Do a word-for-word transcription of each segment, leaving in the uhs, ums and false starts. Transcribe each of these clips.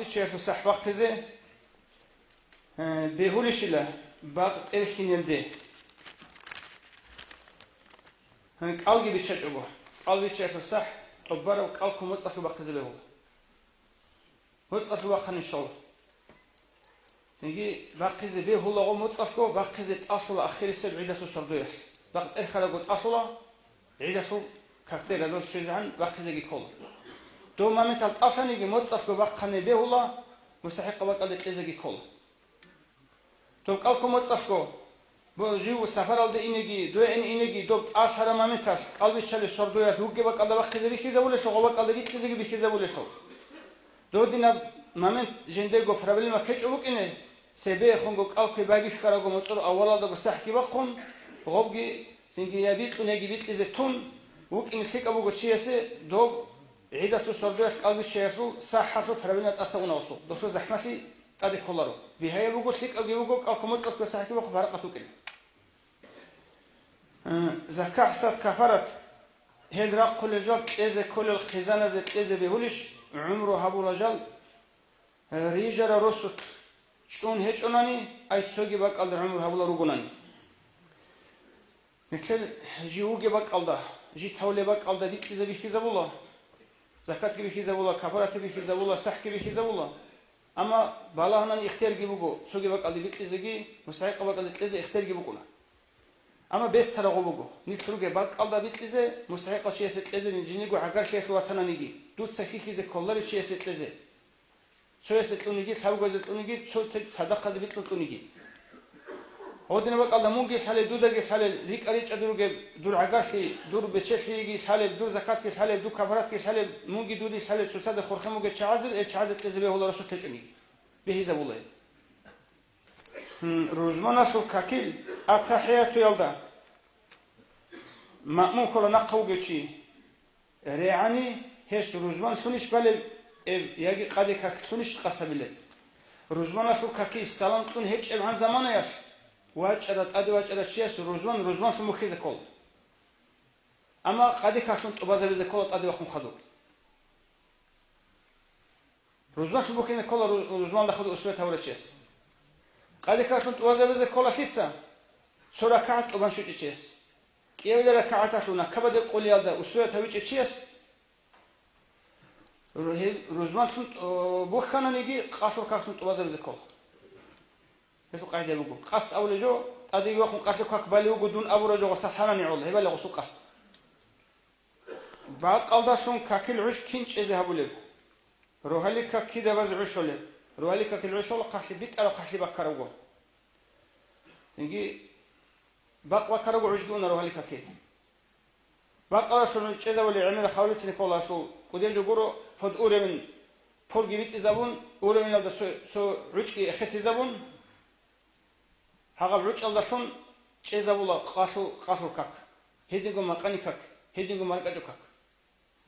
Чиясул сахӀ бахъизе, э, бегьулищила бакъ тӀерхьинелде? Гьан, кӀалги биччачӀого, кӀал биччаялъул сахӀ тӀубараб кӀалккун моцӀалъго бахъизе бегьула. МоцӀалъго бахъани щола. Цинги бахъизе бегьулаго моцӀалъго, бахъизе тӀалъула ахирисеб гӀидалъул сордоялъ. Бакъ тӀерхьарабго тӀалъула, гӀидалъул какде радал щвезегӀан бахъизеги ккола. Дов моментал тӀалъаниги моцӀалъго бахъани бегьула, мустахӀикъаб бакӀалде кьезеги ккола. Доб кӀалккун моцӀалъго, бо-, жив сапаралде инеги, дугӀине инеги, доб тӀалъараб моменталъ кӀал биччалев сордоялъ вугеб бакӀалда бахъизе бихьизабулелъул, гъоб бакӀалда бикьизеги бихьизабулелъул. Додинаб момент жиндего проблема ккечӀо букӀине, цебехунго кӀал кквей байбихьарабго моцӀрол авалалдаго сахӀги бахъун, гъобги цинги я бикьун, яги бикьизе тун, вукӀине лъикӀаб буго чиясе доб гӀидалъул сордоялъ кӀал биччаялъул сахӀалъул проблема тӀаса унавсул, досул захӀмалъи тӀаде кколаро. Бигьаяб буго, лъикӀабги буго, кӀалккун моцӀалъго сахӀги бахъун паракъат вукӀин. Э, закагь, сад, кафарат, гьел рахъулел жал кьезе кколел хъизаназе кьезе бегьулищ, гӀумру гьабула жал, э, рижарал росулъ чӀун гьечӀонани, ай цоги бакӀалда гӀумру гьабула ругонани? Нилъер жив вугеб бакӀалда, жив тавлеб бакӀалда бикьизе бихьизабула, закатги бихьизабула, кафаратги бихьизабула, сахӀги бихьизабула. Амма балагьанани ихтиярги буго, цоги бакӀалде бикьизеги, мустахӀикъаб бакӀалде кьезе ихтиярги букӀуна. Амма беццараб гъо буго, нилъ ругеб бакӀалда бикьизе, мустахӀикъав чиясе кьезе, жиндирго гӀагарлъиялъул ватананиги, дуца хьихьизе кколарев чиясе кьезе. Цоясе кьуниги, лъабгоязе кьуниги, цо те-, цадахъазе бикьун кьуниги. Гьодинаб бакӀалда мунги лъалеб, дудаги лъалеб, рикӀа-ричӀчӀаби ругеб, дур гӀагарлъи, дур бечелъиги лъалеб, дур закатги лъалеб, дур кафаратги лъалеб, мунги дуди лъалеб, цоцазда хурхен бугеб чагӀазе, э, чагӀазе кьезе бегьула росулъ гьечӀониги. Бихьизабула гьеб. Гьун, рузманалъул какил аттахӀиятуялда маъмум ккола нахъа вугев чи. РегӀани гьес рузман лъунищ балеб эб яги къаде как лъунищ къасд гьабилеб? Рузманалъул каки салам кьун гьечӀебгӀан заманаялъ вачӀарав, тӀаде вачӀарав чияс рузман рузманлъун бухьизе ккола. Амма къаде каклъун тӀубазабизе ккола тӀаде вахъун хадуб. Рузманлъун бухьизе ккола ру-, рузманалда хадуб усуят гьабурав чияс. Къаде каклъун тӀубазабизе ккола лъица? Цо ракагӀат тӀубан щвечӀев чияс. КӀиабилеб ракагӀаталъул накабаде къулиялда усуят гьавичӀев чияс ру-, гьеб рузманлъун тӀу-, бухьананиги, къалъул каклъун тӀубазабизе ккола. Гьелъул къагӀида буго, къасд абулеб жо, тӀадеги вахъун къалъул как балев вуго дун абураб жо гъосда лъанани гӀола, гьеб балеб гъосул къасд. Бакъалдалъун какил гӀуж кин чӀезе гьабулеб? Рогьалил как кида базе гӀуж щолеб? Рогьалил какил гӀуж щола хъахӀлъи битӀараб, хъахӀлъи баккарабго. Цинги бакъ баккарабго гӀужги уна рогьалил какил. Бакъалдалъун чӀезабулеб гӀемераб хавлицин кколалъул кӀудеб жо гуро, под уровень, полги битӀизабун, уровеналда цо, цо гӀучӀги эхетизабун, гьагъаб гӀучӀалдалъун чӀезабула къалъул, къалъул как, гьединго макъани как, гьединго маркӀачӀул как.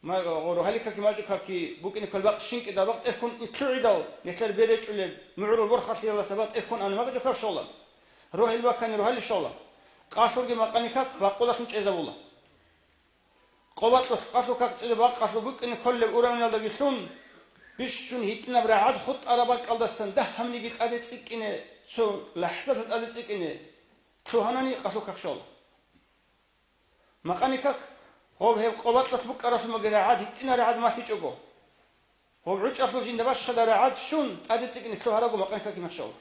Ма-, гъо-, рогьалил каки маркӀачӀул каки букӀине кколеб бакъ щинкӀидал бакъ тӀерхьун итлъугӀидал, нилъер бер речӀчӀулеб мугӀрул борхалъиялдаса бакъ тӀерхьун ана маркӀачӀул как щола. Рогьел бакани рогьалил щола. Къалъулги макъани как бакъулалъун чӀезабула. Къо бакьулъ къалъул как чӀезе бакъалъул букӀине кколеб уравиналдаги лъун, бищун гьитӀинаб рагӀад хутӀараб бакӀалдасан дагьабниги тӀаде цӀикӀкӀине, цо лахӀзаталъ тӀаде цӀикӀкӀине лъугьанани къалъул как щола. Макъани как, гъоб гьеб къо бакьулъ букӀаралъумаги рагӀад, гьитӀинаб рагӀад малъичӀого. Гъоб гӀучӀалъул жинда бащада рагӀад щун, тӀаде цӀикӀкӀине лъугьарабго макъани как, машалла.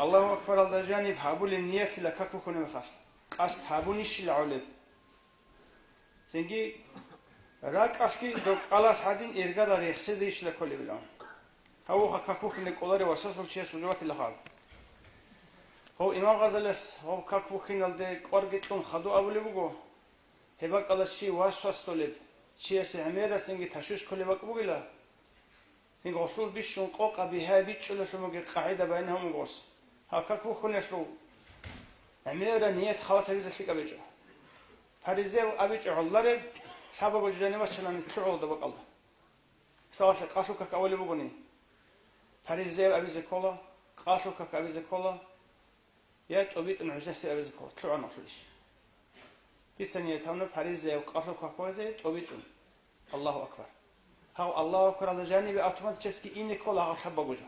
Аллагьу акбаралда жаниб гьабулеб ниятила как бухьунеб мехалъ, къасд гьабунищила гӀолеб? Цинги ракӀалъги доб кӀалалъ гьадин иргала рехсезейищила кколебилан. Гьавуха как бухьине кӀоларев васасул чиясул жаваб батила хаб. Гъов Имам Гъазалияс гъов как бухьиналде кӀварги кьун хадуб абулеб буго, гьеб бакӀалда чи васвас толеб, чиясе гӀемерасенги ташвиш кколеб бакӀ бугила. Цинги гъолъул бищун къокъа бигьа бичӀчӀулелъул бугеб къагӀида баян гьабун буго гъос. Гьаб как бухьунелъул гӀемераб ният халат гьабизе лъикӀаб гьечӀо. Паризеяв абичӀо гӀолареб, лъабабго жо жаниб бачанани лъугӀула доб бакӀалда. Мисалалъе, къалъул как авулеб бугони, паризеяв абизе ккола, къалъул как абизе ккола, я тӀобитӀун гӀужасе абизе ккола, лъугӀа нахълулищ. Дица ният гьабуна паризеяв къалъул как абизе тӀобитӀун. Аллагьу акбар. Гьав Аллагьу акбаралда жанибе автоматически ине ккола гьав лъабабго жо.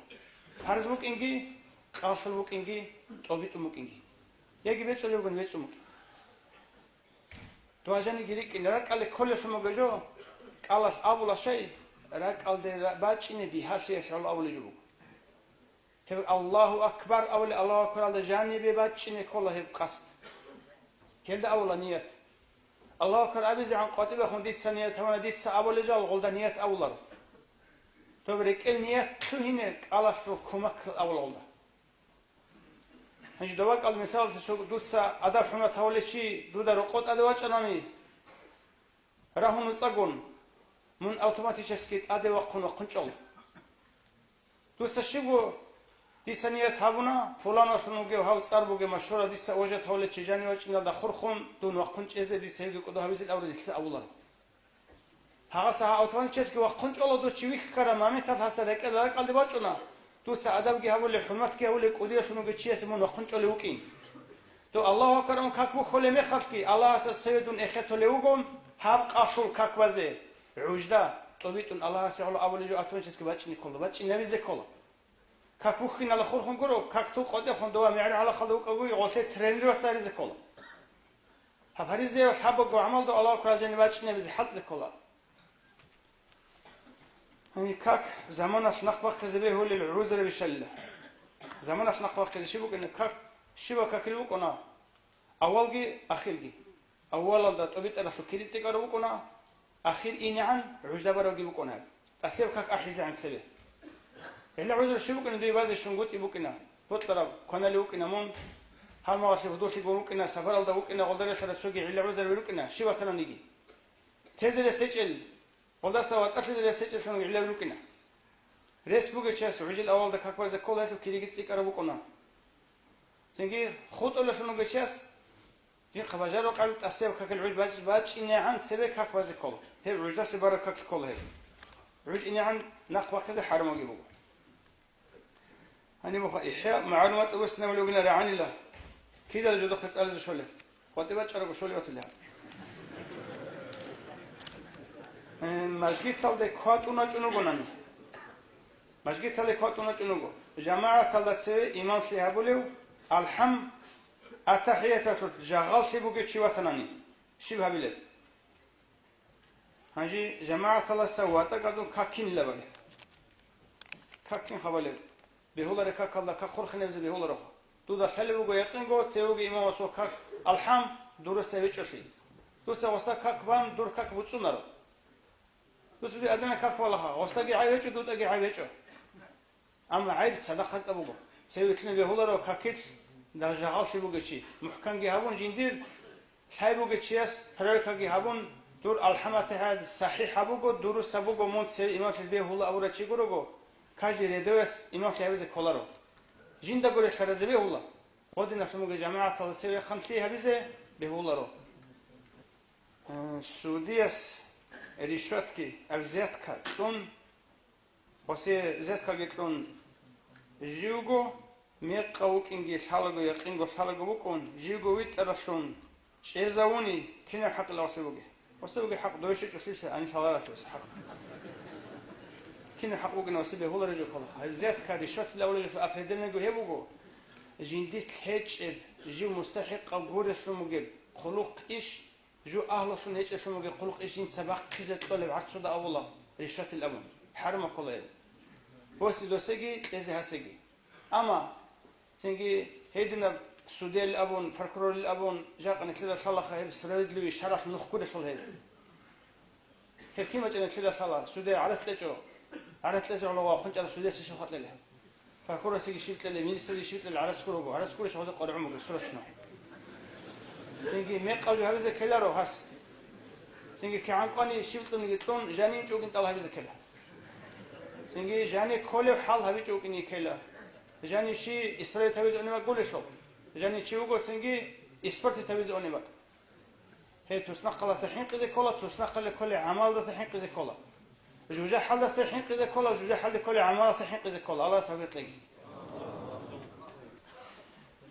Парз букӀинги, къалъул букӀинги, тӀобитӀун букӀинги. Яги бецӀулеб бугони бецӀун букӀин. Дугьа жаниги рикӀкӀине ракӀалде кколелъун буго жо, кӀалалъ абула шай, ракӀалде ра-, бачӀине бигьалъиялъ гӀоло абулеб жо буго. Гьеб Аллагьу акбар абулеб, Аллагьу акбаралда жанибе бачӀине ккола гьеб къасд. Гьелда абула ният. Аллагьу акбар абизегӀан къватӀибехун дица ният гьабуна, дица абулел жал гъолда ният абуларо. Доб рекӀел ният лъугьине кӀалалъул кумак абула гъолда. Гьанже доб бакӀалда мисалалъе цо дуца адаб-хӀурмат гьавулев чи дуда рокъо тӀаде вачӀанани, рагьун вуцӀагун, мун автоматически тӀаде вахъун вахъун чӀола. Дуца щибго дица ният гьабуна, пуланалъун вугев гьав цӀар бугеб машгьурав дица ожат гьавулев чи жанив вачӀиналда хурхун, дун вахъун чӀезе дица гьевги кӀодо гьавизел абураб дица абуларо. Гьагъаса гьа автоматически вахъун чӀола, дов чи вихьараб моменталъ гьасда рекӀел ракӀалде бачӀуна, дуца адабги гьабулеб, хӀурматги гьабулеб кӀудиялъун вугев чиясе мун вахъун чӀолев вукӀин. Дов Аллагьу акбар абун как бухьулеб мехалъги, Аллагьасда цеве дун эхетулев вугун, гьаб къалъул как базе, гӀужда, тӀобитӀун Аллагьасе гӀоло абулеб жо автоматически бачӀине ккола, бачӀинабизе ккола. Как бухьинала хурхун гуро, как тул къотӀехун дова мегӀер гьалахалда вукӀагуги гъолъе тренироваться гьаризе ккола. Гьаб гьаризеялъ гьабаго гӀамалда Аллагьу акбар жанибе бачӀинабизе хӀалтӀизе ккола. Гьаниб как заманалъ нахъ бахъизе бегьулел гӀузраби щалила. Заманалъ нахъ бахъизе щиб букӀина? Как, щибаб какил букӀуна? Авалги ахирги. Авалалда тӀобитӀаралъул кири цӀикӀкӀараб букӀуна, ахир инегӀан гӀужда барабги букӀуна гьеб. ТӀасеб как ахӀизегӀан цебе. Гьелда гӀузру щиб букӀина, дуе базе щунгутӀи букӀина, бокьараб кваналев вукӀина мун, гьалмагъалъе гьудуллъи гун вукӀина, сапаралда вукӀина, гъолдарелъара цоги гьелда гӀузраби рукӀина, щиб ватанани йиги. Тезе рес гьечӀел, гъолдаса ватӀалъизе рес гьечӀеллъун гӀиллаби рукӀина. Рес бугев чияс гӀужил авалда как базе ккола, гьелъул кириги цӀикӀкӀараб букӀуна. Цинги хутӀулелъун вугев чияс, жинхъа бажарукъаб тӀасеб какил гӀуж бач-, бачӀинегӀан цебе как базе ккола. Гьеб гӀуждасе бараб как ккола гьеб. ГӀуж инегӀан нахъ бахъизе хӀарамабги буго. Гьаниб буха, ИхӀя, магӀлумат цӀалуссинабулев вугилан рагӀанила. Кидал жодохъе цӀализе щолеб? КъватӀибе бачӀарабго щолеб батила. Э, мажгиталде кватӀун вачӀун вугонани. Мажгиталде кватӀун вачӀун вуго. ЖамагӀаталда цеве имамлъи гьабулев, алхӀам, атахӀияталъулъ жагъаллъи бугев чи ватанани, щиб гьабилеб? Гьанже жамагӀаталаса ватӀа гьадун какинила бале. Какин хабалеб. Бегьуларе какалда как хурхинабизе бегьуларо. Дуда лъалеб буго якъинго, цевеги имамасул как алхӀам дуруса гьечӀолъи. Дуца гъоса как бан, дур как буцӀунаро. Дуца дуе адана как балаха, гъосаги гӀай гьечӀо, дутӀаги гӀай гьечӀо. Амма гӀайиб цадахъ гьазда буго. Цеве вилълъине бегьуларо какилъ, дагь жагъаллъи бугев чи. МухӀканги гьабун жиндир, лъай бугев чияс проверкаги гьабун, дур алхӀаматихӀад сахӀихӀаб буго, дуруса буго, мун цеве имамлъи бегьула абурав чи гурого, каждый рядовец имамлъи гьабизе кколаро. Жиндаго релълъаразе бегьула, гъодиналъун бугеб жамагӀаталда цеве ханлъи гьабизе бегьуларо. Э, судияс решётки, взяткаги кьун, Гъосе взяткаги кьун, живго мекъав вукӀинги лъалаго, якъинго лъалаго вукӀун, живго витӀаралъун чӀезавуни, кинаб хӀакъила гъосе бугеб? Гъосе бугеб хӀакъ дойщичӀолъиса, гьанив лъаларалъуса хӀакъ. Кинаб хӀакъ бугин гъосе бегьулареб жо кколаха? Гьеб взятка, решётила авлажалъул определениего гьеб буго, жиндилъ гьечӀеб, жив мустахӀикъав гурелъун бугеб хъулухъ иш, жо агьлулъун гьечӀелъун бугеб хъулухъ иш жинца бахъизе кьолеб гӀарцуда авула решатил абун, хӀарма ккола гьеб. Босе досеги, кьезе гьасеги. Амма цинги гьединаб судел абун, прокурорил абун, жакъа нилъеда лъалаха гьеб справедливый шаргӀалъ нух гурелъул гьеб. Гьеб кин бачӀана нилъеда лъала, суде гӀарац кьечӀо, гӀарац кьезе гӀоло ва хъунчӀараб судеси щиб хатӀ кьела гьеб? Прокурорасеги щиб кьела, милицаги щиб кьела, гӀарац гурого, гӀарац гурищ гьозе къваригӀун буго, сурасунав. Цинги мекъав жо гьабизе ккеларо гьас. Цинги кигӀан кӀвани щиб кьуниги кьун, жанив чӀугин тӀал гьабизе ккела. Цинги жанив кколев хӀал гьабичӀо вукӀине ккела. Жанив чи исправить гьабизе унеб гулелъул. Жанив чи вуго цинги испортить гьабизе унеб. Гьеб туснахъалдаса хӀинкъизе ккола, туснахъалде кколеб гӀамалдаса хӀинкъизе ккола. ЖужахӀалдаса хӀинкъизе ккола, жужахӀалде кколеб гӀамалдаса хӀинкъизе ккола. Аллагьас тавфикъ кьеги.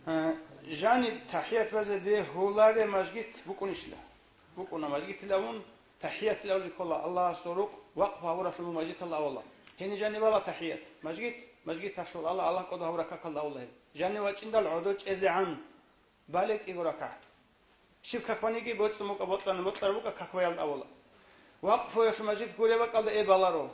Э, жаниб тахӀият базе бегьулареб мажгит букӀунищила? БукӀуна мажгитилан абун, ТахӀиятил авлиялъула Аллагьасул рукъ вакъфу гьабуралъул мажгиталда авала. Гьениб жаниб бала тахӀият. Мажгит, мажгиталъул Аллагь, Аллагь кӀодо гьабураб какалда авала гьеб. Жанив вачӀиндал гӀодов чӀезегӀан балеб кӀиго ракагӀат. Щиб как баниги, боцӀи мукӀа, бокьани бокьараб букӀа, как баялда авала. Вакъфуялъул мажгит гуреб бакӀалда эб баларо.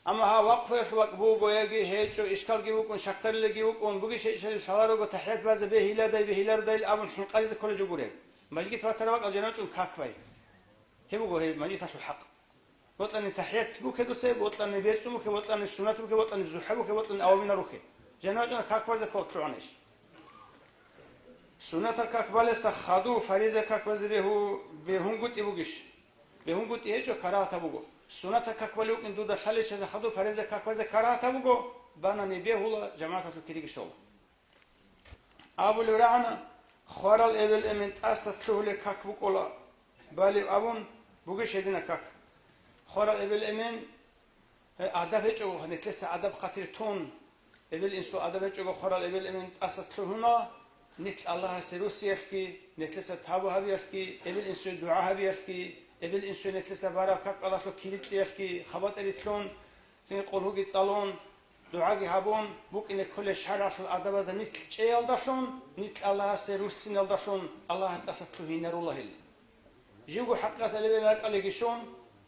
Амма гьаб вакъфуялъул бакӀ буго яги гьечӀо, ишкалги букӀун, щакдарилги букӀун, бугищ гьечӀищали лъаларого, тахӀият базе бегьиладай, бегьилардай абун хӀинкъазе кколеб жо гуреб. Мажгит батараб бакӀал жанивачӀун как бай. Гьеб буго гьеб мажгиталъул хӀакъ. Бокьани тахӀият бухье дуца, бокьани бецӀун бухье, бокьани суннат бухье, бокьани зухӀа бухье, бокьани аваминал рухье. ЖанивачӀун как базе кколеб лъугӀанищ? Суннатал как балесда хадув фариза как базе бегьу-, бегьунгутӀи бугищ? БегьунгутӀи гьечӀо, карагьатаб буго. Суннатал как балев вукӀин дуда лъалел чиясда хадув фариза как базе карагьатаб буго, банани бегьула, жамагӀаталъул кириги щола. Абулеб рагӀана, хварал эбел-эмен тӀаса лъугьулеб как букӀула балеб абун бугищ гьединаб как? Хварал эбел-эмен Гье, адаб гьечӀого, нилъеца адаб-хъатир тун, эбел-инсул адаб гьечӀого хварал эбел-эмен тӀаса лъугьуна, нилъ Аллагьасе руссиялъги, нилъеца тавбу гьабиялъги, эбел-инсуе дугӀа гьабиялъги, эбел-инсуе нилъеца бараб как Аллагьалъул кири кьеялъги, хабатӀаби лъун, цинги къулгьуги цӀалун, дугӀаги гьабун, букӀине кколел шаргӀалъул адабазда нилъ чӀеялдалъун, нилъ Аллагьасе руссиналдалъун Аллагьас тӀаса лъугьинарула гьел. Живго хӀакъикъаталда эбел ракӀалдеги щун,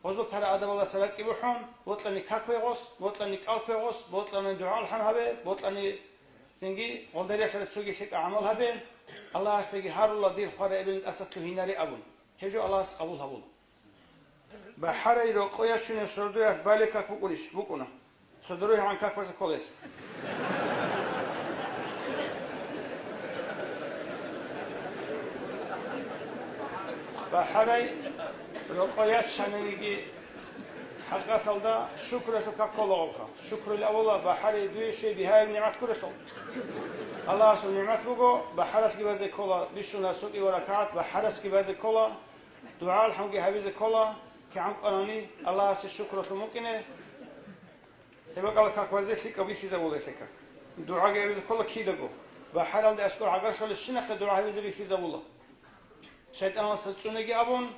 гъозул тараб адабалдаса ракӀги бухӀун, бокьани как бе гъос, бокьани кӀал ккве гъос, бокьани дугӀа-алхӀам гьабе, бокьани цинги гъолдариял цоги лъикӀаб гӀамал гьабе, Аллагьасдаги гьарула дир хварал эбел-эмен тӀаса лъугьинаре абун. Гьеб жо Аллагьас къабул гьабула. БахӀарай рокъой ячунеб сордоялъ балеб как букӀунищ? БукӀуна. Содоруе гьан как базе ккола гьес. БахӀарай рокъой ячаниги, хӀакъикъаталда шукралъул как ккола гъобха. Шукрулев абула, бахӀарай дуе щвей бигьаяб нигӀмат гурелъул. Аллагьасул нигӀмат буго, бахӀаралъги базе ккола, бищун ракагӀат бахӀарасги базе ккола, дугӀа-алхӀамги гьабизе ккола, кигӀан кӀванани Аллагьасе шукралъун букӀине. Гьеб бакӀалда как базе лъикӀаб бихьизабула гьелъул как. ДугӀаги гьабизе ккола кидаго. БахӀаралде аскӀор гӀагарлъулебщинахъе дугӀа гьабизе бихьизабула. ШайтӀаналдаса цӀунеги абун,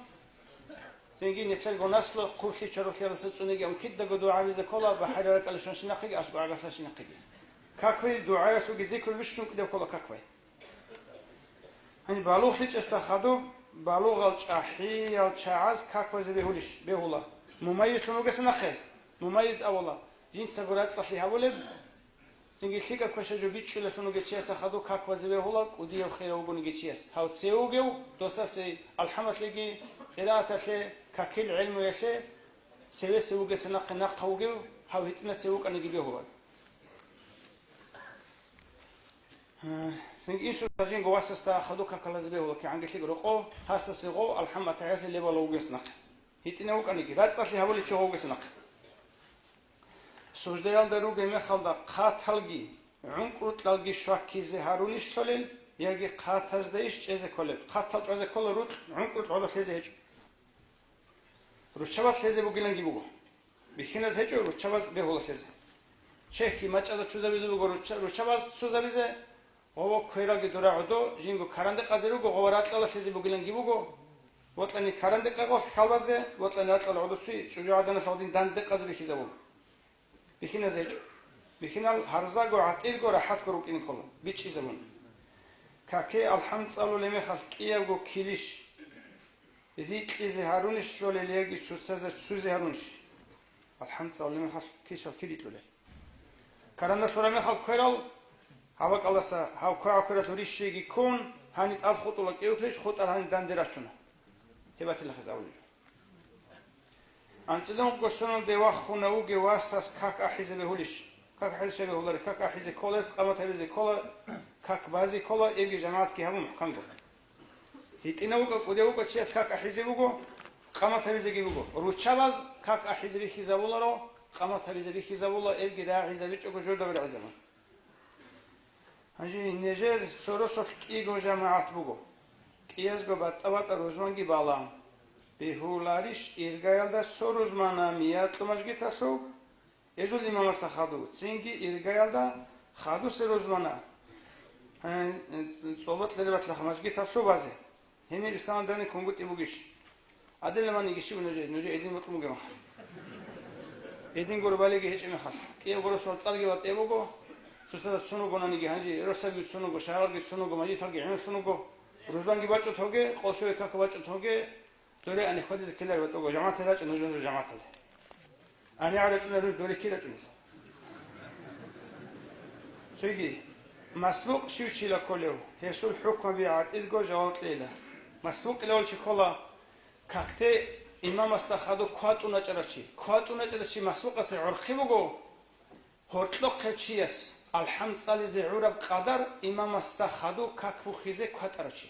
цинги нилъерго наслу хъублъи чорхолъиялдаса цӀунеги абун кидаго дугӀа гьабизе ккола, бахӀарай ракӀалде щванщинахъеги аскӀор гӀагарлъанщинахъеги. Как бай дугӀаялъулги зикру бищун кӀудеб ккола как бай. Гьаниб балугълъичӀесда хадуб, балугъал чӀахӀиял чагӀаз как базе бегьулищ? Бегьула. Мумайизлъун вугесин нахъе. Мумайиз абула, жинцаго рацӀцӀалъи гьабулеб, цинги лъикӀаб квешаб жо бичӀчӀулевлъун вугев чиясда хадуб как базе бегьула, кӀудияв хирав вугониги чияс. Гьав цеве вугев, досасе алхӀамалъеги, къирааталъе, какил гӀелмуялъе, цевесев вугесин нахъе нахъа вугев, гьав гьитӀинав цеве вукӀаниги бегьула. Цинги инсуца жинго васасда хадуб как балазе бегьула кигӀанги лъикӀ рокъов, гьасасе гъов алхӀам-атахӀият лебала вугес нахъе. ГьитӀинав вукӀаниги, рацӀцӀалъи гьабулев чи гъов вугес нахъе. Суждаялда ругеб мехалда хъаталги гӀункӀрукьалги щвакизе гьарунищ лъолел, яги хъатазда иш чӀезе кколеб? Хъатал чӀвазе ккола рукь, гӀункӀрукь гӀодов лъезе гьечӀо. Руччабаз лъезе бугиланги буго. Бихьиназ гьечӀо, руччабаз бегьула лъезе. Чехьги мачӀазда чузабизе буго ручча-, руччабаз цузабизе, гъо, квералги дура гӀодо, жинго карандекъазе руго, гъо, ракьалда лъезе бугиланги буго. Бокьани карандекъа гъо хьалбазде, бокьани ракьалда гӀодо цуй, чӀужугӀаданалъ гъодин дандекъазе бихьизабула. Бихьиназ гьечӀо. Бихьинал гьарзаго, гӀатӀирго, рахӀатго рукӀине ккола, бичӀчӀизабун. Каке алхӀам цӀалулеб мехалъ кӀиябго килищ рикьизе гьарунищ лъолел яги цоцазда цузе гьарунищ? АлхӀам цӀалулеб мехалъ килищал кири рикьулел? Каранда лъураб мехалъ кверал, гьаб бакӀалдаса гьав квегӀаб квералъул рищиги ккун, гьаниб тӀад хутӀула кӀиявилищ, хутӀарал гьаниб данде рачуна. Гьеб батилахъизе абулеб жо. АнцӀила ункъго соналде вахуна вугев васас как ахӀизе бегьулищ? Как ахӀизе щай бегьулари? Как ахӀизе ккола, гьес къамат гьабизе ккола, как базе ккола, эбги жамагӀатги гьабун мухӀканго. ГьитӀинав вукӀа, кӀудияв вукӀа чияс как ахӀизе буго, къамат гьабизеги буго. Руччабаз как ахӀизе бихьизабуларо, къамат гьабизе бихьизабула, эбги рагӀизабичӀого журдаби рагӀизабун. Гьанже нижер цо росулъ кӀиго жамагӀат буго. КӀиязго батӀа-батӀа рузманги бала. Бегьуларищ иргаялда цо рузмана Миякьу мажгиталъув, гьезул имамасда хадув, цинги иргаялда хадусел рузмана, э, э, цӀолбокьараб батлахъ мажгиталъув базе? Гьениб исламалда данде кунгутӀи бугищ? Гьадинаб маниги щиб нужее, нужее гьедин букӀун бугеб мехалъ. Гьедин гуро балиги гьечӀеб мехалъ. КӀиябго росулал цӀарги батӀияб буго, цоцазда цун ругонаниги гьанже, росаби цун руго, шагьаралги цун руго, мажгиталги гӀемерлъун руго. Рузбанги бачӀун тоге, къолъове как бачӀун тоге, доре ани хьвадизе ккелареб батӀуго, жамагӀаталде рачӀа нуж, нуж жамагӀаталде. Ани гӀарачӀунел руж дорихьи рачӀунел. Цоги, масбукъ щив чила кколев, гьесул хӀукмаби гӀатӀилго жаваб кьейила. Масбукъилавулчи ккола, какде имамасда хадуб кватӀун рачӀарав чи. КватӀун рачӀарав чи масбукъасе гӀорхъи буго, гьоркьохъев чияс алхӀам цӀализе гӀураб къадар имамасда хадуб как бухьизе кватӀарав чи.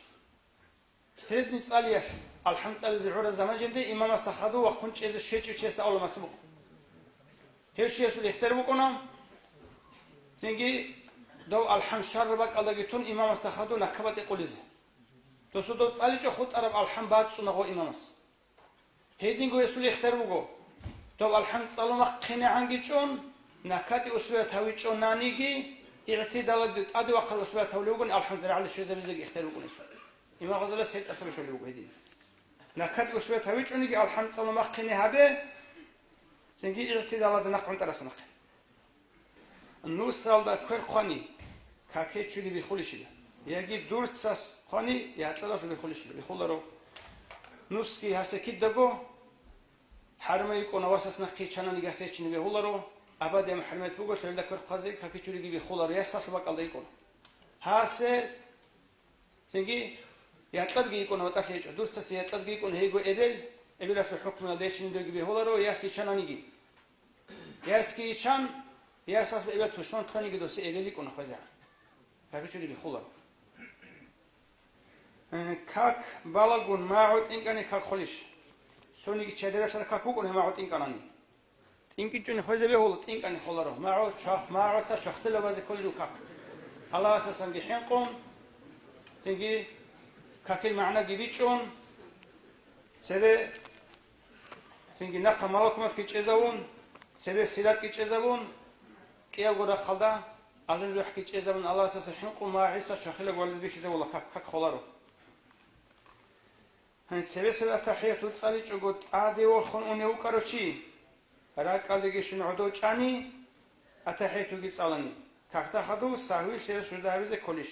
Средний цӀалиялъ, алхӀам цӀализе гӀураб заман жинде имамасда хадув вахъун чӀезе щвечӀев чиясда авула масабукъ. Гьев чиясул ихтияр букӀуна, цинги дов алхӀам щвараб бакӀалдаги тун имамасда хадув накабатӀи къулизе. Досул дов цӀаличӀо хутӀараб алхӀам бацӀцӀуна гъо имамас. Гьединго гьесул ихтияр буго, доб алхӀам цӀалун вахъинегӀанги чӀун, накатӀи усбуят гьавичӀонаниги, игӀтидалалде тӀаде вахъал усбуят гьавулев вугони, алхӀамдулиллагь, рагӀалде щвезабизеги ихтияр букӀуна гьесул. Имам Гъазалияс гьеб тӀасабищ гьолев буго гьедин. НакатӀи усбуят гьавичӀониги алхӀам цӀалун вахъине гьабе, цинги игӀтидалалда нахъ гӀунтӀараса нахъе. Нусалда квер хъвани, каке чури бихулищила, яги дурцас хъвани, якьалалъур бихулищила, бихуларо. Нусги гьасе кидаго хӀарма йикӀуна, васас нахъе чанани гьасе чини бегьуларо, абадияб хӀурмат буго, лъелда квер хъвазе каке чуриги бихуларо, ясалъул бакӀалда йикӀуна. Гьасе цинги якьалги йикӀуна, ватӀалъи гьечӀо, дурцасе якьалги йикӀуна, гьейго эбел, эбелалъул хӀукмуялда гьечинидеги бегьуларо, яс йичананиги. Ясги йичан, ясалъул эбел тушман кканиги досе эбел йикӀуна хвезегӀан. Каке чури бихуларо. Э, как балагун магӀу тӀинкӀани как холищ? Цониги чадиралъа как букӀуна магӀу тӀинкӀанани. ТӀинкӀичӀони хвезе бегьула, тӀинкӀани холаро. МагӀу чвах-, магӀуца чвахтила базе кколел как. Аллагьасасанги хӀинкъун, цинги какил магӀнаги бичӀчӀун, цебе Цинги нахъа малакуматги чӀезавун, цебе сиратги чӀезавун, кӀиявго рахъалда азан-жужахӀги чӀезавун, Аллагьасаса хӀинкъун магӀуца чвахила гвализе бихьизавула как, как холаро. Гьаниб цебесеб атахӀияту цӀаличӀого тӀаде ворхун унев вукӀарав чи, ракӀалдеги щун гӀодов чӀани, атахӀиятуги цӀалани, какда хадув сагьвилъе сужда гьабизе кколищ?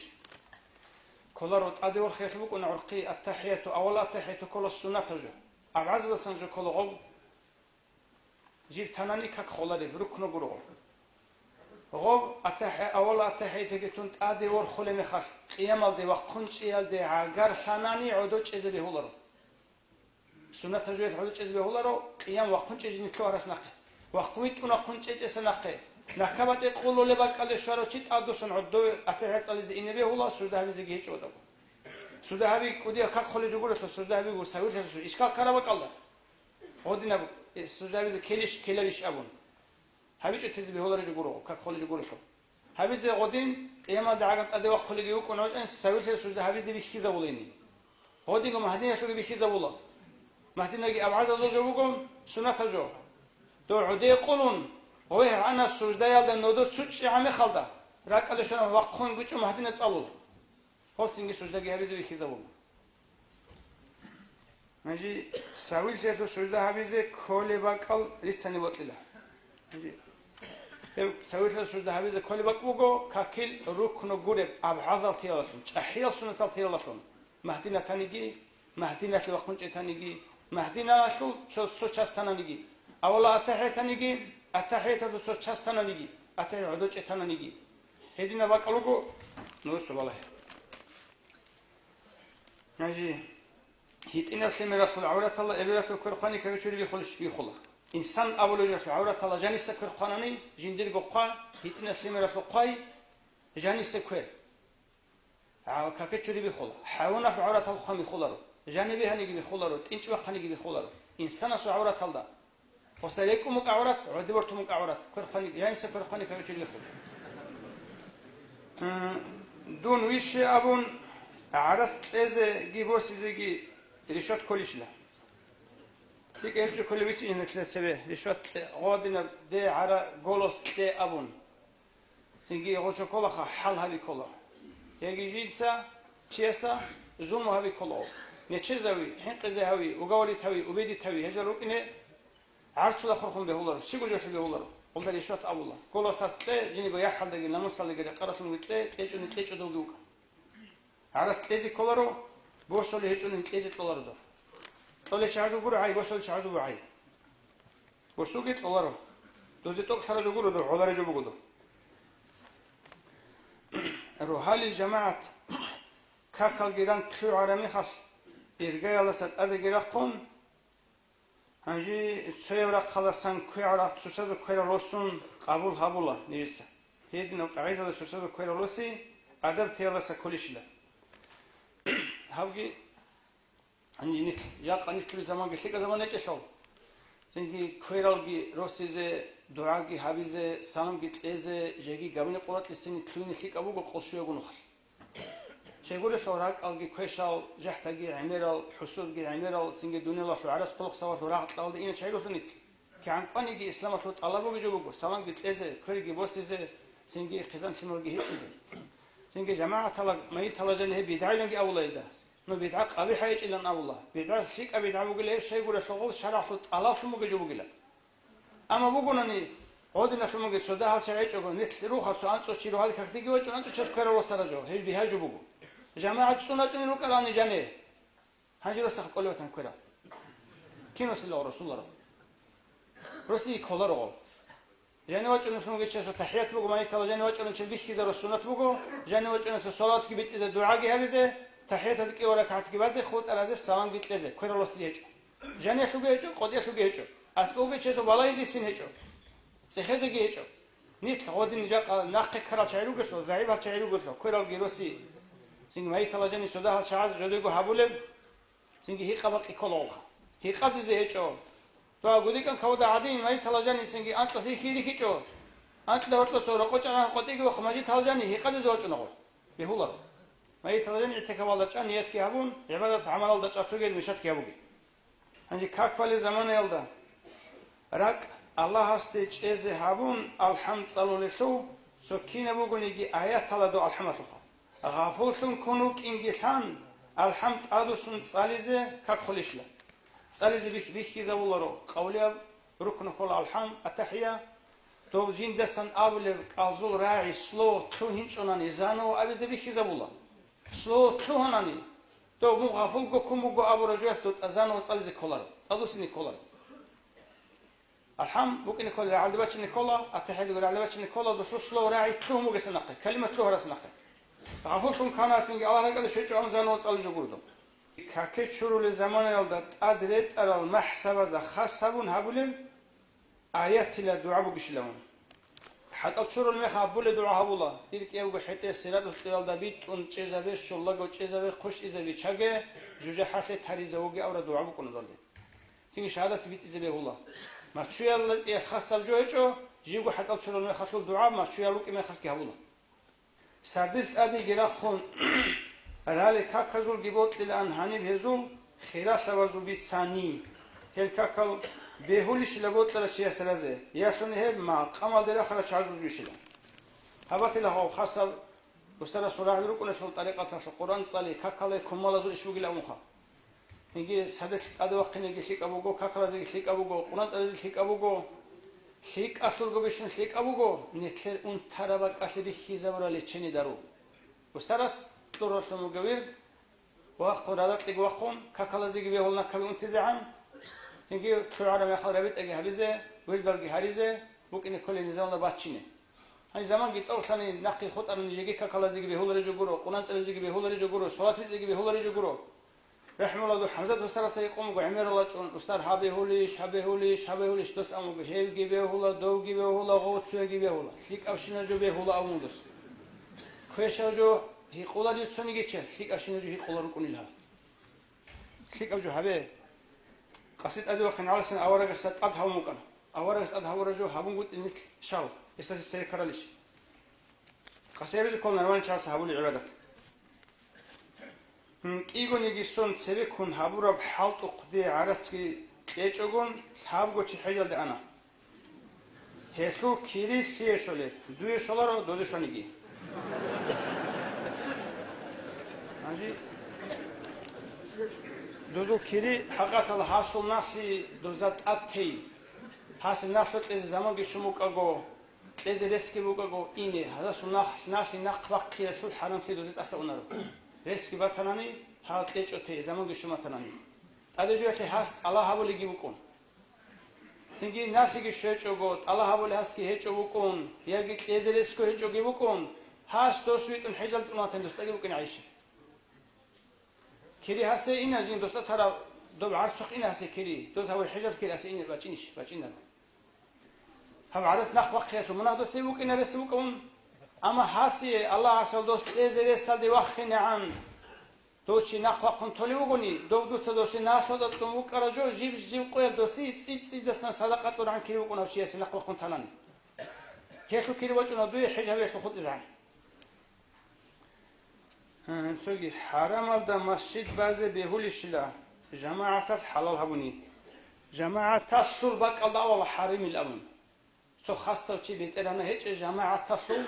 Кколаро, тӀаде ворхиялъ букӀуна гӀурхъи, атахӀияту, авал атахӀияту ккола суннатаб жо. АбгӀазалдасан жо ккола гъоб. Жиб танани как холареб, рукну гургъу. Гъоб атахӀи-, авал атахӀиятги тун тӀаде ворхулеб мехалъ, къиямалде вахъун чӀеялде гӀагарлъанани гӀодов чӀезе бегьуларо. Суннатаб жоялъ гӀодов чӀезе бегьуларо, къиям вахъун чӀежине лъугьарас нахъе. Вахъун витӀун вахъун чӀечӀеса нахъе. НакабатӀе къулулеб бакӀалде щварав чи тӀадвуссун гӀодов атахӀият цӀализе ине бегьула, сужда гьабизеги гьечӀо гьадаб. Сужда гьаби кӀудияб как холеб жо гурелъул, сужда гьабиго сагьвилъарасул ишкал ккараб бакӀалда. Гъодинаб, э, сужда гьабизе ккелищ, ккеларищ абун. ГьабичӀо тезе бегьулареб жо гурого, как холеб жо гурелъул. Гьабизе гъодин, къиямалда гӀагар тӀаде вахъулеги вукӀун гьечӀин, сагьвилъарасул сужда гьабизе бихьизавулани. Гъодинго Магьдиналъуги бихьизавула. Магьдинаги абгӀазазул жо буго, суннатаб жо. Дов гӀодее къулун, гъой гьанаб суждаялда нодо цучӀчӀи гӀамехалда, ракӀалде щвараб вахъун гучӀо Магьдина цӀалула. Гьобцинги суждаги гьабизе бихьизавула. Гьанже сагьвилъиялъул сужда гьабизе кколеб бакӀал рицани бокьила. Гьанже гьеб сагьвилъиялъул сужда гьабизе кколеб бакӀ буго, какил рукну гуреб абгӀазал тиялалъун, чӀахӀиял суннатал тиялалъун, Магьдина таниги, Магьдиналъе вахъун чӀетаниги, Магьдиналъул цо, цо час тананиги, авала атахӀиятаниги, атахӀияталъул цо час тананиги, атахӀият гӀодов чӀетананиги. Гьединаб бакӀал руго нусул балагьи. Гьанже гьитӀинаб лъимералъул гӀавраталда эбелалъул квер хъвани каке чури бихулищ? Бихула. Инсан абулеб жоялъул гӀавраталда жаниса квер хъванани, жиндирго хъва, гьитӀинаб лъимералъул хъвай, жаниса квер. А, каке чури бихула. ХӀайваналъул гӀавратал хъван бихуларо. Жанибе гьаниги бихуларо, тӀинчӀ бахъаниги бихуларо. Инсанасул гӀавраталда. Гъосда рекӀун букӀа гӀаврат, гӀодиб бортун букӀа гӀаврат. Квер хъвани, жаниса квер хъвани каке чури бихула. Э, дун вище абун, гӀарац кьезеги босизеги решетка кколищила? ЛъикӀ гьечӀо кколеб бицин гьелъа цебе, решетка кье-, гъодинаб де гӀара голос кье абун. Цинги гъочо кколаха, хӀал гьаби ккола. Яги жинца чиясда зулму гьаби ккола. нечезави, хӀинкъизегьави, уговоритави, убедитави гьезал рукӀине гӀарцула хурхун бегьуларо, щибго жоялъе бегьуларо. Гьелда ришват абула. Голос кье, жиндирго яхӀалдаги, намусалдаги, рекъаралъунги кье, кьечӀони кьечӀодалги вукӀа. ГӀарац кьезе кколаро, босулеб гьечӀони кьезе кьоларо доб. Кьолел чагӀазул гуро гӀай, босулел чагӀазул гуро гӀай. Босуге кьоларо. Дозе тӀокӀлъараб жо гуро доб, гӀолареб жо буго доб. Рогьалил жамагӀат какалги ранг лъугӀараб мехалъ, иргаялдаса тӀадеги рахъун, гьанже цояб рахъалдасан квегӀал рахъ цоцазул кверал росун къабул гьабула нижеца. Гьединаб къагӀидалда цоцазул кверал роси адаб теялдаса кколищила. Гьабги, гьанже нилъ-, жакъа нилъер заманги лъикӀаб заман гьечӀелъул, цинги квералги росизе, дугӀаги гьабизе, саламги кьезе, жеги габуни къуратӀлъизе нилъ лъугьине лъикӀаб буго къолъ щуябго нухалъ. Щайгурелъул ракӀалги квешал, жахӀдаги гӀемерал, хӀусудги гӀемерал, цинги дуниялалъул гӀарац-хъулухъ сабаблъун рагъ кьалда ине чагӀи ролъул нилъ. КигӀан кӀваниги исламалъул тӀалаб бугеб жо буго, саламги кьезе, кверги босизе, цинги хъизан лъималги гьитӀизе. Цинги жамагӀаталда, майиталда жаниб гьеб бидгӀайиланги абула гьелда. Ну, бидгӀа къабихӀ гьечӀилан абула. БидгӀа лъикӀаб бидгӀа бугила гьеб, щайгурелъул гъол шаргӀалъул тӀалаблъун бугеб жо бугила. Амма бугони, гьединалъун бугеб цо дагьал чагӀи гьечӀого, нилъ рухъа цо анцӀго чи рогьалил какдеги вачӀун анцӀго чияс кверал росараб жо, гьеб бигьа жо буго. ЖамагӀат цӀуначӀони рукӀарани жаниб. Гьанже росизе кколеб батани кверал. Кин росиларо, росуларас? Росизе кколаро гъол. Жанив вачӀунелъул гьечӀеб тахӀият буго, майиталда жанив вачӀунев чи бихьизарун суннат буго, жанив вачӀунелъул салаватги битӀизе, дугӀаги гьабизе, тахӀияталда кӀиго ракагӀатги базе, хутӀаразе, саламги кьезе, кверал росизе гьечӀо. Жаниялъулги гьечӀо, къотӀиялъулги гьечӀо. АскӀовги чиясул балагьизесин гьечӀо. ЦӀехезеги гьечӀо. Нилъ гьедин жакъа нахъе ккарал чагӀи ругелъул, загӀипал чагӀи ругелъул, квералги роси. Цинги майиталда жанив цо дагьал чагӀаз жодего гьабулеб, цинги гьикъа-бакъи ккола гъолха. Гьикъадизе гьечӀо. Дова гудикӀан кавада гӀадин, майиталда жанив цинги анкьа лъихьи рихьичӀо. Анкьида гьоркьоса рокъов чӀарагӀан къотӀиги вахъун, мажиталда жанив гьикъадизе вачӀуна гъол. Бегьуларо. Майиталда жанив гӀитикафалда чӀа ниятги гьабун, гӀибадат-гӀамалалда чӀа цогидал мишатги гьабуге. Гьанже как балеб заманаялда ракӀ Аллагьасде чӀезе гьабун, алхӀам цӀалулелъул, цо кинаб бугониги аяталда дов алхӀам балъулха. Гъафуллъун ккун вукӀинги лъан, алхӀам тӀадвуссун цӀализе как холищила. ЦӀализе бих-, бихьизабуларо къавлияб, рукну ккола алхӀам, аттахӀия. Дов жиндасан абулеб кӀалзул рагӀи слово лъугьинчӀонани заново абизе бихьизабула. Слово лъугьанани, дов мун гъафулго ккун буго абураб жоялъ дов тӀа заново цӀализе кколаро, тӀадвуссине кколаро. АлхӀам букӀине ккола, рагӀалде бачине ккола, аттахӀиятги рагӀалде бачине ккола, досул слово рагӀи лъугьун бугесеб нахъе, калимат лъугьарасеб нахъе. Гъафуллъун кканиги цинги Аллагь ракӀалде щвечӀо абун заново цӀалулеб жо гуро дов. Каке чурулел заманаялда тӀад ретӀарал махӀсабазда хас гьабун гьабулеб аятила дугӀа бугищилан. ХӀатӀал чурулеб мехалъ абулеб дугӀа гьабула: «Дир кӀиябго хӀетӀе сираталъ кьиялда битӀун чӀезабе, щулаго чӀезабе, хъущтӀизабе чӀаге, жужахӀалъе таризавуге», — абураб дугӀа букӀуна дов. Цинги шагьадат битӀизе бегьула. Мачуялда кӀияб хасаб жо гьечӀо, живго хӀатӀал чурулеб мехалъул дугӀа мачуял рукӀине мехалъги гьабула. Сардилъ тӀадеги рахъун, ралел каказулги бокьилаан гьаниб гьезул хиралъабазул бицани, гьел какал бегьулищила бокьарав чияс разе, ялъуни гьеб макъамалде рахарал чагӀазул жойищила. Гьаб батила гьав хасаб устарасул рагӀи рукӀунелъул тӀарикъаталъ Къуръан цӀали, какалай кумалазул иш бугилан абунха. Гьанже сардилъ тӀаде вахъинеги лъикӀаб буго, какалазеги лъикӀаб буго, Къуръан цӀализе лъикӀаб буго. ЛъикӀалъулго бищун лъикӀаб буго, нилъер унтараб бакӀалъе бихьизабураб лечение дару. Устарас кьуралъун буго вирд, вахъун, радакьеги вахъун, какалазеги бегьула накабе унтизегӀан, гьанже лъугӀараб мехалъ рабитӀаги гьабизе, вирдалги гьаризе, букӀине кколеб низамалда бачине. Гьанже заманги тӀорлъани, нахъе хутӀарани, жеги какалазеги бегьулареб жо гуро, Къуръан цӀализеги бегьулареб жо гуро, салават бицӀиги бегьулареб жо гуро. РахӀмулагьу ХӀамзат устарасда гьикъун буго гӀемерал вачӀун, устар, гьаб бегьулищ, гьаб бегьулищ, гьаб бегьулищ, дос абун буго, гьевги бегьула, довги бегьула, гъов цояги бегьула, лъикӀабщинаб жо бегьула абун буго дос. Квешаб жо гьикъула дир цониги чи, лъикӀабщинаб жо гьикъула рукӀунел гьаб. ЛъикӀаб жо гьабе. Къаси тӀаде вахъин гӀаласин аварагасда тӀад гьабун букӀана. Аварагас тӀад гьабураб жо гьабунгутӀи нилъ щал, гьесда цере ккаралищ? Къаси гьабизе ккола нормальный чиясда гьабулеб гӀибадат. Гьин, кӀигониги сон цебеккун гьабураб хӀалтӀухъ дие гӀарацги кьечӀогон, лъабго чи хӀежалде ана. Гьелъул кири лъие щолеб, дуе щоларо, дозе щваниги. Гьанже Дозул кири хӀакъатал гьасул налъи доза тӀад тей. Гьасил налъу кьезе заманги щун букӀаго, кьезе ресги букӀаго ине, гьасул нах-, налъи нахъ бахъиялъул хӀарамлъи дозе тӀаса унаро. Ресги батанани, гьал кьечӀо тей, заманги щун батанани. ТӀаде жоялъе гьас тӀала гьабулеги букӀун. Цинги налъиги щвечӀого, тӀала гьабулеб гьасги гьечӀо букӀун, яги кьезе ресго гьечӀоги букӀун, гьас дос витӀун хӀежал тӀун ватани дос тӀаги букӀине гӀайищ. Кири гьасе ина жин дос тӀатараб доб гӀарцухъ ина гьасе кири, дос гьавур хӀежал кири гьасе ина бачӀинищ, бачӀинар. Гьаб гӀарац нахъ бахъиялъул мунагь досе букӀина рес букӀун, амма гьасие Аллагь гьасал дос кьезе ресалде ваххинегӀан, дов чи нахъ вахъун толев вугони, дов дуца досе налъуда кьун вукӀара жо, жиб-жиб къоял доси цӀи-цӀидасан садакъа кьургӀан кири вукӀунав чиясе нахъ вахъун талани. Гьелъул кири вачӀуна дуе хӀеж гьавиялъул хутӀизегӀан. Гьанцоги хӀарамалда масжид базе бегьулищила, жамагӀаталъ хӀалал гьабуни? ЖамагӀаталъул бакӀалда авала хӀарамил абун. Цо хасав чи бетӀергьана гьечӀеб жамагӀаталъул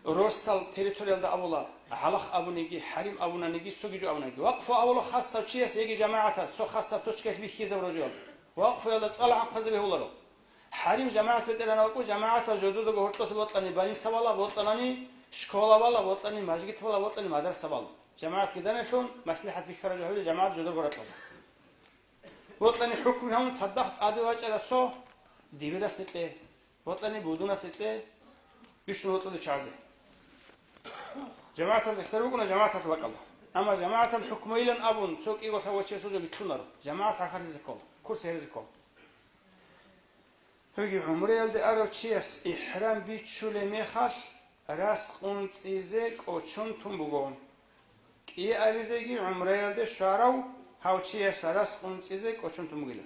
росдал территориялда абула, гӀалахъ абуниги, хӀарим абунаниги, цоги жо абунаниги. Вакъфу абула хасав чияс яги жамагӀаталъ, цо хасаб точкаялъ бихьизабураб жоялда. Вакъфуялда цӀалгӀанхъазе бегьуларо. ХӀарим жамагӀат бетӀергьана вакӀу, жамагӀатал жододаго гьоркьоса бокьани больница бала, бокьанани школа бала, бокьани мажгит бала, бокьани мадраса бала. ЖамагӀат киданалъун маслихӀат бихьараб жо гьабили, жамагӀат жодор гьоркьоса. Бокьани хӀукму гьавун цадахъ тӀаде вачӀарасо дибирас гьекъе, бокьани будунас гьекъе, бищун бокьуде чазе. ЖамагӀатал ихтияр букӀуна жамагӀатал бакӀалда. Амма жамагӀатал хӀукмуйилан абун, цо кӀиго лъабго чиясул жо битлъунаро. ЖамагӀат гьахьализе ккола, курс гьеризе ккола. Гьуги гӀумраялде арав чияс ихӀрам биччулеб мехалъ, рас къунцӀизе кӀочон тун буго. КӀие абизеги гӀумраялде щварав гьав чияс рас къунцӀизе кӀочон тун бугила.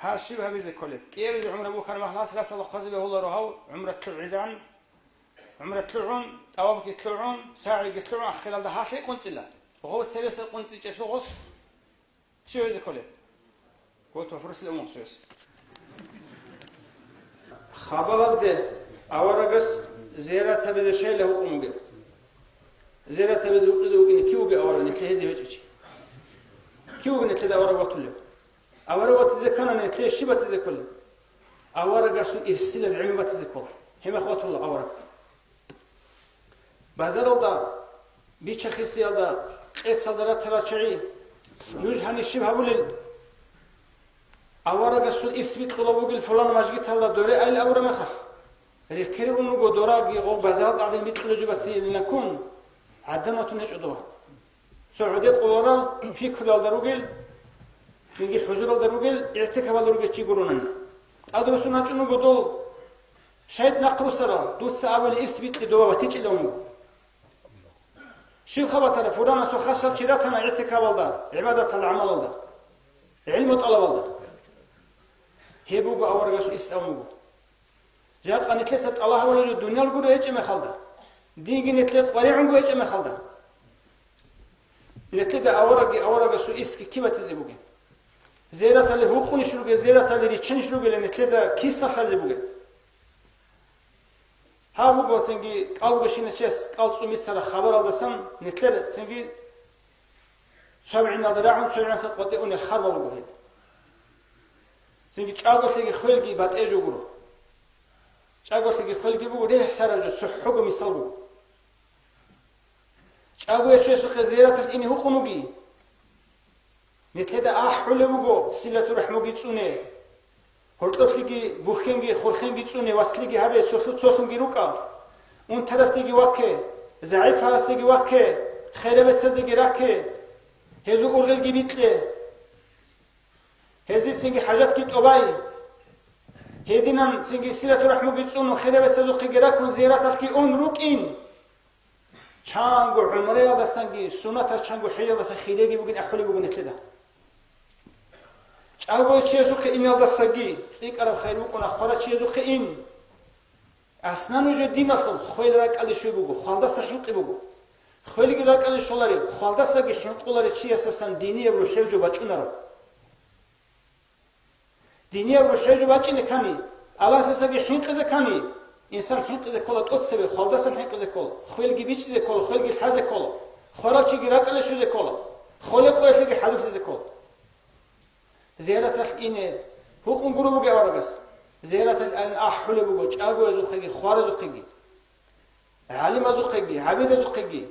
Гьас щиб гьабизе кколеб? КӀиабизе гӀумра бухьараб мехалъ гьас рас вахъазе бегьуларо гьав гӀумрат лъугӀизегӀан, гӀумрат лъугӀун, тӀавафги лъугӀун, сагӀиги лъугӀун, ахиралда гьалъе къунцӀила. Гъов цебесеб къунцӀичӀелъул гъос. Щиб гьабизе кколеб? Вот вопрос для умусуес. Хабалазде аварагас зиярат гьабизе щайилан гьукъун бугеб? Зиярат гьабизе гьукъизе вукӀине кив вугев авараг, нилъее гьезие гьечӀев чи? Кив вугев нилъеда авараг ватулев? Авараг ватизе ккани, нилъее щиб батизе кколеб? Аварагасул ирсилаб гӀилму батизе ккола. Гьеб мехалъ ватула авараг. Базаралда, бича-хисиялда, къецалда ратарал чагӀи, нуж гьанир щиб гьабулел? Аварагасул ирс бикьулеб бугел пулан мажгиталда доре айил абураб мехалъ, рекерун руго дораги гъов базаралда гӀадин бикьулеб жо батилилан ккун, гӀадан ватун гьечӀо дова. Цо гӀодекъуларал пикруялда ругел, цинги хӀузуралда ругел, игӀтикафалда ругел чи гуронани. ТӀадрусун гьачӀун руго дол, шайт нахъ руссарал, дуца абулеб ирс бикьи дова батичӀилан вуго. Щиб хабатара, пуранасул хасаб чи ратана игӀтикафалда, гӀибадаталда, гӀамалалда, гӀилму тӀалабалда. Гьеб буго аварагасул ирс абун буго. Жакъа нилъеца тӀалаб гьабулеб жо дуниял гуро гьечӀеб мехалда, динги нилъее къваригӀунго гьечӀеб мехалда, нилъеда аварагги аварагасул ирсги киб батизе бугеб? Зираталде гьукъунищ ругел, зираталде риччанищ ругел нилъеда киса лъазе бугеб? Гьаб буго цинги кӀал бугещинав чияс кӀал цӀумицара хабаралдасан нилъер цинги цо гӀиналда рагӀун, цо гӀинаса къватӀе унел харбал буго гьеб. Цинги чӀаголъиги хвелги батӀе жо гуро. ЧӀаголъиги хвелги буго релълъараб жо, цохӀого мисал буго. ЧӀаго гьечӀесухъе зираталъ ине гьукъун вуги. Нилъеда ахӀулеб буго силату рахӀмуги цӀуне, гьоркьолъиги бухьенги хурхенги цӀуне, васлъиги гьабе, цолъу-, цолъунги рукӀа, унтарасдеги вакке, загӀипарасдеги вакке, херабецаздеги ракке, гьезул ургъелги бикье. Гьезие цинги хӀажатги тӀобай. Гьединан цинги силату рахӀмуги цӀунун, хирабецазухъеги ракун, зияраталъги ун рукӀин. Чанго гӀумраялдасанги, суннатал чанго хӀежалдаса хиреги бугин ахӀулеб буго нилъеда. ЧӀаго чиясухъе иналдасаги цӀикӀкӀараб хайр букӀуна хварав чиясухъе ин. Асна нужер диналъул хвел ракӀалде щвей буго, хвалдаса хӀинкъи буго. Хвелги ракӀалде щоларев, хвалдасаги хӀинкъуларев чиясасан динияб рухӀел жо бачӀунаро. Динияб рухӀел жо бачӀине ккани, Аллагьасасаги хӀинкъизе ккани, инсан хӀинкъизе ккола тӀоцебе, хвалдасан хӀинкъизе ккола, хвелги бичӀчӀизе ккола, хвелги лъазе ккола, хварав чиги ракӀалде щвезе ккола, холеб къоялъеги хӀадурлъизе ккола. Зияраталъ ине гьукъун гуро бугеб аварагас. Зияраталъ ан ахӀулеб буго чӀагоязухъеги, хваразухъеги, гӀалимазухъеги, гӀабидазухъеги,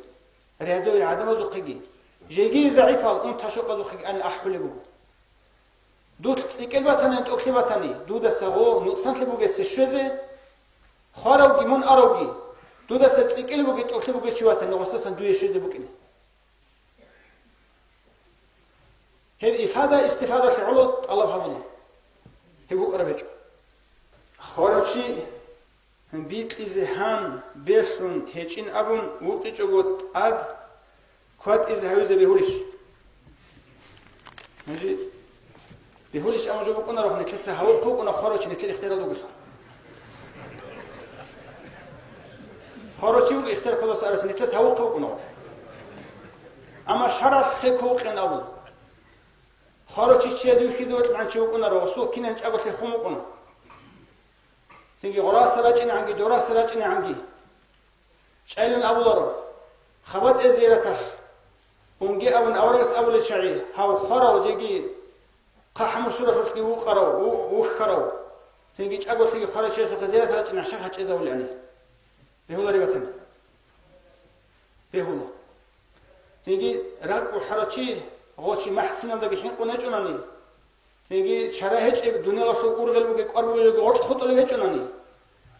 рядовый гӀадамазухъеги, жеги загӀипал унташокъазухъеги ан ахӀулеб буго. Дулъ цӀикӀкӀел батани, тӀокӀлъи батани, дудаса гъо нукъсанлъи бугесе щвезе, хваравги мун аравги, дудаса цӀикӀкӀел буги, тӀокӀлъи буги чи ватани, гъосасан дуе щвезе букӀине. Гьеб ифада-истифадалъе гӀоло тӀалаб гьабуна. Гьеб гьукъараб гьечӀо. Хварав чи бикьизе гьан, белъун гьечӀин абун вукъичӀого тӀад кватӀизе гьавизе бегьулищ? Гьанже бегьулищ абун жо букӀунарохъ, нилъеца гьавухъ вукӀуна хварав чи, нилъер ихтияр бугелъул. Хварав чи вукӀун ихтияр кодаса арас, нилъеца гьавухъ вукӀуна. Амма шаргӀалъ хехго вукъин абун. Хварав чи чиязе вихьизе вокьулгӀан чи вукӀунаро, гъосул кинан чӀаголъи хун вукӀуна. Цинги гъораса рачӀинегӀанги, дораса рачӀинегӀанги чӀайлъун абуларо. ХабатӀе зияраталъ унге абун аварагас абулел чагӀи, гьав хварав жеги хъахӀамурсуралъулъги вукъарав, ву-, вухьарав. Цинги чӀаголъиги хварав чиясухъе зиярат рачӀинегӀан шагь гьачӀезавулаани. Бегьулареб батани? Бегьула. Цинги ракӀ ухӀарав чи, гъо чи махӀсиналдаги хӀинкъун гьечӀунани, цинги чара гьечӀеб дуниялалъул ургъел бугеб кӀвар бугеб гъоркь хутӀулеб гьечӀунани,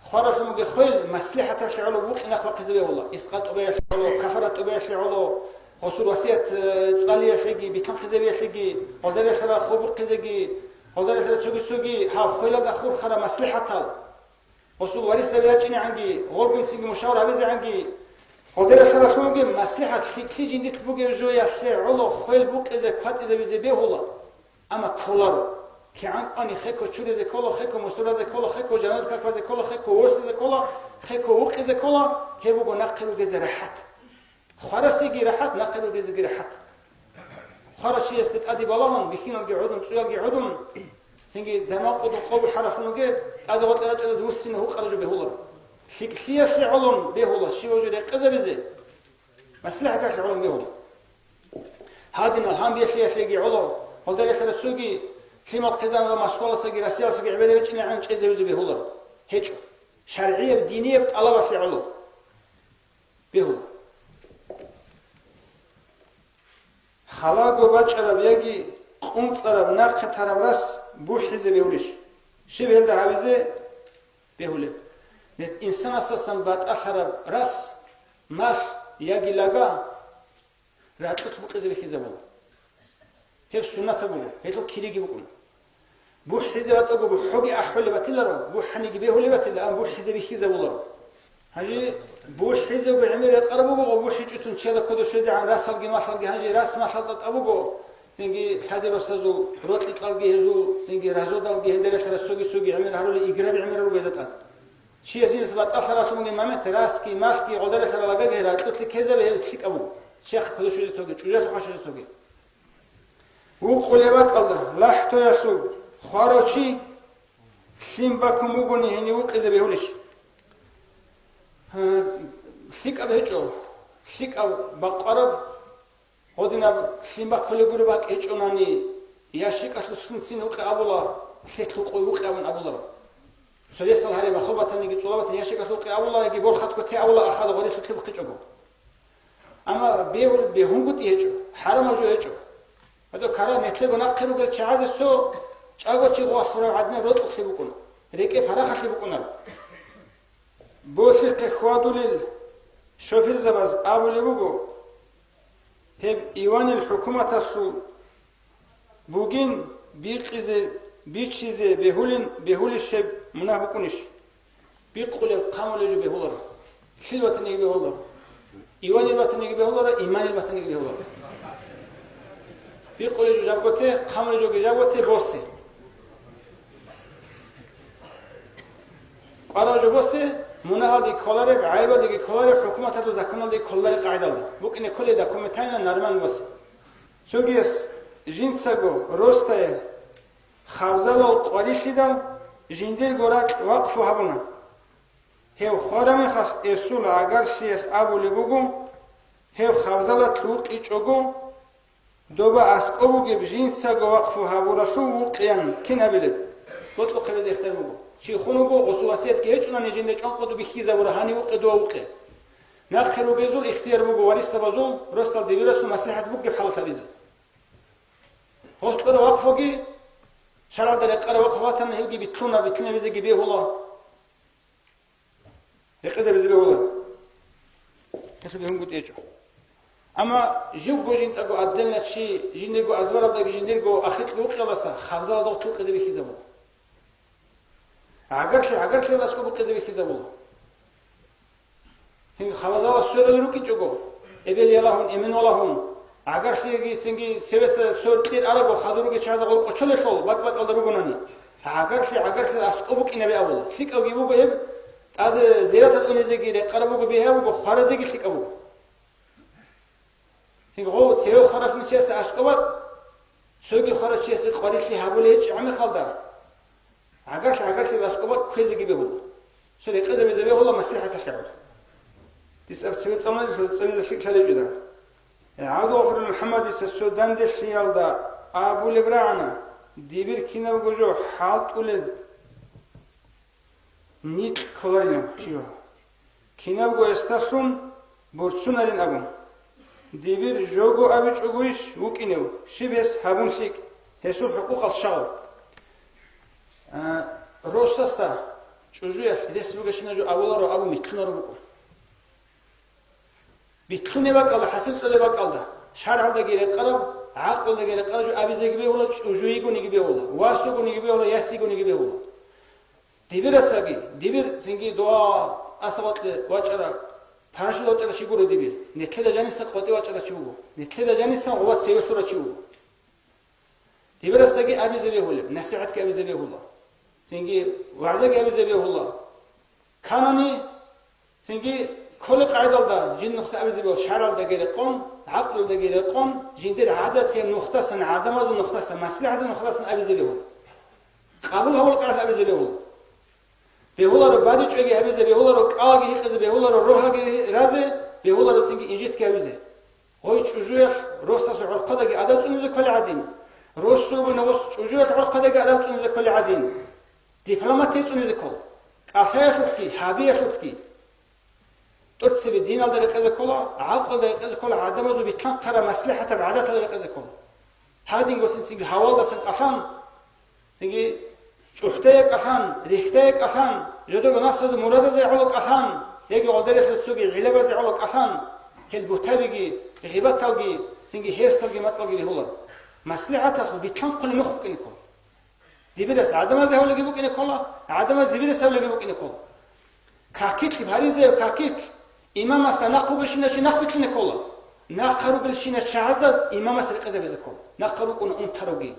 хваралъун бугеб хвел маслихӀаталъе гӀоло вукъинахъ бахъизе бегьула, искъа тӀубаялъе гӀоло, кафарат тӀубаялъе гӀоло, гъосул васият, э, цӀалиялъеги, битӀун хъизабиялъеги, гъолдарихъара хобухъизеги, гъолдарихъара цоги-цоги гьаб хвелалда хурхара маслихӀатал. Гъосул варисаби рачӀинегӀанги, гъоргунцинги мушавар гьабизегӀанги, гъодерахъаралъунги маслихӀат лъикӀлъи жиндилъ бугев жоялъе гӀоло хвел букъизе кватӀизабизе бегьула. Амма кколаро. КигӀан кӀвани хехго чуризе ккола, хехго мусуразе ккола, хехго жаназа каказе ккола, хехго ворсизе ккола, хехго вукъизе ккола, гьеб буго нахъе ругезе рахӀат. Хварасеги рахӀат, нахъе ругезеги рахӀат. Хварав чиясда тӀаде балагьун, бихьиналги гӀодун, цӀуялги гӀодун, цинги даман къудун къо бухӀаралъун вугеб, тӀаде гъоркье рачӀараз вуссине гьукъараб жо бегьуларо. ЛъикӀлъиялъе гӀолон бегьула, щивав жо рекъезабизе, маслихӀаталъе гӀолон бегьула. Гьадинал гьанбиялъиялъеги гӀоло, гьалда рехараб цоги лъимал хъизан ва Москваласаги Россияласаги гӀемер речӀинегӀан чӀезавизе бегьуларо. ГьечӀо. ШаргӀияб, динияб тӀалабалъе гӀоло. Бегьула. Халаго бачӀараб яги къунцӀараб нахъе тараб рас бухӀизе бегьулищ? Щиб гьелда гьавизе бегьулеб? Инсанасдасан батӀалъараб рас, малъ яги лага ракьулъ букъизе бихьизабула. Гьеб суннатаб буго, гьелъул кириги букӀуна. БухӀизе батӀаго бухӀоги ахӀулеб батиларо, бухӀаниги бегьулеб батила, амма бухӀизе бихьизабуларо. Гьанже бухӀизего гӀемер рекъараб буго, бухӀичӀо тун чияда кодо щвезегӀан расалги малъалги, гьанже рас малъал тӀатӀа буго, цинги лъади-росазул, рокьикьалги гьезул, цинги разодалги гьедералъ расцоги-цоги гӀемер гьарулел играби гӀемер руго гьезда тӀад. Чияс жинас батӀалъаралъун бугеб момент, расги, малъги, гъодаралъ ралагаги ракьулъе ккезабе гьеб лъикӀаб буго. Чехъ кодо щвезе тоге, чӀужалъухъа щвезе тоге. Вукъулеб бакӀалда, лахӀтоялъул хварав чи лъим бакун бугони гьенив вукъизе бегьулищ? Гьа, лъикӀаб гьечӀо, лъикӀаб бакъвараб, гъодинаб лъим баккулеб гуреб бакӀ гьечӀонани, я щикӀалъуссунцин вукъи абула, лъелъул къой вукъи абун абуларо. Цо ресал гьаре махал батаниги, цӀула батани, я щикӀалъул къи абула, яги борхатго те абула, ахал гъорилъулъе бухъичӀого. Амма бегьул-, бегьунгутӀи гьечӀо, хӀарамал жо гьечӀо. Гьадо кара нилъего нахъе ругел чагӀазе цо чӀаго чи гъвалъурав гӀадин рокьулъе букӀуна, рекӀе парахалъе букӀунаро. Болъихъе хьвадулел шоферзабаз абулеб буго, гьеб Иванил хӀукуматалъул бугин, бикъизе, бичизе бегьулин, бегьулищ гьеб, мунагь букӀунищ? Бикъулеб, хъамулеб жо бегьуларо. Лъил батаниги бегьуларо. Иванил батаниги бегьуларо, иманил батаниги бегьуларо. Бикъулеб жо жабго те, хъамулеб жоги жабго те, босе. КӀварав жо босе, мунагьалде кколареб, гӀайбалдеги кколареб, хӀукуматалда, законалде кколареб къагӀидалда. БукӀине кколей документально нормально босе. Цогияс жинцаго ростае хабзалал къварилъидал жиндирго ракь вакъфу гьабуна. Гьев хварамехалъ, эсул гӀагарлъиялъ абулеб буго, гьев хабзалалъ вукъичӀого, Доба аскӀоб бугеб жинцаго вакъфу гьабуралъув вукъеян кин абилеб? Бокьухъе безе ихтияр буго. Чи хун вуго, гъосул васиятги гьечӀунани жинда чӀванкъуду бихьизабура, гьанив вукъе, дова вукъе. Нахъе ругезул ихтияр буго варисабазул, росдал дибирасул маслихӀат бугеб хӀалалъ гьабизе. Гъос кьураб вакъфуги, шаргӀалда рекъараб вакъфу ватани, гьебги битлъуна, битлъинабизеги бегьула. Рекъезабизе бегьула. Гьелъул бегьунгутӀи гьечӀо. Амма живго жинтӀаго отдельно чи, жиндирго азбаралдаги жиндирго ахикь вукъиялдаса хабзалда гъутӀ вукъизе бихьизабула. ГӀагарлъи, гӀагарлъиялда аскӀоб вукъизе бихьизабула. Гьеб хабзалда сверал рукӀинчӀого, эбел ялагьун, эмен валагьун, гӀагарлъиги цинги цевеса сверал кьир араго, хадур ругел чагӀазда гъол кӀочолелъул бакӀ-бакӀалда ругонани. ГӀагарлъи, гӀагарлъи аскӀоб букӀинаби абула. ЛъикӀабги буго гьеб, тӀаде зираталда унезеги рекъараб буго, бигьа буго, хваразеги лъикӀаб буго. Цинги гъов цеве хваравлъун чиясда аскӀоб бакӀ, цоги хварав чиясе къварилъи гьабулей гьечӀеб мехалда, гӀагарлъи-гӀагарлъи аскӀоб бакӀ кквезеги бегьула. Цо рекъезабизе бегьула маслихӀаталъе гӀоло. Дица цеве цӀалуна, цеве лъикӀлъалев чӀеда. ГӀабдулгъафурил МухӀаммадица цо данделъиялда абулеб рагӀана, дибир кинабго жо хӀалтӀулеб никь кколаринав чи вуго. Кинабго гьесдалъун борцунарин абун. Дибир жого абичӀогойищ вукӀинев, щиб гьес гьабун лъикӀ, гьесул хӀукъукъал щал? А, росасда чӀужуялъ рес бугещинаб жо абуларо абун битлъунаро букӀун. Битлъунеб бакӀалда, хӀасил цӀолеб бакӀалда, шаргӀалдаги рекъараб, гӀакълуялдаги рекъараб жо абизеги бегьула, чӀужу йигониги бегьула, вас вугониги бегьула, яс йигониги бегьула. Дибирасаги, дибир цинги дова асабалъе вачӀарав, парашут вачӀарав чи гуро дибир. Нилъеда жаниса къватӀив вачӀарав чи вуго. Нилъеда жаниса гъова цеве лъурав чи вуго. Дибирасдаги абизе бегьулеб, насихӀатги абизе бегьула. Цинги вагӀзаги абизе бегьула. Канани, цинги кколеб къагӀидалда жиндир нухда абизе бегьула, шаргӀалдаги рекъон, гӀакълуялдаги рекъон, жиндир гӀадатияб нухдасан, гӀадамазул нухдасан, маслихӀатул нухдасан абизе бегьула. Къабул гьабулеб къагӀидалъ абизе бегьула. Бегьуларо бадибчӀвайги гьабизе, бегьуларо кӀалги гьикъизе, бегьуларо рогьалги разе, бегьуларо цинги инжитги гьабизе. Гъой чӀужуялъ росасул гӀорхъадаги адаб цӀунизе кколей гӀадин, росулгун гъос чӀужуялъ гӀорхъадаги адаб цӀунизе кколей гӀадин, дипломатия цӀунизе ккола, кӀалъаялъулъги, гьабиялъулъги. ТӀоцебе диналда рекъезе ккола, гӀакълуялда рекъезе ккола, гӀадамазул битлъанхъараб маслихӀатаб гӀадаталда рекъезе ккола. Гьадин гъосин цинги гьавалдасан кӀалъан, цинги чӀухӀдае кӀалъан, рихьдае кӀалъан, жодор нафсазул мурадазе гӀоло кӀалъан, яги гъолдарихъе цоги гӀиллабазе гӀоло кӀалъан, гьел бутабиги, гъибаталги, цинги гьерсалги мацӀалги ригьула. МаслихӀаталъул битлъанхъулеб нух букӀине ккола. Дибирас гӀадамазе гьавлеги букӀине ккола, гӀадамаз дибирас гьавлеги букӀине ккола. Какилъ, гьаризаяб какилъ, имамасда нахъ вугелщинав чи нахъ вилълъине ккола. Нахъа ругелщинал чагӀазда имамас рекъезабизе ккола. Нахъа рукӀуна унтаравги,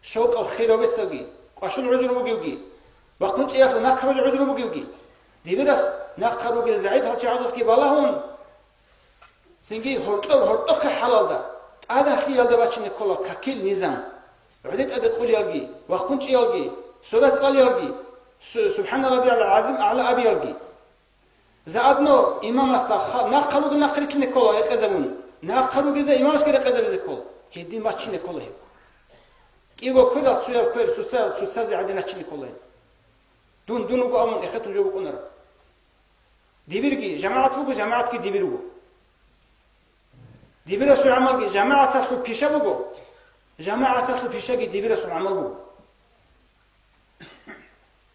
щокъав хирав бецавги, кӀвашул гӀузру бугевги, вахъун чӀеялъул накабазул гӀузру бугевги. Дибирас нахъа ругел загӀипал чагӀазухъги балагьун, цинги гьоркьоб-гьоркьохъе хӀалалда, тӀадалъиялда бачине ккола какил низам. ГӀодитӀаде къулиялги, вахъун чӀиялги, сурат цӀалиялги, су-, Субхана раббиял гӀазим агӀла абиялги. Заодно имамасда ха-, нахъа ругел нахъ рилълъине ккола рекъезабун, нахъа ругезда имамасги рекъезабизе ккола. Гьедин бачине ккола гьеб. КӀиго кверал цояв квер цоца-, цоцазе гӀадин рачине ккола гьеб. Дун дун вуго абун эхетун жо букӀунараб. Дибирги жамагӀат буго, жамагӀатги дибир буго. Дибирасул гӀамалги жамагӀаталъул пиша буго, жамагӀаталъул пишаги дибирасул гӀамал буго.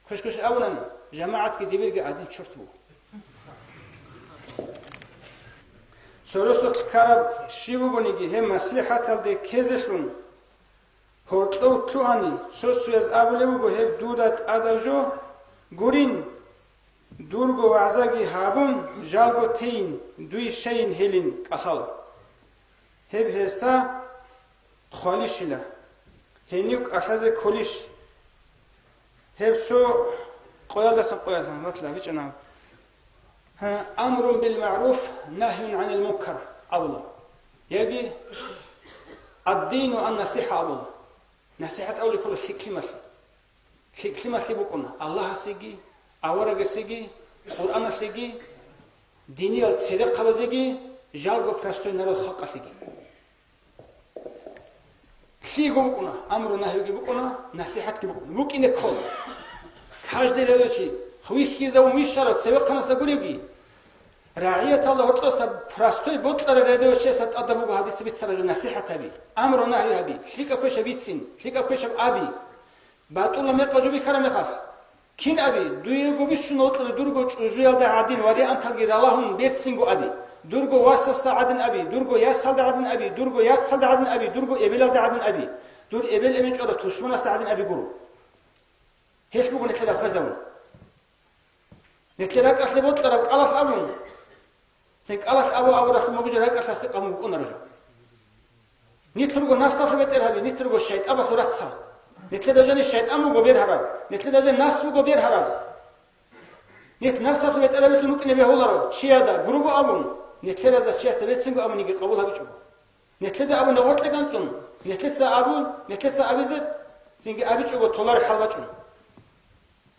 Квеш-квеш абунани, жамагӀатги дибирги гӀадин чурт буго. Цо росулъ ккараб щиб бугониги, гьеб маслихӀаталде ккезелъун, гьоркьов лъугьани, цо-цояз абулеб буго гьеб дуда тӀадаб жо гурин, дурго вагӀзаги гьабун, жалго тейин, дуй щайин гьелин кӀалъал. Гьеб гьесда хъвалищила, гьенив кӀалъазе кколищ? Гьеб цо къоялдасан къоялъ батла бичӀана. Амрун бил магӀруф, нагьюн гӀанил мункар абула. Яги ад-дину ан-насихӀа абула. НасихӀат абулеб ккола лъикӀлъималъи. ЛъикӀлъималъи букӀуна Аллагьасеги, аварагасеги, Къуръаналъеги, диниял церехъабазеги, жалго простой народ халкъалъеги. Диго букӀуна, амру-нагьиги букӀуна, насихӀатги букӀуна. БукӀине ккола. Каждый рядовой вихьизавун вищарав цевехъанаса гуревги, рагӀияталда гьоркьоса простой бокьарав рядовой чиясда тӀадаб буго гьадиса бицараб жо насихӀат гьаби, амру-нагьи гьаби, лъикӀаб квешаб бицин, лъикӀаб квешаб аби. БатӀулаб мекъаб жо бихьараб мехалъ, кин аби, дуего бищун вокьулев дурго чӀужуялда гӀадин варианталги ралагьун берцинго аби, дурго васасда гӀадин аби, дурго ясалда гӀадин аби, дурго яцалда гӀадин аби, дурго эбелалда гӀадин аби, дур эбел-эмен чӀварав тушманасда гӀадин аби гуро. Гьелъ буго нилъер рахазавун. Нилъер ракӀалъе бокьараб кӀалалъ абун, цин кӀалалъ абу-абуралъун бугеб жо ракӀалъасде къабул букӀунаро жо. Нилъ руго нафсалъул бетӀергьаби, нилъ руго шайтӀабалъул рацал. Нилъеда жани шайтӀан вуго бергьарав, нилъеда жани нафс вуго бергьарав. Нилъ нафсалъул бетӀергьабилъун вукӀине бегьуларо, чияда, грубо абун, нилъеразда чиясда берцинго абуниги къабул гьабичӀого. Нилъеда абуна гъоркье ганцӀун, нилъеца абун, нилъеца абизе, цинги абичӀого толареб хӀал бачӀун.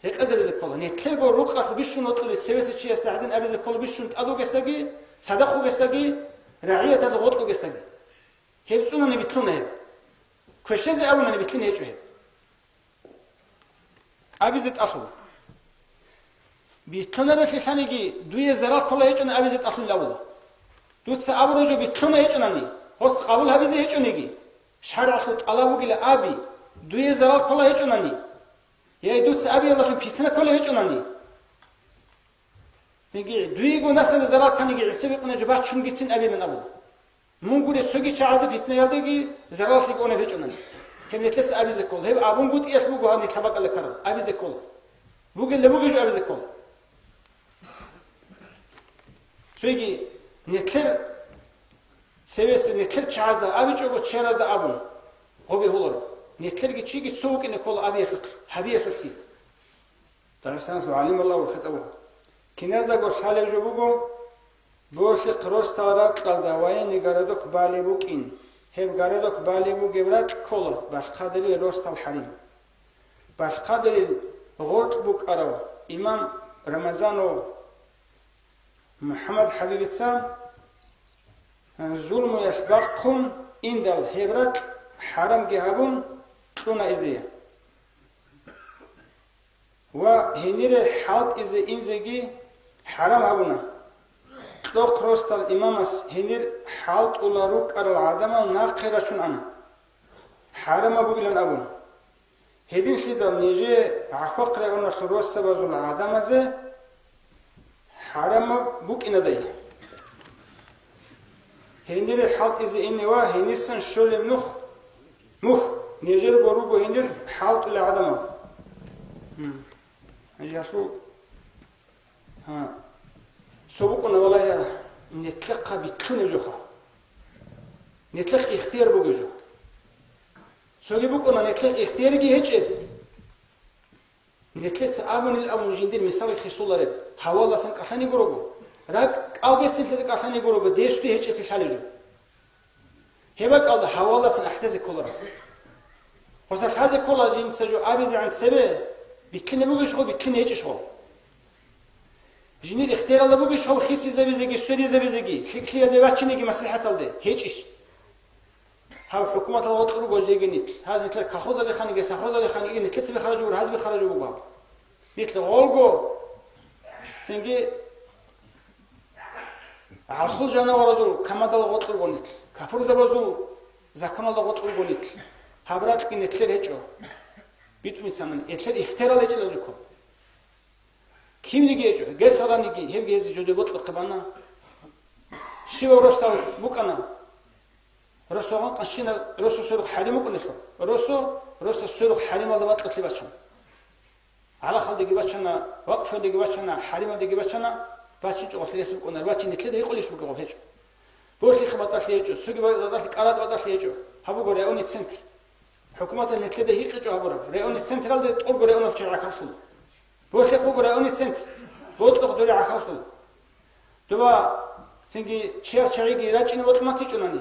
Гьекъезабизе ккола. Нилъерго рукъалъ бищун вокьулев цевесев чиясда гӀадин абизе ккола бищун тӀад вугесдаги, цадахъ вугесдаги, рагӀияталда гъоркь вугесдаги. Гьеб цӀунани битлъуна гьеб. Квешезе абунани битлъине гьечӀо гьеб. Абизе тӀалъула. Битлъунарелъе лъаниги, дуе зарал ккола гьечӀони абизе тӀалъула абула. Дуца абураб жо битлъуна гьечӀонани, гьос къабул гьабизе гьечӀониги, шаргӀалъул тӀалаб бугила аби, дуе зарал ккола гьечӀонани, яги дуца абиялдалъун питна ккола гьечӀонани. Цинги дуего нафсалда зарал кканиги гӀиса бикъуна жо бачунгицин абилан абула. Мун гуреб цоги чагӀазе питнаялдаги зараллъиги унеб гьечӀонани. Гьеб нилъеца абизе ккола. Гьеб абунгутӀиялъ буго гьаб нилъ гьаб бакӀалда ккараб. Абизе ккола. Бугелда бугеб жо абизе ккола. Цоги нилъер цевеса нилъер чагӀазда абичӀого чияразда абун, гъобе гьоларо. Нилъерги чиги цо вукӀине ккола абиялъулъ, гьабиялъулъги. Дагъистаналъул гӀалималда ва хитӀабуха. Киназдаго лъалеб жо буго, Болъихъ росдал ракьалда военный городок балеб букӀин, гьеб городок балеб бугеб ракь ккола бахъадерил росдал хӀарим. Бахъадерил гъоркь букӀарав имам Рамазанов МухӀаммад ХӀабибица, э, зулмуялъ бахъун индал гьеб ракь хӀарамги гьабун кьуна изие. Ва гьенире хӀалтӀизе инзеги хӀарам гьабуна. Кьохъ росдал имамас гьенир хӀалтӀула рукӀарал гӀадамал нахъе рачун ана, хӀарамаб бугилан абун. Гьединлъидал нижее ГӀахьвахъ районалъул росабазул гӀадамазе хӀарамаб букӀинадай. Гьенире хӀалтӀизе ине ва гьенисан щолеб нух, мух, нижерго руго гьенир хӀалтӀулел гӀадамал. Гьанже гьалъул, гьа, цо букӀуна, валагьа, нилъехъа битлъунеб жоха. Нилъехъ ихтияр бугеб жо. Цоги букӀуна, нилъехъ ихтиярги гьечӀеб. Нилъеца абунил абун жиндир мисалги хисулареб, гьаваласан кӀалъани гурого, ракӀ кӀал берцинлъизе кӀалъани гурого, десуде гьечӀеблъи лъалеб жо. Гьеб бакӀалда гьаваласан ахӀдезе кколаро. Гъоса лъазе ккола жинца жо абизегӀан цебе, битлъине бугищ гъо, битлъине гьечӀищ гъо. Жинир ихтияралда бугищ гъо хисизабизеги, сверизабизеги, лъикӀлъиялде бачинеги маслихӀаталде? ГьечӀищ. Гьаб хӀукуматалда гъоркь руго жеги нилъ. Гьаб нилъер колхозалихъаниги, совхозалихъаниги нилъеца бихараб жо буго, гьаз бихараб жо буго гьаб. Нилъ гъолго, цинги гӀалхул жанаваразул камадалда гъоркь руго нилъ, капурзабазул законалда гъоркь руго нилъ. Гьаб ракьги нилъер гьечӀо. БитӀун бицанани, нилъер ихтияр гьечӀелъул жо ккола. Кинниги гьечӀо, гесараниги, гьебги гьезие жодое бокьухъе бана. Щивав росдал букӀана, росо гъанкъанщинаб росо сверухъ хӀарим букӀунелъул, росо, росо сверухъ хӀарималда бакьулъе бачана. ГӀалахалдеги бачана, вакъфалдеги бачана, хӀарималдеги бачана, бачинчӀо гъолъ рес букӀуна, бачине нилъеда гьикъулищ буго гьечӀо. Болъихъ батӀалъи гьечӀо, цоги батӀалъи, КӀарат батӀалъи гьечӀо, гьаб буго районный центр. ХӀукуматалъ нилъеда гьикъичӀо гьабураб, районный централде тӀурго районалъул чагӀи гӀахьаллъула. Болъихъ буго районный центр, бокьухъ дуре гӀахьаллъула. Доба цинги чияр чагӀиги рачӀине бокьун батичӀунани,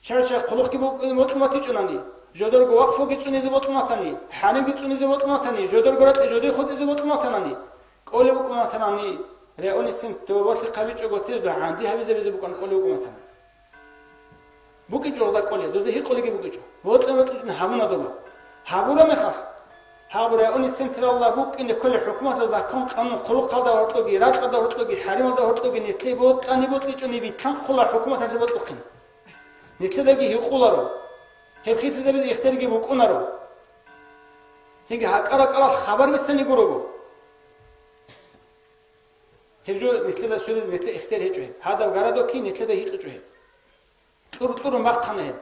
чияр чагӀи хъулухъги букӀине бокьун батичӀунани, жодорго вакъфуги цӀунизе бокьун батани, хӀаримги цӀунизе бокьун батани, жодорго ракьги жодое хутӀизе бокьун батанани, кӀолеб букӀун батанани, районный центр доба болъихъ гьабичӀого тез дагьанди гьабизабизе букӀана кӀолеб букӀун батани. БукӀинчӀо гъозда кӀолеб, дозда гьикъулебги букӀинчӀо. Бокьараб бокьичӀони гьабуна доба. Гьабураб мехалъ, гьаб районный централда букӀине кколеб хӀукуматалда закон, къанун, хъулухъалда гьоркьоги, ракьалда гьоркьоги, хӀарималда гьоркьоги, нилъее бокьани бокьичӀони битӀун ккола хӀукуматалъе бокьухъин. Нилъедаги гьикъуларо. Гьеб хисизабизе ихтиярги букӀунаро. Цинги гьаркьа-ракьалъ хабар бицани гурого. Гьеб жо нилъеда сверизе нилъее ихтияр гьечӀо гьеб. Гьадаб городокги нилъеда гьикъичӀо гьеб. Кьуркьурун бахъана гьеб.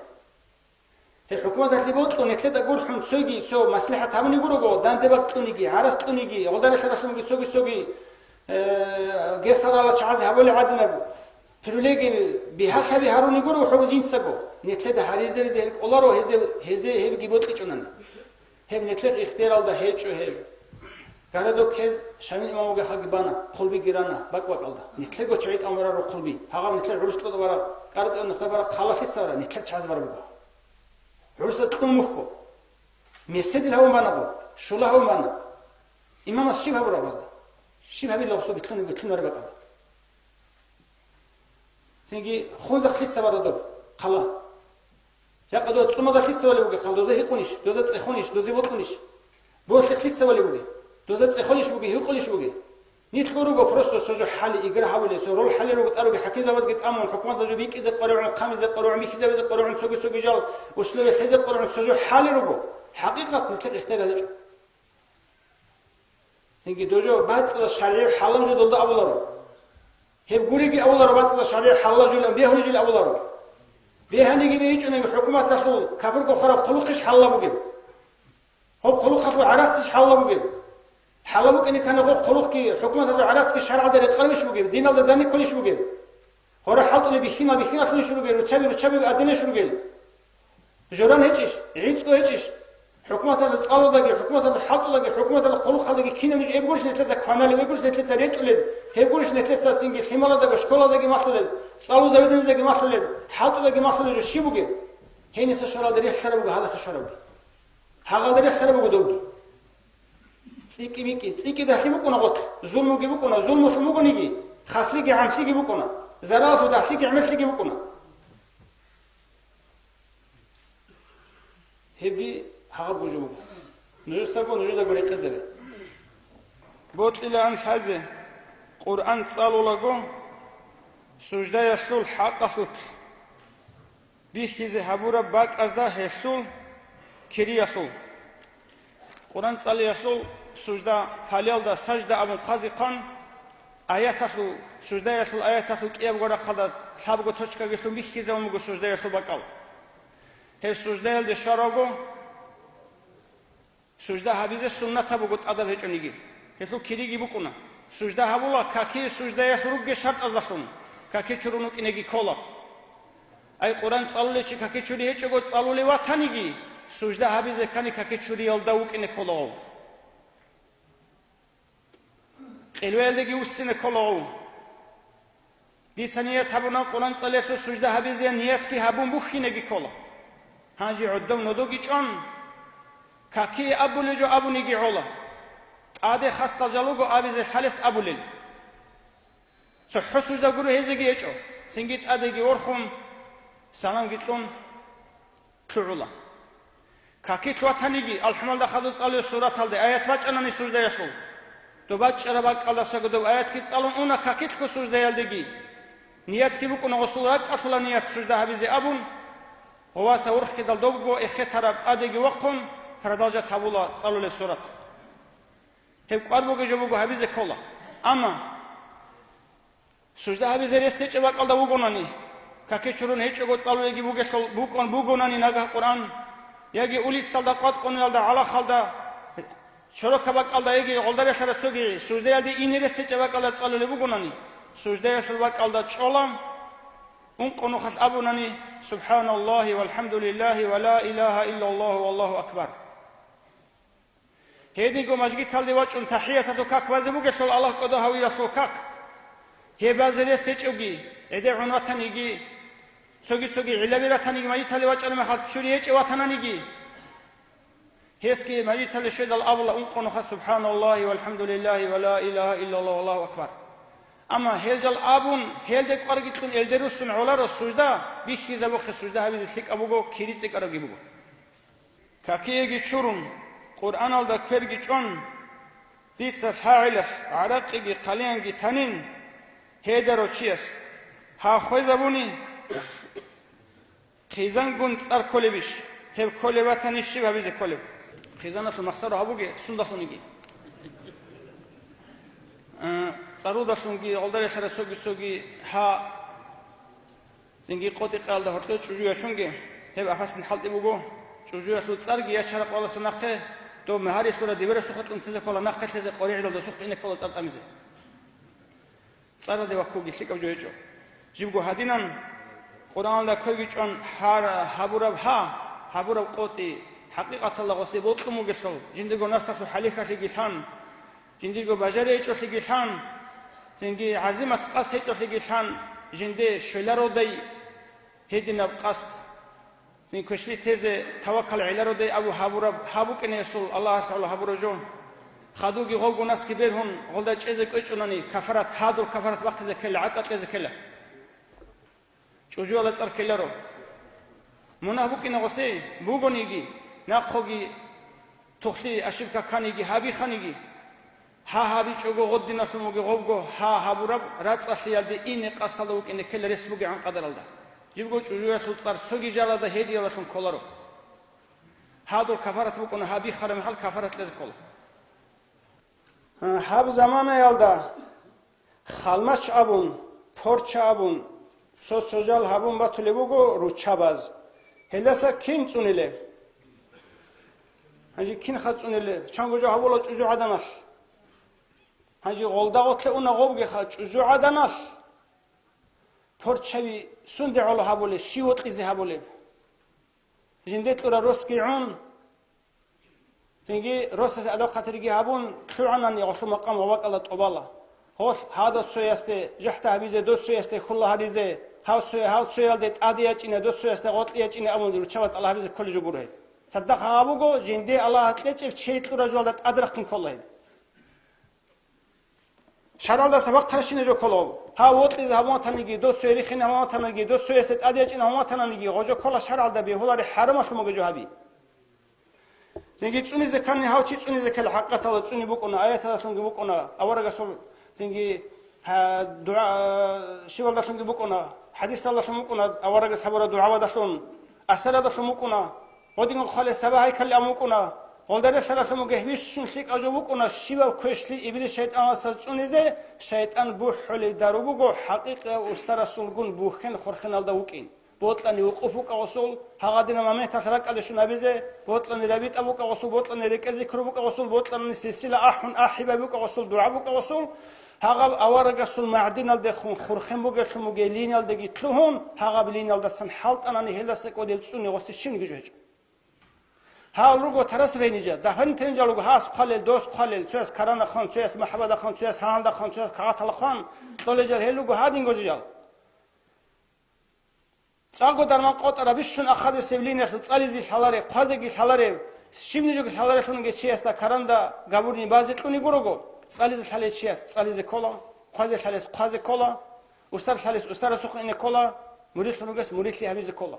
Гьеб хӀукуматалъе бокьун, нилъеда гурхӀун цоги цо маслихӀат гьабуни гурого, данде бакӀ кьуниги, гӀарац кьуниги, гъолдарелъа ралъунги цоги-цоги, э, гесарала чагӀазе гьабулеб гӀадинаб привилегия бигьа-лъаби гьаруни гурого хӀуба жинцаго. Нилъеда гьаризе-ризе гьел кӀоларо, гьезе, гьезе гьебги бокьичӀонани. Гьеб нилъер ихтияралда гьечӀо гьеб. Городок гьез Шамил имам вугехалги бана, хъулбиги рана бакӀ-бакӀалда. Нилъего чагӀи тӀамурару хъулби. Гьагъаб нилъер гӀурус кьода бараб, къаркьа нухда бараб хъала лъица бара, нилъер чагӀаз бараб буго. ГӀурусаз кьун мухьго. Меседил гьавун банаго, щула гьавун бана. Имамас щиб гьабураб гьазда? Щиб гьабила гъосул битлъун, битлъун бараб бакӀалда? Цинги хунзахъ лъица бара доб хъала? Жакъа дова цӀумада лъица валев вугев хъала, доза гьикъунищ, доза цӀехунищ, дозе бокьунищ? Борлъихъ лъица валев вугев? Доза цӀехунищ бугев, гьикъунищ бугев? Нилъго руго просто цо жо хӀали, игра гьабулел, цо рол хӀали руго тӀаруги хӀакимзабазги тӀамун, хӀукуматалда жо бикьизе къваригӀун, хъамизе къваригӀун, бихьизабизе къваригӀун, цоги-цоги жал условия лъезе къваригӀун, цо жо хӀали руго. ХӀакъикъат нилъер ихтияр гьечӀо. Цинги дожо бацӀцӀадаб шаргӀи хӀалам жо долда абуларо. Гьеб гуриги абуларо, бацӀцӀадаб шаргӀи хӀалал жулан бегьулел жил абуларо. Бегьаниги бегьичӀониги хӀукуматалъул капурго хвараб хъулухъищ хӀалал бугеб? Гьоб хъулухъалъул гӀарацищ хӀалал бугеб? ХӀалал букӀине ккани гъоб хъулухъги хӀукуматалда гӀарацги шаргӀалда рекъарабищ бугеб? Диналда данде кколищ бугеб? Гьора хӀалтӀулеб бихьинал бихьиналлъунищ ругел, руччаби руччабиго аденищ ругел? Журан гьечӀищ, гӀицӀго гьечӀищ. ХӀукуматалда цӀалудаги, хӀукуматалда хӀалтӀудаги, хӀукуматалда хъулухъалдаги кинаб ниж эбгурищ нилъеца кваналеб, эбгурищ нилъеца ретӀулеб, гьебгурищ нилъеца цинги лъималаздаго, школалдаги малъулеб, цӀалул заведениездаги малъулеб, хӀалтӀудаги малъулеб жо щиб бугеб? Гьениса шоралда рехараб буго гьадаса шорабги. Гьагъалда рехараб буго добги. ЦӀикӀкӀи бикӀи, цӀикӀкӀи дагьлъи букӀуна гъорлъ, зулмуги букӀуна, зулмулъун бугониги, хаслиги гӀамлъиги букӀуна, заралалъул дагьлъиги гӀемерлъиги букӀуна. Гьебги гьагъаб гужун буго. Нужецаго нужедаго рекъезабе. Бокьилаан лъазе, Къуръан цӀалулаго, суждаялъул хӀакъалъулъ бихьизе гьабураб бакӀазда гьелъул кириялъул. Къуръан цӀалиялъул сужда, палиялда сажда абун хъвазе хъван, аяталъул, суждаялъул аяталъул кӀиябго рахъалда лъабго точкаги лъун бихьизабун буго суждаялъул бакӀал. Гьеб суждаялде щваралго, сужда гьабизе суннатаб буго тӀадаб гьечӀониги. Гьелъул кириги букӀуна. Сужда гьабула, какие суждаялъ ругел шартӀаздалъун, каки чурун вукӀинеги ккола. Ай, Къуръан цӀалулев чи каки чури гьечӀого цӀалулев ватаниги, сужда гьабизе ккани каки чуриялда вукӀине кколаго. Къелбаялдеги вуссине кколаго. Дица ният гьабуна Къуръан цӀалиялъул сужда гьабизе, ниятги гьабун бухьинеги ккола. Гьанже гӀодов нодоги чӀван, какие абулеб жо абуниги гӀола. ТӀаде хасал жал руго абизе лъалес абулел. ЦохӀо сужда гуро гьезеги гьечӀо, цинги тӀадеги ворхун, саламги кьун лъугӀула. Какилъ ватаниги, алхӀамалда хадуб цӀалуе сураталде аят бачӀанани суждаялъул, доб бачӀараб бакӀалдасаго доб аятги цӀалун уна какилъго суждаялдеги. Ниятги букӀуна гъосул ракӀалъула ният сужда гьабизе абун, гъоваса урхкидал добго эхетараб тӀадеги вахъун, продолжать гьабула цӀалулеб сурат. Гьеб кӀвар бугеб жо буго гьабизе ккола. Амма сужда гьабизе рес гьечӀеб бакӀалда вугонани, каки чурун гьечӀого цӀалулеги бугелъул букӀун бугонани нагагь Къуръан, яги улицалда къватӀ къунуялда гӀалахалда чорокаб бакӀалда яги гъолдарелъараб цоги суждаялде ине рес гьечӀеб бакӀалда цӀалулеб бугонани, суждаялъул бакӀалда чӀола, ункъо нухалъ абунани: «Субханаллагьи валхӀамдулиллагьи ва ла илагьа иллаллагьу валлагьу акбар». Гьединго мажгиталде вачӀун тахӀияталъул как базе бугелъул Аллагь кӀодо гьавиялъул как. Гьеб базе рес гьечӀевги, гӀедегӀун ватаниги, цоги-цоги гӀиллаби ратаниги, мажгиталде вачӀараб мехалъ чури гьечӀев ватананиги, гьесги мажгиталде щведал абула ункъо нуха: «Субханаллагьи валхӀамдулиллагьи ва ла илагьа иллаллагьу валлагьу акбар». Амма гьел жал абун, гьелде кӀварги кьун, гьелде руссун гӀоларо сужда, бихьизабухъе сужда гьабизе лъикӀаб буго, кири цӀикӀкӀарабги буго. Какиеги чурун, Къуръаналда кверги чӀван, дица лъагӀилалъ гӀаракъиги хъалиянги танин, гьедаро чияс гьа хвезабуни, хъизангун цӀар кколебищ? Гьеб кколеб батани, щиб гьабизе кколеб? Хъизаналъул махсаро гьабуге сундалъуниги. Э, цӀарудалъунги, гъолдарелъара цоги-цоги гьа цинги къотӀи-къаялда гьоркьор чӀужу ячунги, гьеб апасин хӀалтӀи буго. ЧӀужуялъул цӀарги ячараб къоялдаса нахъе, дов магьари лъура дибирасухъе кьунтизе ккола, нахъе лъезе къоригӀелалда сухъ ине ккола цӀар тӀамизе. ЦӀаралде ваккуги лъикӀаб жо гьечӀо. Жибго гьадинан, Къуръаналда кверги чӀван гьар-, гьабураб гьа, гьабураб къотӀи, хӀакъикъаталда гъосе бокьун бугелъул, жиндирго напсалъул хӀалихьалъиги лъан, жиндирго бажаричӀолъиги лъан, цинги гӀазимат къасд гьечӀолъиги лъан, жинде щвелародай гьединаб къасд. Цин квешлъи тезе таваккал гӀелародай абу гьабураб гьаб букӀине гьесул Аллагьас гӀоло гьабураб жо. Хадуги гъобгу насги бергьун, гъолда чӀезе кӀвечӀунани, кафарат, гьадул кафарат бахъизе ккела, гӀакъа кьезе ккела. ЧӀужуяла цӀар ккеларо. Мунагь букӀине гъосе бугониги, нахъоги тухлъи ошибка кканиги, гьабиханиги, гьа гьабичӀого гъодиналъун вуги гъобго гьа гьабураб рацӀцӀалъиялде ине къасдалда вукӀине ккела рес бугегӀан къадаралда. Жибго чӀужуялъул цӀар цоги жалазда гьедиялдалъун кколаро. Гьадул кафарат букӀуна, гьабихараб мехалъ кафарат кьезе ккола. Гьаб заманаялда халмач абун, порча абун, цо-цо жал гьабун батулеб буго руччабаз. Гьелдаса кин цӀунилеб? Гьанже кинха цӀунилеб? Чанго жо гьабула чӀужугӀаданалъ. Гьанже гъолда гъотлъе уна гъобгеха чӀужугӀаданалъ. Порчаби сунде гӀоло гьабулеб, щив вокьизе гьабулеб? Жинде кьура росги гӀун, цинги росас адаб-хатирги гьабун, лъугӀанани гъолъул макъам ва бакӀалда тӀубала. Гъолъ гьадав цоясде жахӀда гьабизе, дов цоясде хьула гьаризе, гьав цоя-, гьав цоялде тӀаде ячӀине, дов цоясде гъоркье ячӀине абун руччабаз тӀалаб гьабизе кколеб жо гуро гьеб. Цадахъ гьабуго, жинде Аллагь кьечӀеб чей кьура жугьалда тӀадрахъин ккола гьеб. ШаргӀалдаса вахъаращина жо ккола. Гьав вокьизе гьабун ватаниги, досуе рихине гьабун ватаниги, досуясе тӀаде ячӀине гьабун ватаниги, гъо жо ккола шаргӀалда бегьуларе хӀарамалъун буго жо гьаби. Цинги цӀунизе ккани гьав чи цӀунизе ккела, хӀакъатала цӀуни букӀуна, аяталалъунги букӀуна, аварагасул цинги, гьа, дугӀа, щивалдалъунги букӀуна, хӀадисалдалъун букӀуна, аварагас гьабураб дугӀабадалъун, асарадалъун букӀуна. Гъодинго хъвалес саба гьайкалли амукӀуна. Гъолда релълъаралъун бугеб бищун лъикӀаб жо букӀуна, щибаб квешлъи Иблис шайтӀаналъа цӀунизе, шайтӀан бухӀулеб дару буго, хӀакъикъияб устарасулгун бухьен-хурхеналда вукӀин. Бокьани вукъуф букӀа гъосул, гьагъадинаб моменталъ ракӀалде щун гьабизе, бокьани рабитӀа букӀа гъосул, бокьани рекӀел-зикру букӀа гъосул, бокьани силсила ахӀун ахӀибаби букӀа гъосул, дугӀа букӀа гъосул, гьагъаб аварагасул магӀдиналдехун хурхен бугеблъун бугей линиялдаги лъугьун, гьагъаб линиялдасан хӀалтӀанани гьелдаса кӀодел цӀуни гъосе щибниги жо гьечӀо. Гьал руго тарас рейнижа, дополнительный жал руго, гьас хъвалел, дос хъвалел, цояс карана хъван, цояс махӀабада хъван, цояс гьаналда хъван, цояс кагъатала хъван, кьолел жал гьел руго гьадинго жал. ЦӀакъго дарман къотӀараб бищун ахадусеб линиялъул цӀализе лъалареб, хъвазеги лъалареб, щибни жоги лъаларелъунги чиясда каранда габурни базе кьуни гурого, цӀализе лъалев чияс цӀализе ккола, хъвазе лъалес хъвазе ккола, усар лъалес усарасухъ ине ккола, мурилъун ругес мурилъи гьабизе ккола.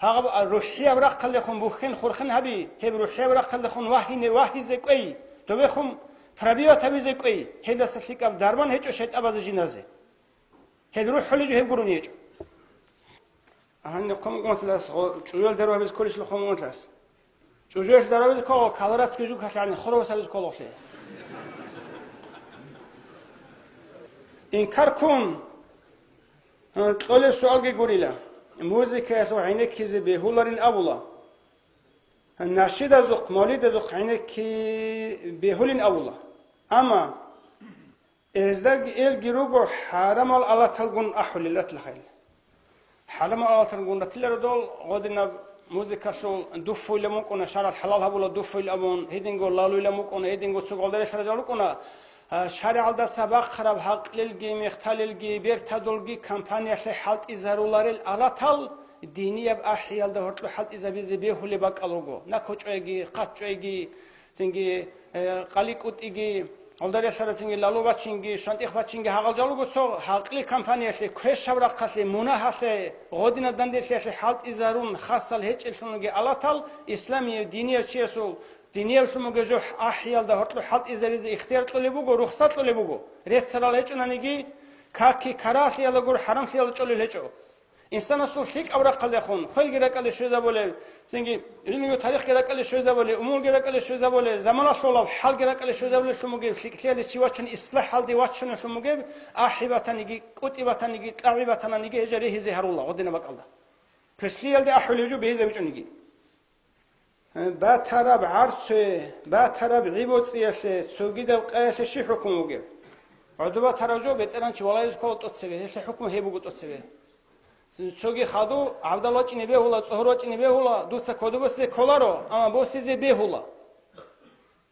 Гьагъаб рухӀияб рахъалдехун бухьен-хурхен гьаби, гьеб рухӀияб рахъалдехун вагьине-, вагьизе кӀвей, добехун пробивать гьабизе кӀвей, гьелдаса лъикӀаб дарман гьечӀо шайтӀабазе жиназе. Гьеб рухӀулей жо гьеб гурони гьечӀо. Гьаниб хъумгъунлъас, гъо-, чӀужуялъ дару гьабизе кколищ хъумгъунлъас? ЧӀужуялъ дару гьабизе ккого, колорадский жукалъ гӀани, хурабас гьабизе кколохълъи. Инкар ккун, э, кьолеб суалги гурила. Музыкаялъухъ гӀенеккизе бегьуларин абула. Нашидазухъ, мавлидазухъ гӀенекки бегьулин абула. Амма Гьездаги элги руго хӀарамал алаталгун ахӀулел ратила хайил. ХӀарамал алаталгун ратиларо дол, гъодинаб музыкалъул дуффуйилан мукӀуна, шаргӀалъ хӀалал гьабула дуффуйил абун, гьединго лалуйилан мукӀуна, гьединго цо гъолда релълъарал жал рукӀуна. А, шаригӀалдаса бахъараб гьакълилги, мехталилги, бертадулги компаниялъе хӀалтӀизаруларел алатал динияб ахӀиялда гьоркьоб хӀалтӀизабизе бегьулеб бакӀал руго. Накъ чӀвайги, хъат чӀвайги, цинги, э, къали-кӀутӀиги, Гьалда релълъарацинги лалу бачинги, шантӀих бачинги гьагъал жалуго цо гьакъли компаниялъе, квешаб рахъалъе, мунагьалъе, гъодина данделъиялъе хӀалтӀизарун хасал гьечӀелъунги алатал, исламияб динияв чиясул динияблъун бугеб жо ахӀиялда гьоркьоб хӀалтӀизаризе ихтияр кьолеб буго, рухсат кьолеб буго. Реццарал гьечӀонаниги, каки карагьалъиялда гуро, хӀарамлъиялда чӀолел гьечӀо. Инсанасул лъикӀаб рахъалдехун, хвелги ракӀалде щвезабулеб, цинги гӀилмуги тарихги ракӀалде щвезабулеб, умулги ракӀалде щвезабулеб, заманалъулаб хӀалги ракӀалде щвезабулеллъун бугеб, лъикӀлъиялде чи вачун, ислахӀалде вачунеллъун бугеб, ахӀи батаниги, кӀутӀи батаниги, кьагӀи батананиги, гьеб жо ригьизе гьарула гъодина бакӀалда. Квешлъиялде ахӀулеб жо бегьизабичӀониги. Батараб гӀарцуе, батараб гӀи-боцӀиялъе, цогидаб къаялъе щиб хӀукму бугеб? ГӀодобе батараб жо бетӀергьанчи валагьизе ккола тӀоцебе, гьелъул хӀукму гьеб буго тӀоцебе. Цоги хадув гӀабдал вачӀине бегьула, цӀогьор вачӀине бегьула, дуца кодобе босизе кколаро, амма босизе бегьула.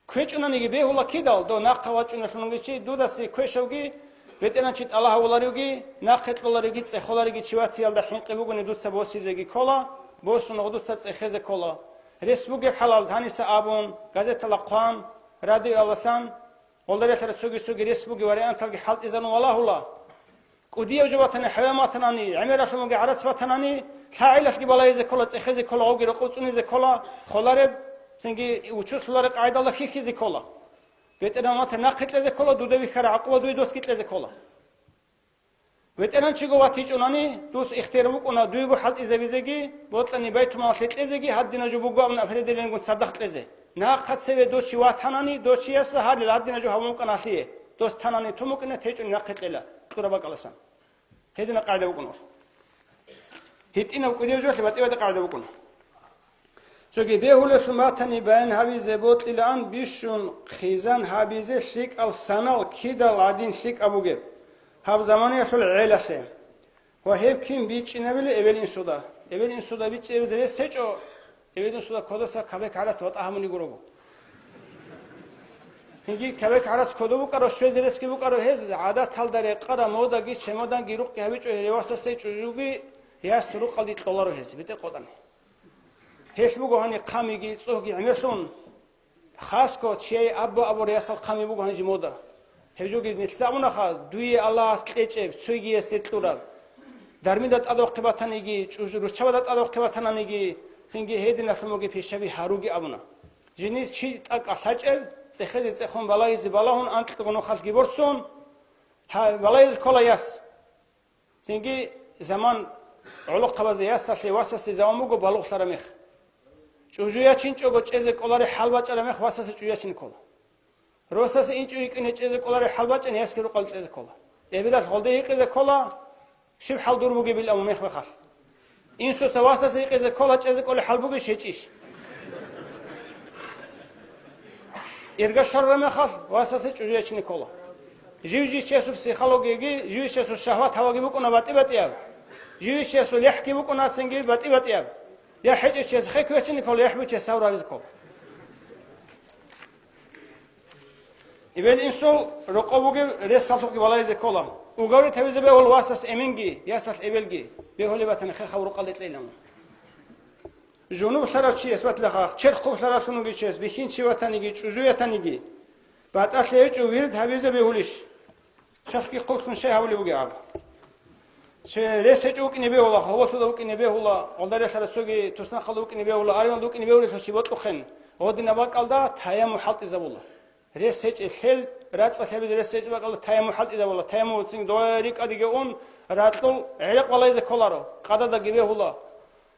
КвечӀонаниги бегьула кидал, дов нахъа вачӀунеллъун вугев чи, дудасе квешавги, бетӀергьанчи тӀалаб гьавуларевги, нахъе кьоларевги, цӀехоларевги чи ватиялда хӀинкъи бугони дуца босизеги ккола, босун гъодуца цӀехезе ккола. Рес бугеб хӀалалда гьаниса абун, газетала хъван, радиоялдасан, гъолда релълъарал цоги-цоги рес бугеб варианталги хӀалтӀизарун валагьула. КӀудияв жо батани, хӀайван батанани, гӀемералъун бугеб гӀарац батанани, лъагӀелалъги балагьизе ккола, цӀехезе ккола, гъовги рокъов цӀунизе ккола, холареб, цинги учуслъулареб къагӀидалда хьихьизе ккола. БетӀергьан ватани нахъе кьезе ккола, дуда вихьараб гӀакъуба дуе досги кьезе ккола. БетӀергьанчиго ватичӀонани, дус ихтияр букӀуна дуего хӀалтӀизабизеги, бокьани байтумалалъе кьезеги, гьадинаб жо буго абун определениегун цадахъ кьезе. Нахъа цеве дов чи ватанани, дов чиясда гьарила гьадинаб жо гьабун букӀана гьалъие. Дос танани тун букӀине, течӀони нахъе кьела, кьураб бакӀаласан. Гьединаб къагӀида букӀуна. ГьитӀинаб кӀудияв жоялъе батӀи-батӀи къагӀида букӀуна. Цоги бегьулелъул батани баян гьабизе бокьилаан бищун хъизан гьабизе лъикӀал санал кидал гӀадин лъикӀаб бугеб гьаб заманаялъул гӀелалъе. Ва гьеб кин бичӀчӀинабила эбел-инсуда. Эбел-инсуда бичӀчӀинабизе рес гьечӀо, эбел-инсуда кодаса кабек-гӀарац батӀа гьабуни гурого. Гьенги кабек-гӀарац кодоб букӀарав, щвезе ресги букӀарав гьез, гӀадаталда рекъараб модаги чемоданги рукъги гьабичӀо гьев васасей чӀужуги, яс рукъалде кьоларо гьез, бетӀер къотӀани. Гьелъ буго гьаниб хъамиги цӀогьги гӀемерлъун, хасго чияе абу-абураб ясал хъами буго гьанже мода. Гьеб жоги нилъеца абунаха, дуе Аллагьас кьечӀеб, цойгиясе кьураб. Дармида тӀадвахъе батаниги, чӀуж-, руччабада тӀадвахъе батананиги, цинги гьединалъун бугеб пишаби гьаруге абуна. Жиниз чи тӀакӀалъачӀеб, цӀехезе цӀехун, балагьизе балагьун, анкьго нухалъги борцун, гьа, балагьизе ккола яс. Цинги заман гӀолохъабазе ясалъе васасе заман буго балугълъараб мех. ЧӀужу ячинчӀого чӀезе кӀолареб хӀал бачӀараб мех васасе чӀужу ячин ккола. Росасе инчӀо йикӀине чӀезе кӀолареб хӀал бачӀани ясги рукъалде кьезе ккола. Эбелалъ гъолде гьикъизе ккола, щиб хӀал дур бугебилан мех-мехалъ. Инсуца васасе гьикъизе ккола, чӀезе кӀолеб хӀал бугищ гьечӀищ? Ирга щвараб мехалъ васасе чӀужу ячине ккола. Жив-жив чиясул психологияги, жив-жив чиясул шагьват гьаваги букӀуна батӀи-батӀияб. Жив-жив чиясул яхӀги букӀуна цинги батӀи-батӀияб. ЯхӀ гьечӀев чияс хек вячине ккола, яхӀ бугев чияс гьав гьабизе ккола. Эбел-инсул рокъов бугеб ресалъухъги балагьизе ккола. Угаврит гьавизе бегьула васас эменги, ясалъ эбелги, бегьулеб батани хехаб рукъалде кьейилан. Жунублъарав чияс батлахъах, черх хъублъаралъун вугев чияс, бихьинчи ватаниги, чӀужу ятаниги, батӀалъи гьечӀо вирд гьабизе бегьулищ? Черхги хъублъун щай гьабулеб бугеб аб? Че рес гьечӀо вукӀине бегьула, хавалъуда вукӀине бегьула, гъолдарелъара цоги туснахъалда вукӀине бегьула, ариналда вукӀине бегьулелъул чи бокьухъен, гъодинаб бакӀалда таяммум хӀалтӀизабула. Рес гьечӀеб лъел, рацӀцӀалъ гьабизе рес гьечӀеб бакӀалда таяммум хӀалтӀизабула. Таяммум цин дое рикӀкӀадеги ун, ракьул гӀерекъ балагьизе кколаро, къадалдаги бегьула,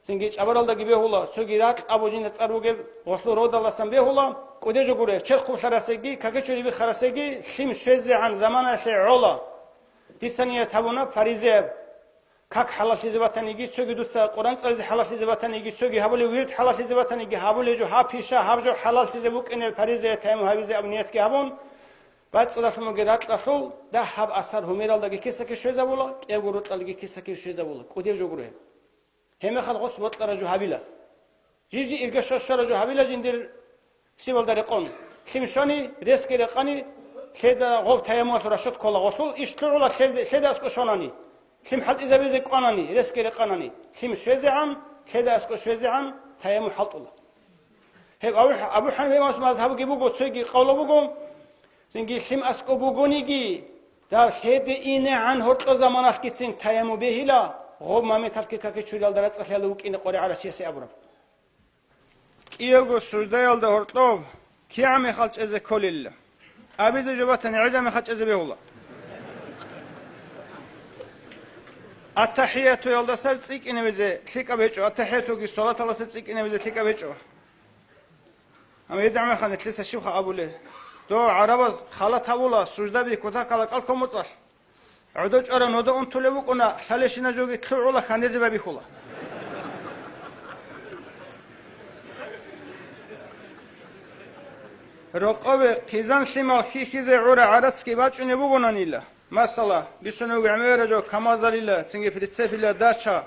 цинги чӀабаралдаги бегьула, цоги ракь абу жинда цӀар бугеб гъолъул родаласан бегьула, кӀудеб жо гуре, черх хъублъарасеги, какичури бихарасеги лъим щвезегӀан заманаялъе гӀола. Дица ният гьабуна паризеяб. Как хӀалаллъизе батаниги, цоги дуца Къуран цӀализе хӀалаллъизе батаниги, цоги гьабулеб вирд хӀалаллъизе батаниги, гьабулеб жо, гьаб пиша, гьаб жо хӀалаллъизе букӀине паризеяб таяммум гьабизе абун ниятги гьабун, бацӀцӀадалъун бугеб ракьалъул дагьаб асар гьумералдаги кисаки щвезабула, кӀиябго рукъалдаги кисаки щвезабула, кӀудеб жо гуро гьеб. Гьебмехалъ гъос бокьараб жо гьабила. Жив-жив ирга щвараб жо гьабила жиндир сибалда рекъон. Лъим щвани, ресги рекъани, лъеда гъоб таяммумалъул рашот ккола гъолъул, иш лъугӀула лъеда, лъеда аскӀо щванани. Лъим хӀалтӀизабизе кӀванани, ресги рекъанани, лъим щвезегӀан, лъеда аскӀо щвезегӀан таяммум хӀалтӀула. Гьеб Абу, Абу ХӀанифа имамас мазгьабги буго, цоги къавла буго, Цинги лъим аскӀоб бугониги, дагь лъеде инегӀан гьоркьо заманалъгицин таяммум бегьила, гъоб моменталъги каки чуралда рацӀцӀалъиялда вукӀине къваригӀарав чиясе абураб. КӀиявго суждаялда гьоркьоб кигӀан мехалъ чӀезе кколелила? Абизе жо батани, гӀеза мехалъ чӀезе бегьула. Аттахиятуялдаса цӀикӀкӀинабизе лъикӀаб гьечӀо, аттахиятуги салаталдаса цӀикӀкӀинабизе лъикӀаб гьечӀо. Амма гьедигӀан мехалъ нилъеца щибха абулеб? Дов гӀарабаз халат гьабула, суждаби кутакала кӀалккун моцӀалъ. ГӀодов чӀварав нода унтулев вукӀуна, лъалещина жоги лъугӀула, хьанезе байбихьула. Рокъове хъизан-лъимал хьихьизе гӀура гӀарацги бачӀунеб бугонанила. Масала, бицунеб буго гӀемераб жо камазалила, цинги прицепила, дача.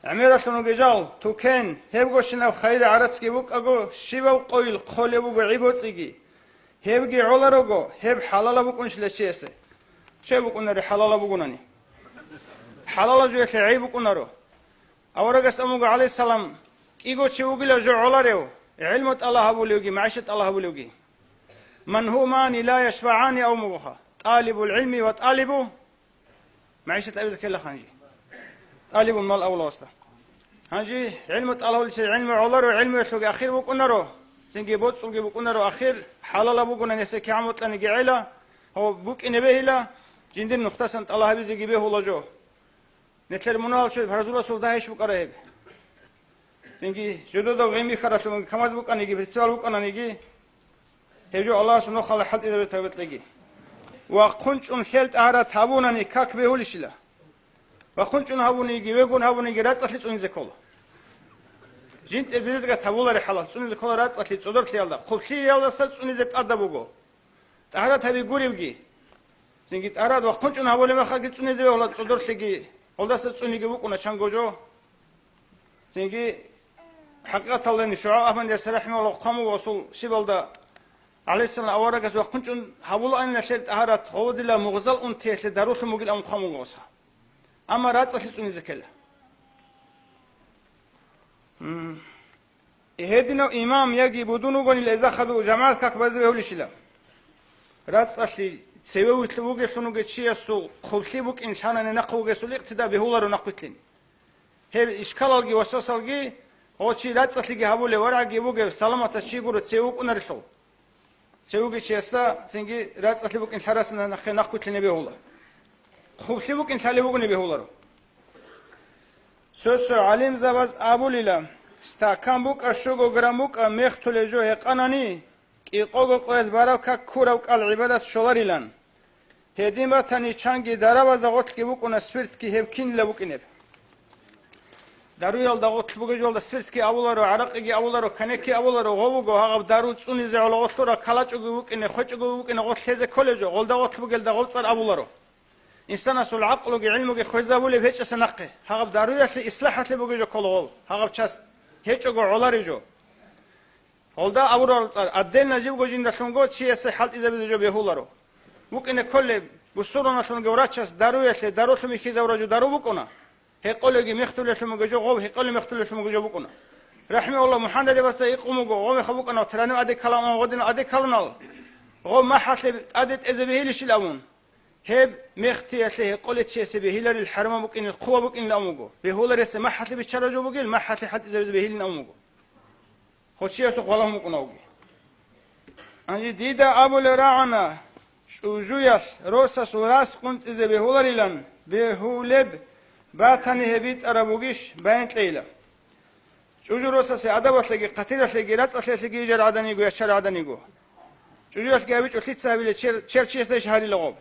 ГӀемералъун ругел жал, тукен, гьебгощинаб хайираб гӀарацги букӀаго, щибаб къойил хъолеб буго гӀи-боцӀиги. Гьебги гӀоларого, гьеб хӀалалаб букӀунищила чиясе? Чеб букӀунаре хӀалалаб бугонани? ХӀалалаб жоялъе гӀей букӀунаро. Аварагас абун буго, гӀалайгьиссалам, кӀиго чи вугила жо гӀоларев, гӀилму тӀалаб гьабулевги, магӀишат тӀалаб гьабулевги. Ман гьумани ла яшбагӀани абун бугоха, тӀалибул гӀилми ва тӀалибу МагӀишат абизе ккела гьанже. ТӀалибун мал авлавасда. Гьанже гӀилму тӀалабулев чи гӀилму гӀоларо, гӀилмуялъулги ахир букӀунаро, цинги боцӀулги букӀунаро ахир, хӀалалаб бугони гьесие кигӀан бокьаниги гӀела, гьав букӀине бегьила, жиндир нухдасан тӀалаб гьабизеги бегьула жо. Нилъер мунагьал чур Расул дагьищ букӀара гьеб. Цинги жододав гъимихьаралъун камаз букӀаниги, прицел букӀананиги, гьеб жо Аллагьасул нухалда хӀалтӀизабизе тавбет кьеги. Ва хъунчӀун лъел тӀагьарат гьабунани как бегьулищила? Ва хъунчӀун гьабуниги, вегун гьабуниги рацӀцӀалъи цӀунизе ккола. ЖинтӀе биризгат гьабулари хӀалал, цӀунизе ккола рацӀцӀалъи цӀодорлъиялда, хъублъиялдаса цӀунизе тӀадаб буго. ТӀагьарат гьаби гуребги. Цинги тӀагьарат ва хъунчӀун гьабулеб мехалги цӀунизе бегьула цӀодорлъиги, гьелдаса цӀуниги букӀуна чанго жо. Цинги хӀакъикъаталда ШугӀайб Ахмадияс рахӀимагьуллагь хъван буго гьесул щибалда, гӀалайгьиссалам, аварагас ва хъунчӀун гьабулаанила лъел тӀагьарат, гьолодила мугъзал унтиялъе дарулъун бугилан хъван буго гьес. Амма рацӀцӀалъи цӀунизе ккела. М. Гьединав имам яги будун вугонила эза хадув жамагӀат как базе бегьулищила? РацӀцӀалъи цеве вугелъун вугев чиясул хъублъи букӀин лъанани нахъ вугесул икътида бегьуларо нахъвилълъин. Гьеб ишкалалги васвасалги, гьев чи рацӀцӀалъиги гьабулев, варгӀаги бугев, саламатав чи гуро цеве вукӀунарелъул. Цевеги чиясда цинги рацӀцӀалъи букӀин лъарасда нахъе нахъвилълъине бегьула. Хъублъи букӀин лъалеб бугони бегьуларо. Цо-цо гӀалимзабаз абулила, стакан букӀа, щуго грамм букӀа, мехтулеб жо гьекъанани, кӀикъого къоялъ бараб как ккураб кӀал гӀибадат щоларилан. Гьедин батани, чанги дарабазда гъорлъги букӀуна, спиртги гьеб кинила букӀинеб. Даруялда гъорлъ бугеб жоялда спиртги абуларо, гӀаракъиги абуларо, коньякги абуларо, гъов вуго гьагъаб дару цӀунизе гӀоло гъорлъура, калачӀого букӀине, хвечӀого букӀине гъорлъ лъезе кколеб жо, гъолда гъорлъ бугелда гъов цӀар абуларо. Инсанасул гӀакълуги гӀилмуги хвезабулеб гьечӀеса нахъе, гьагъаб даруялъе ислахӀалъе бугеб жо ккола гъов, гьагъаб час гьечӀого гӀолареб жо. Гьолда абурал цӀар, отдельно живго жиндалъунго чиясе хӀалтӀизабизе жо бегьуларо. ВукӀине кколеб, бусурманалъунги врачас даруялъе дарулъун бихьизабураб жо дару букӀуна. Гьекъолеги мехтулелъун бугеб жо гъов, гьекъолеб мехтулелъун бугеб жо букӀуна. РахӀимагьуллагь МухӀаммадиябаса гьикъун буго, гъов мехалъ букӀана, тиранив адеккалан, гъодинав адеккалунал. Гъов махӀалъе тӀаде тӀезе бегьилищил абун. Гьеб мехтиялъе гьекъолев чиясе бегьиларил хӀарамаб букӀинил, хъубаб букӀинил абун буго. Бегьуларесе махӀалъе биччараб жо бугил, махӀалъе хӀалтӀизабизе бегьилин абун буго. Гьочиясухъ валагьун букӀуна вуги. Гьанже дида абулеб рагӀана, чӀужуялъ росасул рас къунцӀизе бегьуларилан, бегьулеб батани гьеб битӀараб бугищ, баян кьейила. ЧӀужу росасе адабалъеги, хъатиралъеги, рацӀцӀалъиялъеги ижар гӀаданиго, ячар гӀаданиго. ЧӀужуялъги абичӀо лъица гьабила, чер, чер чиясда иш гьарила гъоб.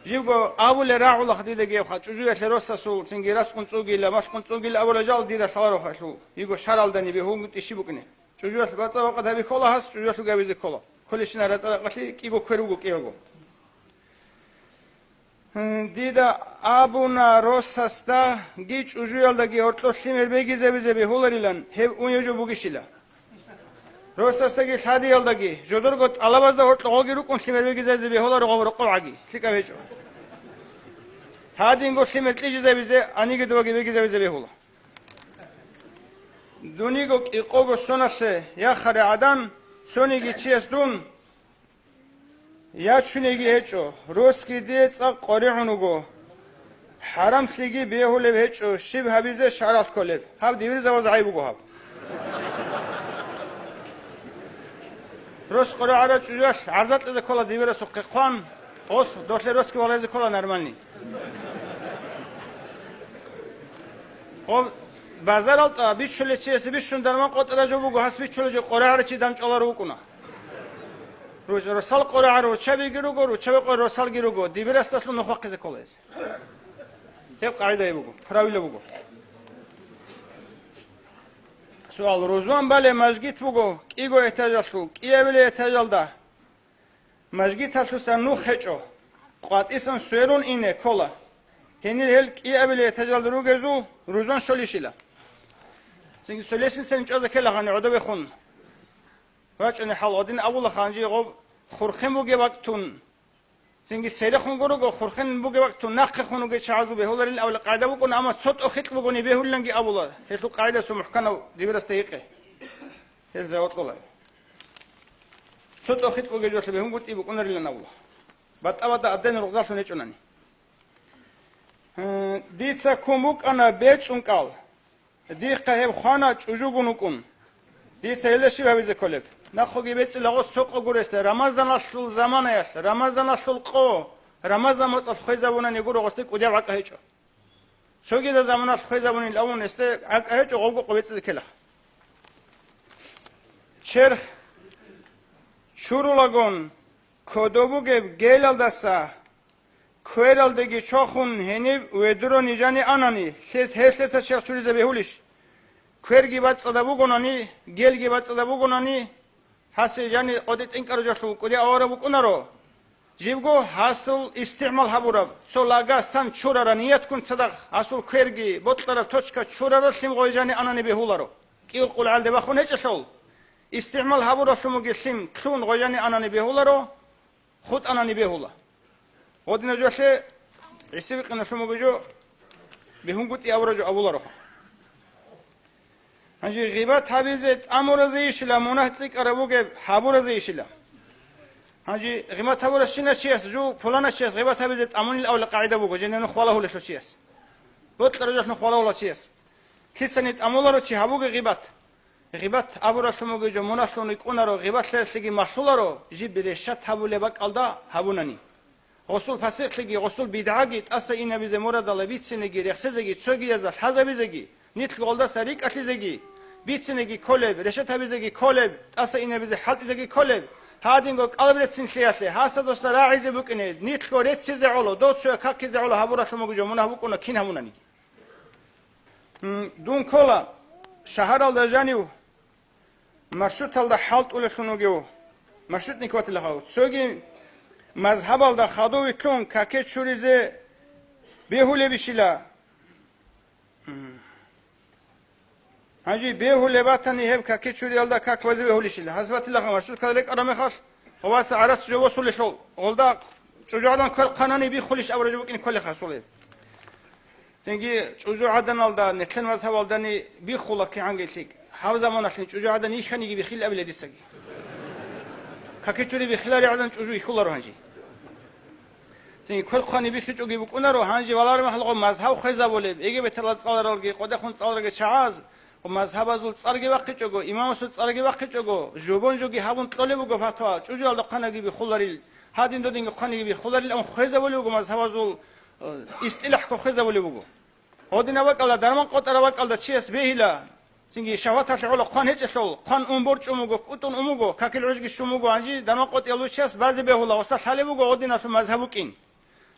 Жибго абулеб рагӀула дидаги гьебха, чӀужуялъе росасул цинги рас къунцӀугила, малъ къунцӀугила абулеб жал дида лъаларо халъул, йиго шаралдани бегьулгутӀи щиб букӀине. ЧӀужуялъ бацӀцӀа-бакъат гьаби ккола гьас, чӀужуялъуги гьабизе ккола. Кколещина рацӀцӀа-бакъалъе кӀиго квер буго кӀиялго. Дида абуна росасдаги чӀужуялдаги гьоркьор лъимер бегизабизе бегьуларилан, гьеб унев жо бугищила. Росасдаги лъадиялдаги, жодорго тӀалабазда гьоркьогъоги рукӀун лъимер бегизабизе бегьуларо гъоб рокъоб гӀаги, лъикӀаб гьечӀо. Гьадинго лъимер кьижизабизе, аниги дубаги бегизабизе бегьула. Дуниго кӀикъого соналъе яхарай гӀадан, цониги чияс дун Ячуниги гьечӀо, росги дие цӀакъ къоригӀун вуго. ХӀарамлъиги бегьулеб гьечӀо, щиб гьабизе шаргӀалъ кколеб? Гьаб дибирзабаз гӀайиб буго гьаб. Рос къоригӀарал чӀужуялъ гӀарза кьезе ккола дибирасухъе хъван, гъос долъе росги валагьизе ккола нормальный. Гъоб базаралда бичулев чиясе бищун дарман къотӀараб жо буго, гьас бичулев жо къоригӀарав чи дандчӀваларев вукӀуна. Рос-, росал къоригӀарав руччабиги руго, руччаби къоригӀарав росалги руго, дибирасдалъун нух бахъизе ккола гьес. Гьеб къагӀида гьеб буго, правило буго. Суал: рузман балеб мажгит буго кӀиго этажалъул, кӀиабилеб этажалда. Мажгиталъуса нух гьечӀо, къватӀисан сверун ине ккола. Гьенир гьел кӀиабилеб этажалда ругезул рузман щолищила? Цинги цо лестницаялъ чӀвазе ккела гьаниб гӀодобехун. ВачӀунеб хӀал гьадин абула гьанже гъоб хурхен бугеб вакӀтун. Цинги церехун гурого хурхен бугеб вакӀтун нахъехун вугев чагӀазул бегьуларин абулеб къагӀида букӀуна, амма цо тӀохитӀ бугони бегьулиланги абула, гьелъул къагӀидасул мухӀканав дибирасда гьикъе. Гьел жаваб кьола. Цо тӀохитӀ бугеб жоялъе бегьунгутӀи букӀунарилан абула. БатӀа-батӀа аден ругъзаллъун гьечӀонани. Гье, дица ккун букӀана бецӀун кӀал. Дихъа гьеб хвана чӀужугун вукӀун. Дица гьелда щиб гьабизе кколеб? Нахъеги бецӀила гъос цо къо гуресда, Рамазаналъул заманаялъ, Рамазаналъул къо, Рамазан моцӀалъ хвезабунани гуро гъосде кӀудияб гӀакӀа гьечӀо. Цогидал заманалъ хвезабунин абун гьесде гӀакӀа гьечӀо, гъобго къо бецӀизе ккела. Черх чурулагун, кодоб бугеб гелалдаса квералдеги чохун гьениб ведро нижани анани, лъе-, гьелъеца черх чуризе бегьулищ? Кверги бацӀцӀадаб бугонани, гелги бацӀцӀадаб бугонани, гьасе жани къоде тӀинкӀараб жоялъул кӀудияб авараг букӀунаро. Жибго гьасул истигӀмал гьабураб цо лага сан чурараб ниятгун цадахъ гьасул кверги бокьараб точка чурараб лъим гъой жани анани бегьуларо. КӀиго къул гӀалде бахун гьечӀелъул, истигӀмал гьабуралъун бугеб лъим кьун гъой жани анани бегьуларо, хутӀанани бегьула. Гъодинаб жоялъе гӀисибикъиналъун буго жо бегьунгутӀи абураб жо абуларо. Гьанже гъибат гьабизе тӀамуразейищила, мунагь цӀикӀкӀараб бугеб гьабуразейищила? Гьанже гъибат гьабуращина чияс, жу пуланачияс гъибат гьабизе тӀамунил авла къагӀида буго, жинда нух валагьулелъул чияс. Бокьараб жоялъ нух валагьула чияс. Лъицани тӀамуларо чи гьабуге гъибат. Гъибат абуралъун бугеб жо муналъун рикӀкӀунаро, гъибатлъиялъеги малъуларо, жиб решат гьабулеб бакӀалда гьабунани. Гъосул пасикълъиги, гъосул бидгӀаги тӀаса инабизе мурадалда бицинеги, рехсезеги, цогиязда лъазабизеги, нилъго гъолдаса рикӀкӀалъизеги, бицинеги кколеб, решат гьабизеги кколеб, тӀаса инабизе хӀалтӀизеги кколеб, гьадинго кӀалбреццин лъиялъе, гьасда досда рагӀизе букӀине, нилъго реццизе гӀоло, доцояв какизе гӀоло гьабуралъун бугеб жо мунагь букӀуна кин гьабунани. М, дун ккола шагьаралда жанив маршруталда хӀалтӀулелъун вугев маршрутник ватилахъав. Цоги мазгьабалда хадув вилълъун каке чуризе бегьулебищила? М. Гьанже бегьулеб батани, гьеб каке чуриялда как базе бегьулищила? Гьас ватилахъав маршруткалда рекӀараб мехалъ, гъоваса гӀарац жо босулелъул, гъолда чӀужугӀадан квер хъванани биххулищ абураб жо букӀин кколеха асулеб. Цинги чӀужугӀаданалда, нилъер мазгьабалдани биххула кигӀанги лъикӀ. Гьаб заманалъин чӀужугӀадан йихьаниги биххилабила дицаги. Какичури биххилари гӀадан чӀужу йихьуларо гьанже. Цинги квер хъвани биххичӀоги букӀунаро, гьанже валармахалгъо мазгьаб хвезабулеб, Египеталда цӀаларалги, къодехун цӀаларалги чагӀаз, ва мазгьабазул цӀарги бахъичӀого, имамасул цӀарги бахъичӀого, жобон жоги гьабун кьолеб буго фатва, чӀужуялда хъванаги биххуларил, гьадин додинги хъваниги биххуларил, амма хвезабулеб буго мазгьабазул, э, истилахӀго хвезабулеб буго. Гьодинаб бакӀалда, дарман къотӀараб бакӀалда чияс бегьила, цинги шагьваталъе гӀоло хъван гьечӀелъул, хъван ун борчӀун буго, кӀутӀун ун буго, какил гӀужги щун буго, гьанже дарман къотӀиялъул чияс базе бегьула, гъосда лъалеб буго гьодиналъул мазгьаб букӀин.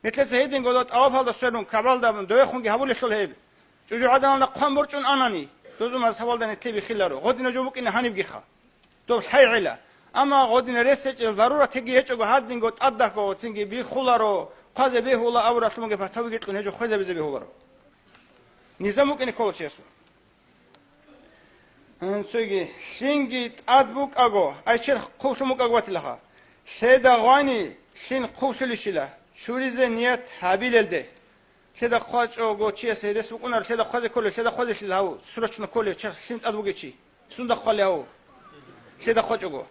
Нилъеца гьединго тӀавафалда сверун, КагӀбалда довехунги гьабулелъул гьеб. ЧӀужугӀаданалда хъван борчӀун анани, дозул мазгьабалда нилъе биххиларо, гъодинаб жо букӀина гьанибгиха. Доб лъай гӀела. Амма гъодинаб рес гьечӀеб, зарурат гьеги гьечӀого гьадинго тӀадахъго цинги биххуларо, хъвазе бегьула абуралъунги патавиги кьун гьечӀо, хвезабизе бегьуларо. Низам букӀине ккола чиясул. Цоги, лъинги тӀад букӀаго, ай черх хъублъун букӀаго батилаха. Лъеда гъвани лъин хъублъулищила, чуризе ният гьабилелде. Лъеда хъвачӀого чиясе рес букӀунаро, лъеда хъвазе кколев, лъеда хъвазелъил гьав, срочно кколев, черх лъин тӀад бугев чи. Сунда хъвали гьав? Лъеда хъвачӀого.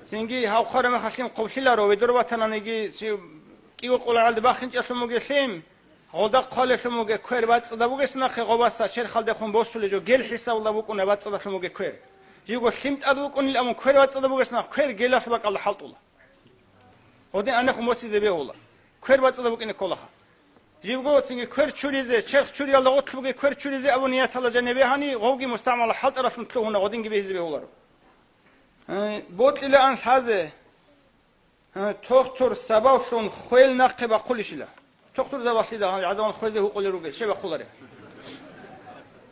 Цинги гьав хъвараб мехалъ лъим хъублъиларо, ведро батананиги, чи кӀиго къулгӀалде бахинчӀелъун бугелъим, гъолда хъвалелъун бугеб квер бацӀцӀадаб бугес нахъе гъобаса черхалдехун босулеб жо, гел хӀисабалда букӀуна бацӀцӀадалъун бугеб квер. Живго лъим тӀад букӀунил абун квер бацӀцӀадаб бугес нахъ квер гелалъул бакӀалда хӀалтӀула. Гъодин анехун босизе бегьула. Квер бацӀцӀадаб букӀине кколаха. Живго цинги квер чуризе, черх чуриялда гъорлъ бугеб квер чуризе абун нияталда жанибе гьани, гъовги мустагӀмалалъ хӀалтӀаралъун лъугьуна, гъодинги бегьизе бегьуларо. Э, бокьилаан лъазе, э, тохтур сабаблъун хвел нахъе бахъулищила. Тохтур сабаблъида гьадамал хвезе гьукъулел ругел, щай бахъулареб?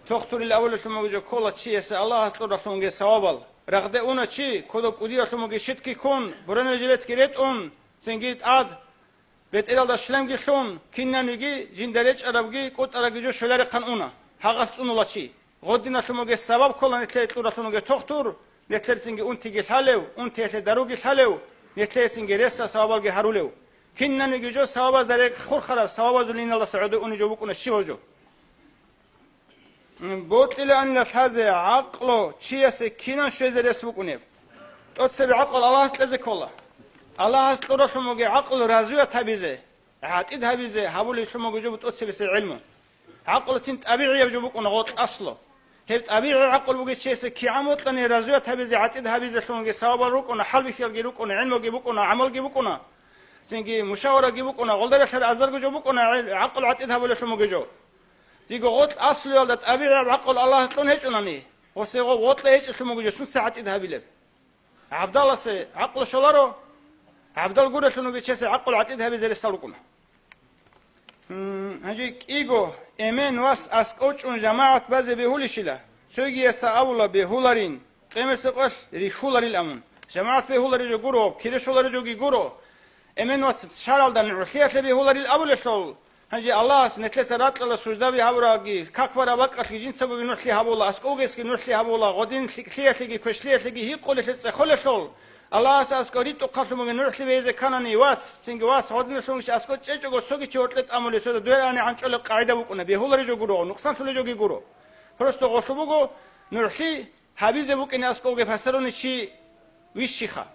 Тохтурил авалалъун бугеб жо ккола чиясе Аллагьас кьуралъунги савабал. Рагъде уна чи, кодоб кӀудиялъун бугеб щитги ккун, буранал жилетги ретӀун, цинги тӀад, бетӀералда шламги лъун, кинанниги жинда речӀарабги кӀутӀарабги жо щвеларехъан уна, гьагъалъ цӀунула чи. Гъодиналъун бугеб сабаб ккола нилъее кьуралъун бугеб тохтур, нилъерцинги унтиги лъалев, унтиялъе даруги лъалев, нилъеецинги ресал савабалги гьарулев. Кинанниги жо савабазда рекъ хурхараб, савабазул иналдаса гӀодов унеб жо букӀуна щибаб жо. Бокьилаанила лъазе гӀакълу чиясе кинан щвезе рес букӀунеб? ТӀоцебе гӀакълу Аллагьас кьезе ккола. Аллагьас кьуралъун бугеб гӀакълу развивать гьабизе, гӀатӀид гьабизе гьабулеблъун буго жо тӀоцебесеб гӀелму. ГӀакълуцин тӀабигӀияб жо букӀуна гъоркь аслу. Гьеб тӀабигӀи гӀакълу бугев чиясе кигӀан бокьани развивать гьабизе, гӀатӀид гьабизелъунги савабал рукӀуна, хӀалбихьиялги рукӀуна, гӀелмуги букӀуна, гӀамалги букӀуна. Цинги мушавараги букӀуна, гъолдаралъар азарго жо букӀуна, гӀел-, гӀакълу гӀатӀид гьабулеблъун бугеб жо. Диго гъоркь аслуялда тӀабигӀияб гӀакълу Аллагьас кьун гьечӀунани, гъосего гъоркье гьечӀелъун бугеб жо сунца гӀатӀид гьабилеб? ГӀабдаласе гӀакълу щоларо, гӀабдал гурелъун вугев чиясе гӀакълу гӀатӀид гьабизе ресал рукӀуна. М, гьанже кӀиго эмен вас аскӀов чӀун жамагӀат базе бегьулищила? Цогияс абула бегьуларин, къемесеб къоялъ рихьуларил амун. ЖамагӀат бегьулареб жо гуро, кире щолареб жоги гуро. Эмен вас шаргӀалда нугӀлъиялъе бегьуларил абулелъул, гьанже Аллагьас нилъеца ракьалда суждаби гьабурабги, как бараб бакӀалъги жинцагоги нугӀлъи гьабула, аскӀовгесги нугӀлъи гьабула, гъодин лъикӀлъиялъеги квешлъиялъеги гьикъулелъе цӀехолелъул, Аллагьас аскӀов ритӀухъалъун бугеб нугӀлъи бегьизе кканани, вац, цинги вас гъодинлъунищ аскӀов чӀечӀого цоги чи гьоркье тӀамулеб, цода дугӀаани гӀанчӀолеб къагӀида букӀуна, бегьулареб жо гуро, нукъсанлъулеб жоги гуро. Просто гъолъул буго нугӀлъи гьабизе букӀине аскӀовги пасарони чи вищиха.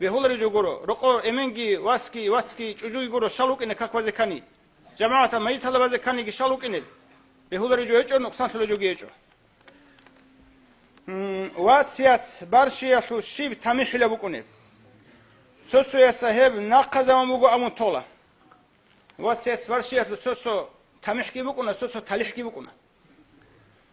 Бегьулареб жо гуро, рокъо эменги, васги, вацги, чӀужуги гуро, щал вукӀине как базе ккани. ЖамагӀатал майиталда базе кканиги щал вукӀинел. Бегьулареб жо гьечӀо, нукъсанлъулеб жоги гьечӀо. М, вац-яц барщиялъул щиб тамихӀила букӀунеб? Цо-цояца гьеб нахъа заман буго абун тола. Вац-яц барщиялъул цо-цо тамихӀги букӀуна, цо-цо талихӀги букӀуна.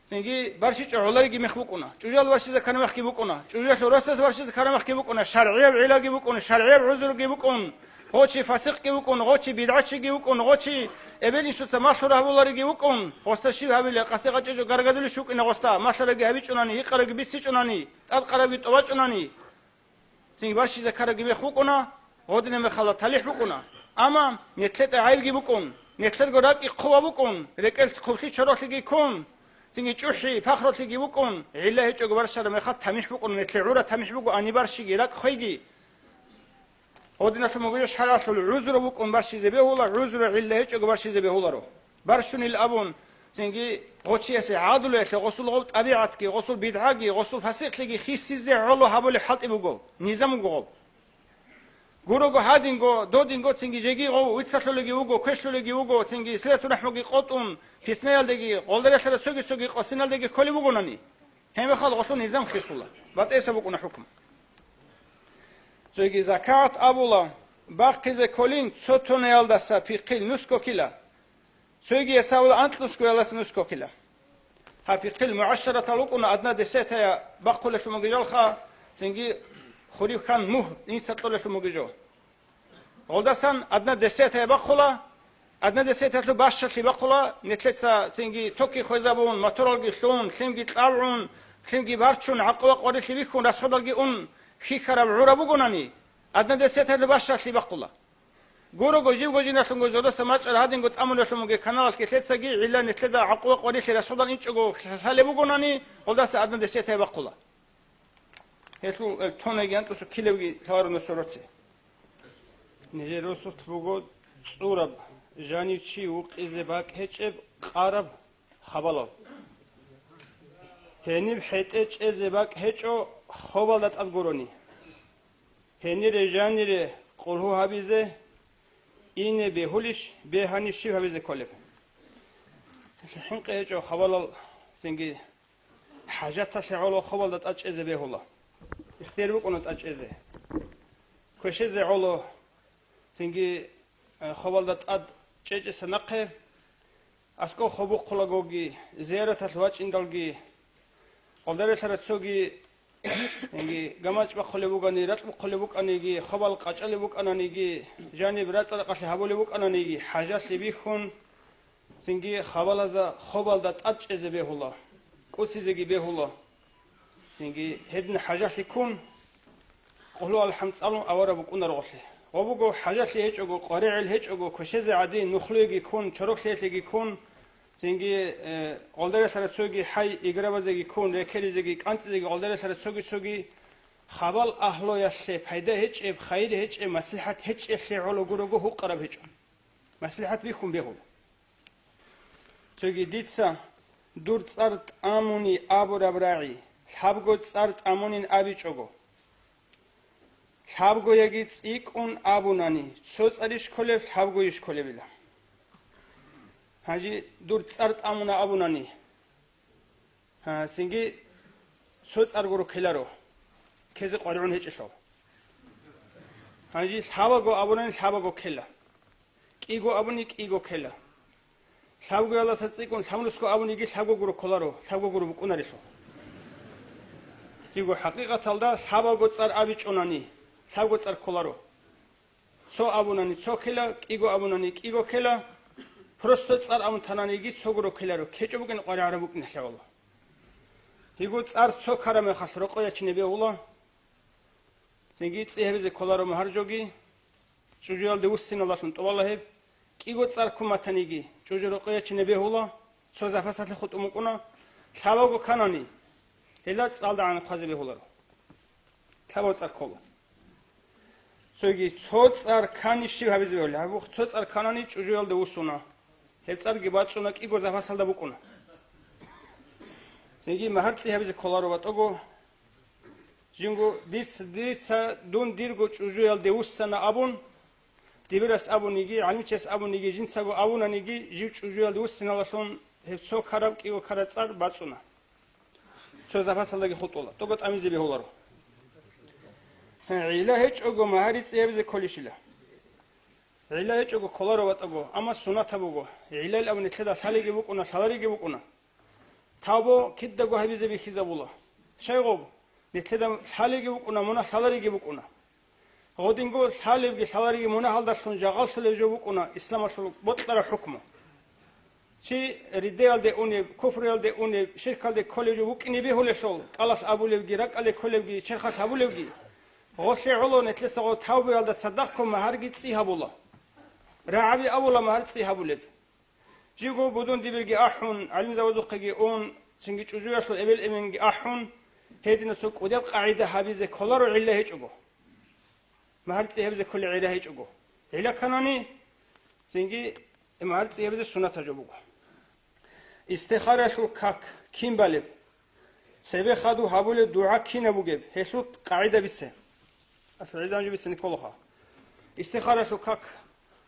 Цинги барщичӀого гӀолариги мех букӀуна, чӀужуялъ барщизе ккараб мехги букӀуна, чӀужуялъул росас барщизе ккараб мехги букӀуна, шаргӀияб гӀиллаги букӀун, шаргӀияб гӀузруги букӀун, гъо чи фасикъги вукӀун, гъо чи бидгӀачиги вукӀун, гъо чи эбел-инсуца малъур гьабулариги вукӀун, гъосда щиб гьабила, къасе-къачӀе жо гаргадулищ вукӀина гъосда, малъарабги гьабичӀунани, гьикъарабги бицичӀунани, тӀадкъарабги тӀобачӀунани. Цинги барщизе ккарабги мех букӀуна, гъодинаб мехалда талихӀ букӀуна. Амма нилъеда гӀайибги букӀун, нилъерго ракӀги хъула букӀун, рекӀелъ хъублъи чоролъиги ккун, цинги чӀухӀи пахрулъиги букӀун, гӀилла гьечӀого барщараб мехалъ тамихӀ букӀуна, нилъер гӀураб тамихӀ буго, гьаниб барщиги, ракӀ хвейги. Гъодиналъун буго шаргӀалъул гӀузру букӀун барщизе бегьула, гӀузру гӀилла гьечӀого барщизе бегьуларо. Барщунил абун, цинги гъо чиясе гӀадулаялъе гъосул гъоб тӀабигӀатги, гъосул бидгӀаги, гъосул фасикълъиги хисизе гӀоло гьабулеб хӀалтӀи буго, низам буго гъоб. Гурого гьадинго, додинго цинги жеги гъов вицалъулеги вуго, квешлъулеги вуго, цинги силату рахӀмуги къотӀун, питнаялдеги, гъолдаралъара цоги-цоги къосиналдеги кколеб бугонани. Гьеб мехалъ гъолъул низам хисула, батӀиса букӀуна хӀукму. Цоги закагӀат абула, бахъизе кколин цо тонаялдаса пихъил нусго кила, цоги ясавула анкь нусгоялдаса нусго кила. Гьаб пихъил мугӀашаратал рукӀуна, одна десятая бахъулелъун бугеб жалха, цинги хурив хьан мугь инса кьолелъун бугеб жо. Гъолдасан одна десятая бахъула, одна десятаялъул бащалъи бахъула, нилъеца цинги токги хвезабун, моторалги лъун, лъимги кьабгӀун, лъимги барчун, гӀакъуба къварилъи бихьун, расходалги ун, хьихьараб гӀураб бугонани, одна десятаялъул бащалъи бахъула. Гурого живго-жиналъунго зодоса мачӀар гьадинго тӀамулелъун бугеб каналалъ кӀелъецаги гӀилла нилъеда гӀакъуба къварилъи расходал инчӀого лъалеб бугонани, гъолдаса одна десятая бахъула. Гьелъул, э, тонайги анкьусу килевги лъаларунасул роце. Нижер росулъ буго цӀураб, жанив чи вукъизе бакӀ гьечӀеб къараб хабалал. Гьениб хӀетӀе чӀезе бакӀ гьечӀо хобалда тӀад гурони. Гьенире жанире къулгьу гьабизе ине бегьулищ, бегьани щиб гьабизе кколеб? ХӀинкъи гьечӀо хабалал, цинги хӀажаталъе гӀоло хабалда тӀад чӀезе бегьула. Ихтияр букӀуна тӀад чӀезе. Квешезе гӀоло, цинги, э, хабалда тӀад чӀечӀеса нахъе, аскӀов хоб бухъулагоги, зияраталъ вачӀиндалги, гъолдарелъара цоги, цинги гамачӀ бахъулеб бугани, ракь бухъулеб букӀаниги, хабал къачӀалеб букӀананиги, жаниб рацӀа-ракъалъи гьабулеб букӀананиги, хӀажалъи бихьун, цинги хабалаза хабалда тӀад чӀезе бегьула, кӀусизеги бегьула. Цинги гьедин хӀажалъи ккун, къулгьу алхӀам цӀалун авараг букӀунаро гъолъе. Гъо буго, хӀажалъи гьечӀого, къваригӀел гьечӀого, квешезе гӀадин, нухлуеги ккун, чороклъиялъеги ккун, цинги, э, гъолдарелъара цоги хӀай играбазеги ккун, рекеризеги, кӀанцӀизеги гъолдарелъара цоги-цоги хабал агьлуялъе пайда гьечӀеб, хайир гьечӀеб, маслихӀат гьечӀеблъи гӀоло гурого гьукъараб гьечӀо. МаслихӀат бихьун бегьула. Цоги дица дур цӀар тӀамуни абураб рагӀи, лъабго цӀар тӀамунин абичӀого. Лъабгояги цӀикӀкӀун абунани, цо цӀарищ кколеб, лъабгойищ кколебила. Гьанже дур цӀар тӀамуна абунани, гьа, цинги цо цӀар гуро ккеларо, ккезе къваригӀун гьечӀелъул. Гьанже лъабаго абунани лъабаго ккела. КӀиго абуни кӀиго ккела. Лъабгоялдаса цӀикӀкӀун лъабнусго абуниги лъабго гуро кколаро, лъабго гуро букӀунарелъул. Киго хӀакъикъаталда лъабаго цӀар абичӀонани, лъабго цӀар кколаро. Цо абунани цо ккела, кӀиго абунани кӀиго ккела. Просто цӀар абун тананиги цо гуро ккеларо, ккечӀо букӀин къваригӀараб букӀин лъавала. Киго цӀар цо ккараб мехалъ рокъой ячине бегьула. Цинги цӀи гьабизе кколаро магьар жоги, чӀужуялде вуссиналдалъун тӀубала гьеб. КӀиго цӀар ккун батаниги, чӀужу рокъой ячине бегьула, цо запасалъе хутӀун букӀуна, лъабаго кканани, гьела цӀалдагӀан хъвазе бегьуларо. Лъабаб цӀар ккола. Цоги цо цӀар ккани щиб гьабизе бегьулеб? Гьаб цо цӀар кканани чӀужуялде вуссуна. Гьеб цӀарги бацӀцӀуна, кӀиго запасалда букӀуна. Цинги магьар цӀи гьабизе кколаро батӀого, жинго диц-, дица дун дирго чӀужуялде вуссана абун, дибирас абуниги, гӀалимчияс абуниги, жинцаго абунаниги, жив чӀужуялде вуссиналдалъун гьеб цо ккараб кӀиго ккараб цӀар бацӀцӀуна. Цо запасалдаги хутӀула, тӀого тӀамизе бегьуларо. Гье, гӀилла гьечӀого магьари цӀи гьабизе кколищила? ГӀилла гьечӀого кколаро батӀаго, амма суннатаб буго. ГӀиллайл абун нилъеда лъалиги букӀуна, лъалариги букӀуна. Тавбу кидаго гьабизе бихьизабула. Щайгъуб, нилъеда лъалиги букӀуна, мунагь лъалариги букӀуна. Гъодинго лъалебги лъалариги мунагьалдалъун жагъаллъулеб жо букӀуна исламалъул бокьараб хӀукму. Чи риддаялде унеб, куфруялде унеб, ширкалде кколеб жо букӀине бегьулелъул, кӀалалъ абулебги, ракӀалде кколебги, черхалъ гьабулебги. Гъолъе гӀоло нилъеца гъо тавбуялда цадахъго магьарги цӀи гьабула. РагӀаби абула магьар цӀи гьабулеб. Жиго будун дибирги ахӀун, гӀалимзабазухъеги ун, цинги чӀужуялъул эбел-эменги ахӀун, гьединасул кӀудеб къагӀида гьабизе кколаро гӀилла гьечӀого. Магьар цӀи гьабизе кколеб гӀилла гьечӀого. ГӀилла кканани, цинги магьар цӀи гьабизе суннатаб жо буго. Истихаралъул как кин балеб? Цебе хадуб гьабулеб дугӀа кинаб бугеб, гьелъул къагӀида бице. Алъул гӀилан жо бицани кколаха. Истихаралъул как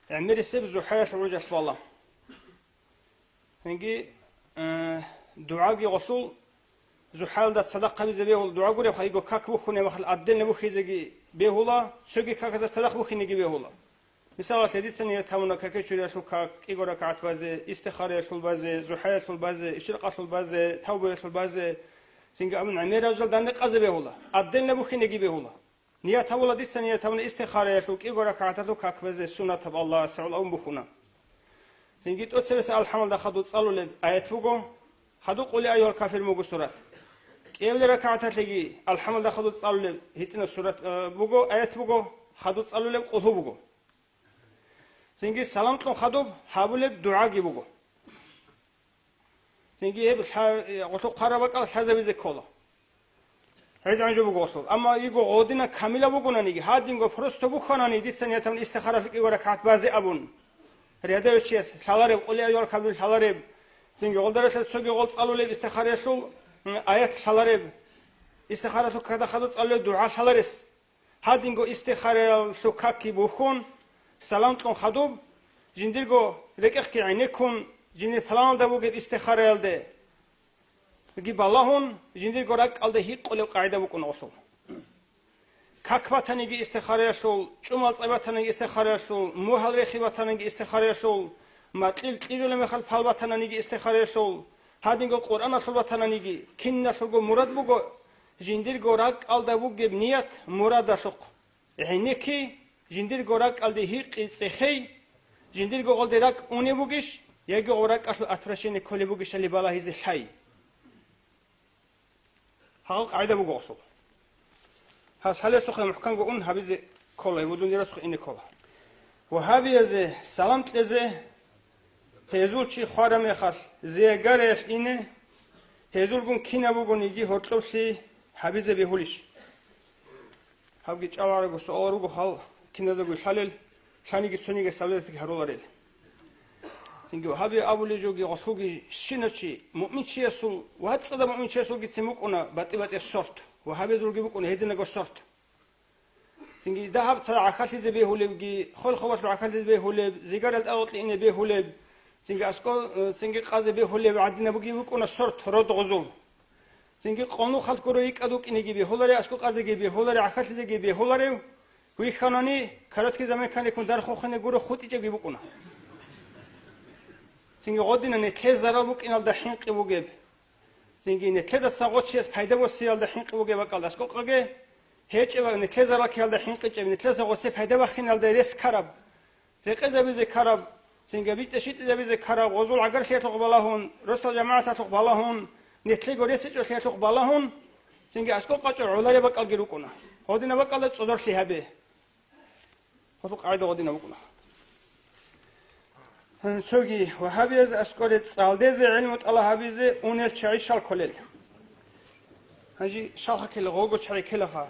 гӀемерисеб зухӀаялъул гӀужалъ бала. Гьанги, э, дугӀаги гъолъул зухӀаялда цадахъ гьабизе бегьула, дугӀа гуребха, йиго как бухьунеб мехалъ отдельно бухьизеги бегьула, цоги каказда цадахъ бухьинеги бегьула. Мисалалъе, дица ният гьабуна каке чуриялъул как, кӀиго ракагӀат базе, истихараялъул базе, зухӀаялъул базе, ишракъалъул базе, тавбуялъул базе, цинги абун гӀемераб жал данде къазе бегьула, отдельно бухьинеги бегьула. Ният гьабула, дица ният гьабуна истихараялъул кӀиго ракагӀаталъул как базе, суннатаб Аллагьас гӀоло абун бухьуна. Цинги тӀоцебесеб алхӀамалда хадуб цӀалулеб аят буго, хадуб Къул я айюгьал кафирун буго сурат. КӀиабилеб ракагӀаталъеги алхӀамалда хадуб цӀалулеб гьитӀинаб сурат, э, буго, аят буго, хадуб цӀалулеб Къулгьу буго. Цинги салам кьун хадуб гьабулеб дугӀаги буго. Цинги гьеб лъа-, гъолъул хъвараб бакӀал лъазабизе ккола. ГьезгӀан жо буго гъолъул. Амма йиго гъодина камила бугонаниги, гьадинго просто бухьанани, дица ният гьабуна истихаралъул кӀиго ракагӀат базе абун. Рядовой чияс лъалареб, Къул я айюгьал кафирун лъалареб, цинги гъолдаралъа цоги гъол цӀалулеб истихараялъул, м, аят лъалареб, истихараялъул какда хадуб цӀалулеб дугӀа лъаларес. Гьадинго истихараялъул какги бухьун, салам кьун хадуб, жиндирго рекӀехъги гӀенеккун, жиндир планалда бугеб истихараялде ги балагьун, жиндирго ракӀалде гьикъулеб къагӀида букӀуна гъолъул. Как батаниги истихараялъул, чӀумал цӀай батаниги истихараялъул, мугьал рехи батаниги истихараялъул, макьил кьижулеб мехалъ пал батананиги истихараялъул, гьадинго Къуръаналъул батананиги, киналъулго мурад буго, жиндирго ракӀалда бугеб ният мурадалъухъ. ГӀенекки, жиндирго ракӀалде гьикъи цӀехей, жиндирго гъолде ракӀ унеб бугищ, яги гъо ракӀалъул отвращение кколеб бугищали балагьизе лъай. Гьал къагӀида буго гъолъул. Гьал лъалесухъе мухӀканго ун гьабизе ккола, гьеб дуниялалъухъе ине ккола. Вагьабиязе салам кьезе, гьезул чи хвараб мехалъ, зиягаралъ ине, гьезулгун кинаб бугониги гьоркьоблъи гьабизе бегьулищ? Гьабги чӀалгӀарабго суал руго, хал киназдаго лъалел, лъаниги цониги саблетги гьаруларел. Цинги вагьаби абулей жоги гъолъулги щинав чи, муъминчиясул, вацӀцӀадаб муъминчиясулгицин букӀуна батӀи-батӀияб сорт, вагьабиязулги букӀуна гьединабго сорт. Цинги дагьаб цо гӀахьаллъизе бегьулебги, хвел-хвалалъул гӀахьаллъизе бегьулеб, зигарал тӀагъутлъи ине бегьулеб, цинги аскӀо, э, цинги къазе бегьулеб гӀадинабги букӀуна сорт род гъозул. Цинги къонухалъ гуро рикӀкӀад вукӀинеги бегьуларев, аскӀо къазеги бегьуларев, гӀахьаллъизеги бегьуларев, вихьанани, короткий заман кканеккун дархухъине гуро хутӀичӀебги букӀуна. Цинги гъодина нетлъе зарал букӀиналда хӀинкъи бугеб. Цинги нетлъедаса гъочияс пайда босиялда хӀинкъи бугеб бакӀалда аскӀокъаге, гьечӀеб нетлъе зарал ккеялда хӀинкъичӀеб, нетлъеса гъосе пайда бахиналда рес ккараб, рекъезабизе ккараб, цинги битӀа-щитӀизабизе ккараб, гъозул гӀагарлъиялъухъ балагьун, росал жамагӀаталъухъ балагьун, нетлъего ресичӀолъиялъухъ балагьун, цинги аскӀоб къачӀо гӀолареб бакӀалги рукӀуна. Гьодинаб бакӀалда цӀодорлъи гьабе. Гьодул къагӀида гьодинаб букӀуна. Цоги вагьабияз аскӀоре цӀалдезе гӀилму тӀалаб гьабизе унел чагӀи щал кколел. Гьанже щалха ккела, гъолго чагӀи ккелаха.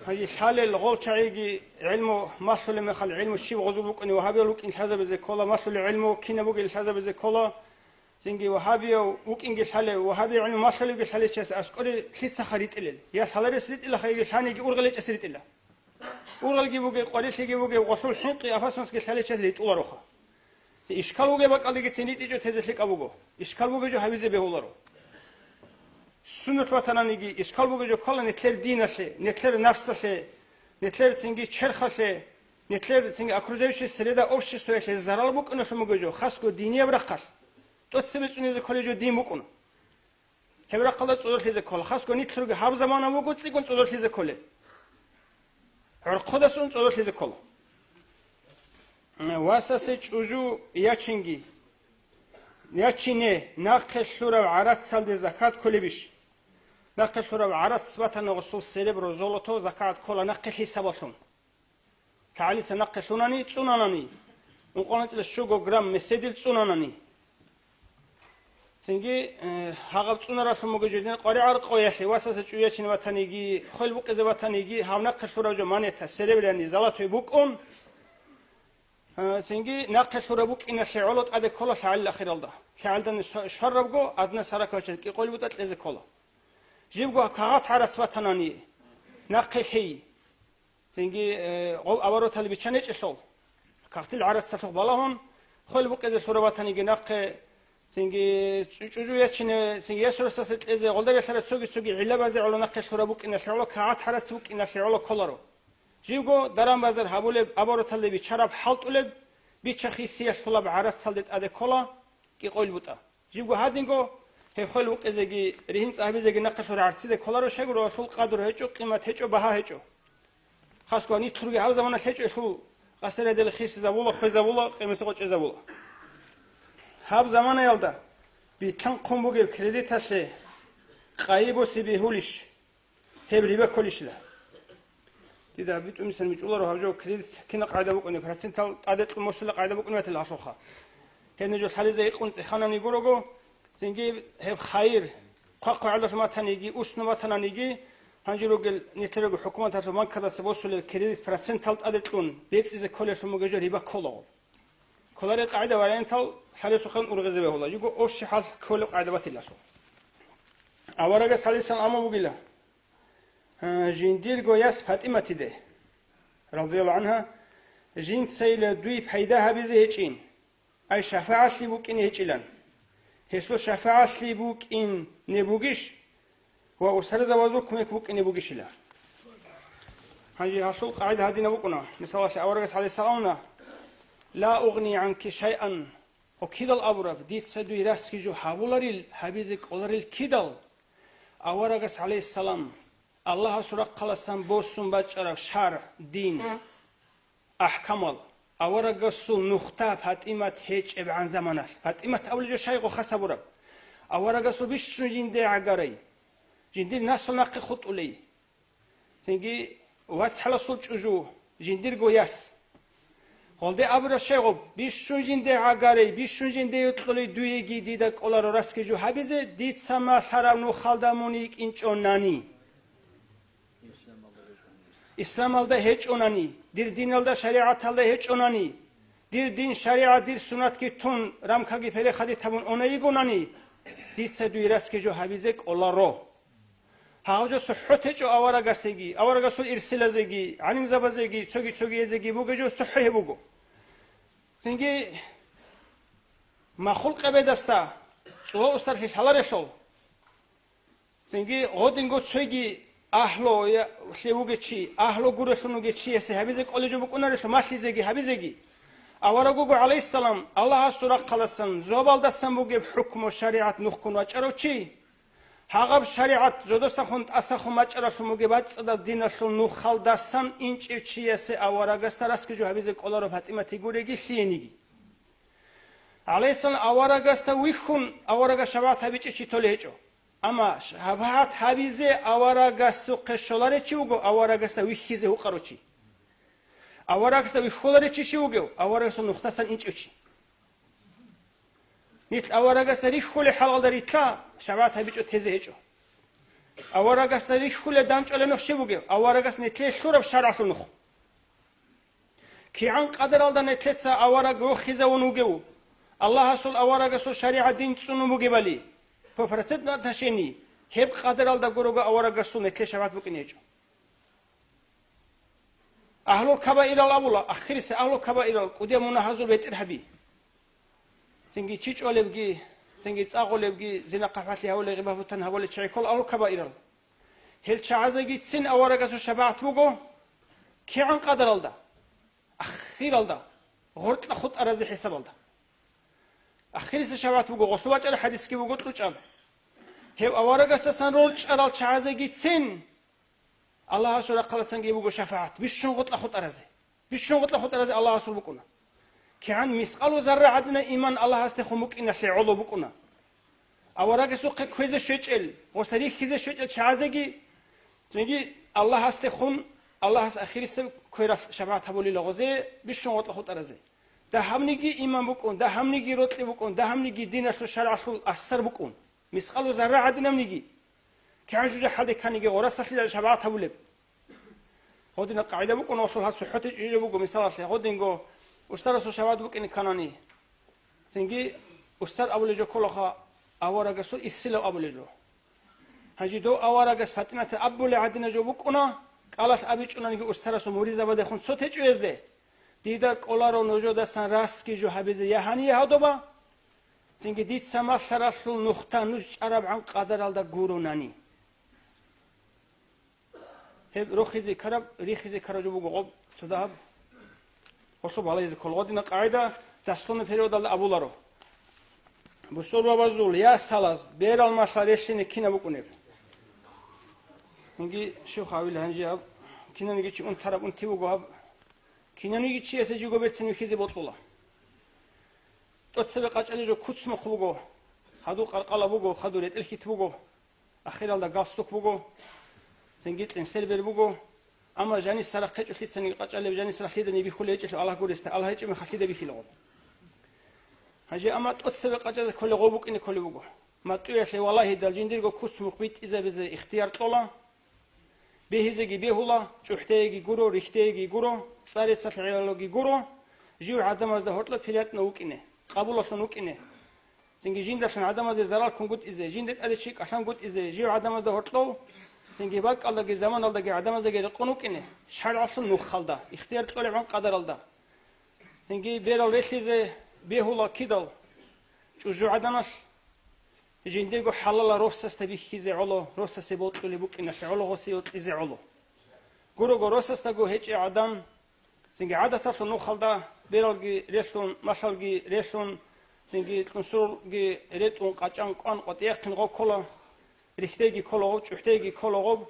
Гьанже лъалел гъол чагӀиги гӀилму малъулеб мехалъ, гӀилму щиб гъозул букӀунеб вагьабиял вукӀин лъазабизе ккола, малъулеб гӀилму кинаб бугеб лъазабизе ккола. Цинги вагьабияв вукӀинги лъалев, вагьабияв гӀилму малъулевги лъалев чияс аскӀоре лъицаха ритӀилел. Я лъаларес ритӀилаха, яги лъаниги ургъел гьечӀес ритӀила. Ургъелги бугеб, къварилъиги бугеб, гъолъул хӀинкъи апасунасги лъалев чияс ритӀулароха. Ишкал бугеб бакӀалдегицин ритӀичӀо тезе лъикӀаб буго. Ишкал бугеб жо гьабизе бегьуларо. Суннат ватананиги ишкал бугеб жо ккола нетлъер диналъе, нетлъер напсалъе, нетлъер цинги черхалъе, нетлъер цинги окружающей среда, обществоялъе зарал букӀуналъун бугеб жо, хасго динияб рахъалъ. ТӀоцебе цӀунизе кколеб жо дин букӀуна. Гьеб рахъалда цӀодорлъизе ккола. Хасго нилъерги гьаб замана вуго цӀикӀкӀун цӀодорлъизе кколеб. ГӀорхъудасун цӀодорлъизе ккола. Васасе чӀужу ячинги. Ячине нахъе лъурав гӀарацалде закат кколебищ? Нахъе лъурав гӀарац батани гъосул серебро, золото закат ккола нахъе лъисабалъун. ЛъагӀалица нахъе лъунани, цӀунанани, ункъоялда анцӀила щуго грамм меседил цӀунанани. Цинги, э, гьагъаб цӀунаралъун буго жо дин къваригӀел къоялъе, васаса чӀужу ячине ватаниги, хвел букъизе ватаниги, гьав нахъе лъурав жо монета, серебряный, золотой букӀун, э, цинги нахъе лъураб букӀиналъе гӀоло тӀаде ккола лъагӀалил ахиралда. ЛъагӀалдани ш-, шваррабго, одна сороковая часть, кӀикъоялил бутӀа кьезе ккола. Жибго кагъат гӀарац ватанани, нахъе лъей. Цинги, э, гъов обороталде биччан гьечӀелъул, кагътил гӀарацалъухъ балагьун, хвел букъизе лъураб батаниги нахъе, цинги чӀу-, чӀужу ячине, цинги ясурасасе кьезе, гъолда релълъараб цоги-цоги гӀиллабазе гӀоло нахъе лъураб букӀиналъе гӀоло, кагъат гӀарац букӀиналъе гӀоло кколаро. Живго даран-базар гьабулеб, обороталде биччараб, хӀалтӀулеб, бича-хисиялъулаб гӀарацалде тӀаде ккола кӀикъоялил бутӀа. Жибго гьадинго, гьеб хвел букъизеги, ригьин цӀа гьабизеги нахъе лъураб гӀарцци кколаро, щайгуро гьелъул къадру гьечӀо, къимат гьечӀо, багьа гьечӀо. Хасго нилъерги гьаб заманалъ гьечӀо гьелъул, къасирадел хисизабула, хвезабула, къемиса къочӀезабула. Гьаб заманаялда битлъан хъун бугеб кредиталъе къайи боси бегьулищ? Гьеб риба кколищила. Дида битӀун мисал мичӀуларо гьаб жо кредит кина къагӀида букӀунеб, процентал тӀаде кьун босула къагӀида букӀунеб батила гьалъулха. Гьеб нуж лъализе икъун цӀеханани гурого, цинги гьеб хайир, хъвахъ гӀадалъ матаниги, усну матананиги, гьанже ругел нилъерго хӀукуматалъул банкадаса босулел кредит процентал тӀаде кьун бецӀизе кколелъун бугеб жо риба кколаго. Кколарел къагӀида вариантал лъалесухъан ургъизе бегьула, жиго общий хӀал кколеб къагӀида батилалъул. Аварагас гьалисан амма бугила. Гьа, жиндирго яс ПатӀиматиде. радияллагьу гӀангьа, жинцайила дуе пайда гьабизе гьечӀин, ай шафагӀатлъи букӀине гьечӀилан. Гьесул шафагӀатлъи букӀине бугищ ва устарзабазул кумек букӀине бугищила. Гьанже гьалъул къагӀида гьадинаб букӀуна. Мисалалъе, аварагас гьале саламна: «Ла угъни гӀанки шайъан», гьев кидал абураб, дица дуе расги жо гьабуларил, гьабизе кӀоларил кидал? Аварагас, гӀалайгьиссалам, Аллагьасул рахъаласан босун бачӀараб шаргӀ, дин, ахӀкамал, аварагасул нухда ПатӀимат гьечӀебгӀан заманалъ, ПатӀимат абулеб жо щайгъо хас гьабураб, аварагасул бищун жинде гӀагарай, жиндир наслу нахъе хутӀулей, цинги вацгӀаласул чӀужу, жиндирго яс. Гъолде абураб щайгъуб, бищун жинде гӀагарей, бищун жинде йокьулей дуеги дида кӀоларо расги жо гьабизе, дица малъараб нухалда мун йикӀинчӀонани. Исламалда гьечӀонани, дир диналда, шаригӀаталда гьечӀонани, дир дин, шаригӀат, дир суннатги тун, рамкаги перехадит гьабун уней йигонани, дица дуе расги жо гьабизе кӀоларо. Гьав жо сухӀо течӀо аварагасеги, аварагасул ирсилазеги, гӀалимзабазеги, цоги-цогиязеги бугеб жо сухӀо гьеб буго. Цинги махул къебедасда цӀула устарлъи лъаларелъул, цинги гъодинго цоги агьлу я-, лъе вугев чи, агьлу гурелъун вугев чиясе гьабизе кӀолеб жо букӀунарелъул малъизеги гьабизеги. Авараг вуго, гӀалайгьиссалам, Аллагьасул рахъаласан, зобалдасан бугеб хӀукму шаригӀат нухкун вачӀарав чи. Гьагъаб шаригӀат зодосахун тӀасахун бачӀаралъун бугеб бацӀцӀадаб диналъул нухалдасан инчӀев чиясе аварагасда расги жо гьабизе кӀоларо ПатӀиматги гуреги лъиениги. ГӀалайгьиссалам аварагасда вихьун, аварагас шабагӀат гьабичӀев чи толеб гьечӀо. Амма шабагӀат гьабизе аварагасухъе щоларев чи вуго аварагасда вихьизе гьукъарав чи. Аварагасда вихьуларев чи щив вугев? Аварагасул нухдасан инчӀев чи. Нилъ аварагасда рихьулеб хӀалалда рилълъа, шабагӀат гьабичӀо тезе гьечӀо. Аварагасда рихьулеб данчӀолеб нух щиб бугеб? Аварагас нилъее лъураб шаргӀалъул нух. КигӀан къадаралда нилъеца авараг вохизавун вугев? Аллагьасул аварагасул шаригӀат дин цӀунун бугебали, по процентной отношении, гьеб къадаралда гурого аварагасул нилъее шабагӀат букӀине гьечӀо. Агьлул кабаирал абула, ахирисеб агьлул кабаирал, кӀудияб мунагьазул бетӀергьаби. Цинги чи чӀолебги, цинги цӀа гъолебги, зина-хъахӀбалъи гьабулеб, гъибат-бугьтан гьабулел чагӀи ккола агьлул кабаирал. Гьел чагӀазегицин аварагасул шабагӀат буго кигӀан къадаралда, ахиралда, гъоркьа хутӀаразе хӀисабалда. Ахирисеб шабагӀат буго, гъолъул бачӀараб хӀадисги буго кьучӀаб. Гьев аварагасдасан рорчӀарал чагӀазегицин Аллагьасул рахъаласанги буго шафагӀат, бищун гъоркьа хутӀаразе. Бищун гъоркьа хутӀаразе Аллагьасул букӀуна. КигӀан мискъалу зарра гӀадинаб иман Аллагьасдехун букӀиналъе гӀоло букӀуна. Аварагасухъе кквезе щвечӀел, гъосда рихьизе щвечӀел чагӀазеги, цинги Аллагьасдехун, Аллагьас ахирисеб квералъ шафагӀат гьабулила гъозе бищун гъоркьа хутӀаразе. Дагьабниги иман букӀун, дагьабниги рокьи букӀун, дагьабниги диналъул шаргӀалъул асар букӀун. Мискъалу зарра гӀадинабниги, кигӀан жужахӀалде кканиги гъорасалъидал шабагӀат гьабулеб. Гъодинаб къагӀида букӀун, гъолъул гьаб цохӀоте чӀужу буго, мисалалъе, гъодинго устарасул шабагӀат букӀине кканани. Цинги устар абулеб жо кколаха, аварагасул ирсилав абулеб жо. Гьанже дов аварагас ПатӀиматда абулеб гӀадинаб жо букӀуна, кӀалалъ абичӀунаниги устарасул муридзабадехун цо течӀоязде. Дида кӀоларо нужедасан расги жо гьабизе я гьание гьадоба, цинги дица малъаралъул нухда нуж чӀарабгӀан къадаралда гуронани. Гьеб рохизе ккараб, рихизе ккараб жо буго гъоб цо дагьаб. Гъолъуб гьалазе ккола гъодина къагӀида, дословно переводалда абуларо. Бусурбабазул ясалаз берал малъа релълъине кинаб букӀунеб? Инги щив хавил гьанже гьаб, кинаниги чи унтараб унти буго гьаб. Кинаниги чиясе живго берцин вихьизе бокьула. ТӀоцебе къачӀалел жо куцмухъ буго, хадур къаркъала буго, хадур ретӀел хьит буго, ахиралда галстук буго, цинги кьенсербер буго. Амма жанис сарахъ гьечӀо лъицаниги къачӀалеб, жанис рахлидани бихьулеб гьечӀелъул Аллагь гуресда, Аллагь гьечӀеб мехалъ лъида бихьила гъоб. Гьанже амма тӀоцебе къачӀалел кколеб гъо букӀине кколеб буго. МатӀуялъе валагьидал жиндирго куцмухъ битӀизабизе ихтияр кьола. Бегьизеги бегьула, чӀухӀдейги гуро, рихьдейги гуро, цӀа реццалъ гӀелалги гуро, жив гӀадамазда гьоркьоб пиратӀнав вукӀине, къабулалъун вукӀине. Цинги жиндалъун гӀадамазе зарал ккунгутӀизе, жинда тӀаде чи кӀалъангутӀизе, жив гӀадамазда гьоркьов Цинги бакӀалдаги заманалдаги гӀадамаздаги рекъон вукӀине, шаргӀалъул нухалда, ихтияр кьолебгӀан къадаралда. Цинги берал релъизе бегьула кидал, чӀужугӀаданалъ, жиндирго хӀалалал росасда бихьизе гӀоло, росасе бокьулеб букӀиналъе гӀоло, гъосе йокьизе гӀоло. Гурого росасдаго гьечӀеб гӀадан, цинги гӀадаталъул нухалда бералги релълъун, малъалги релълъун, цинги кьунсурги ретӀун, къачӀан кӀван къватӀияхъин гъов ккола, рихьдейги ккола гъов, чӀухӀдейги ккола гъов,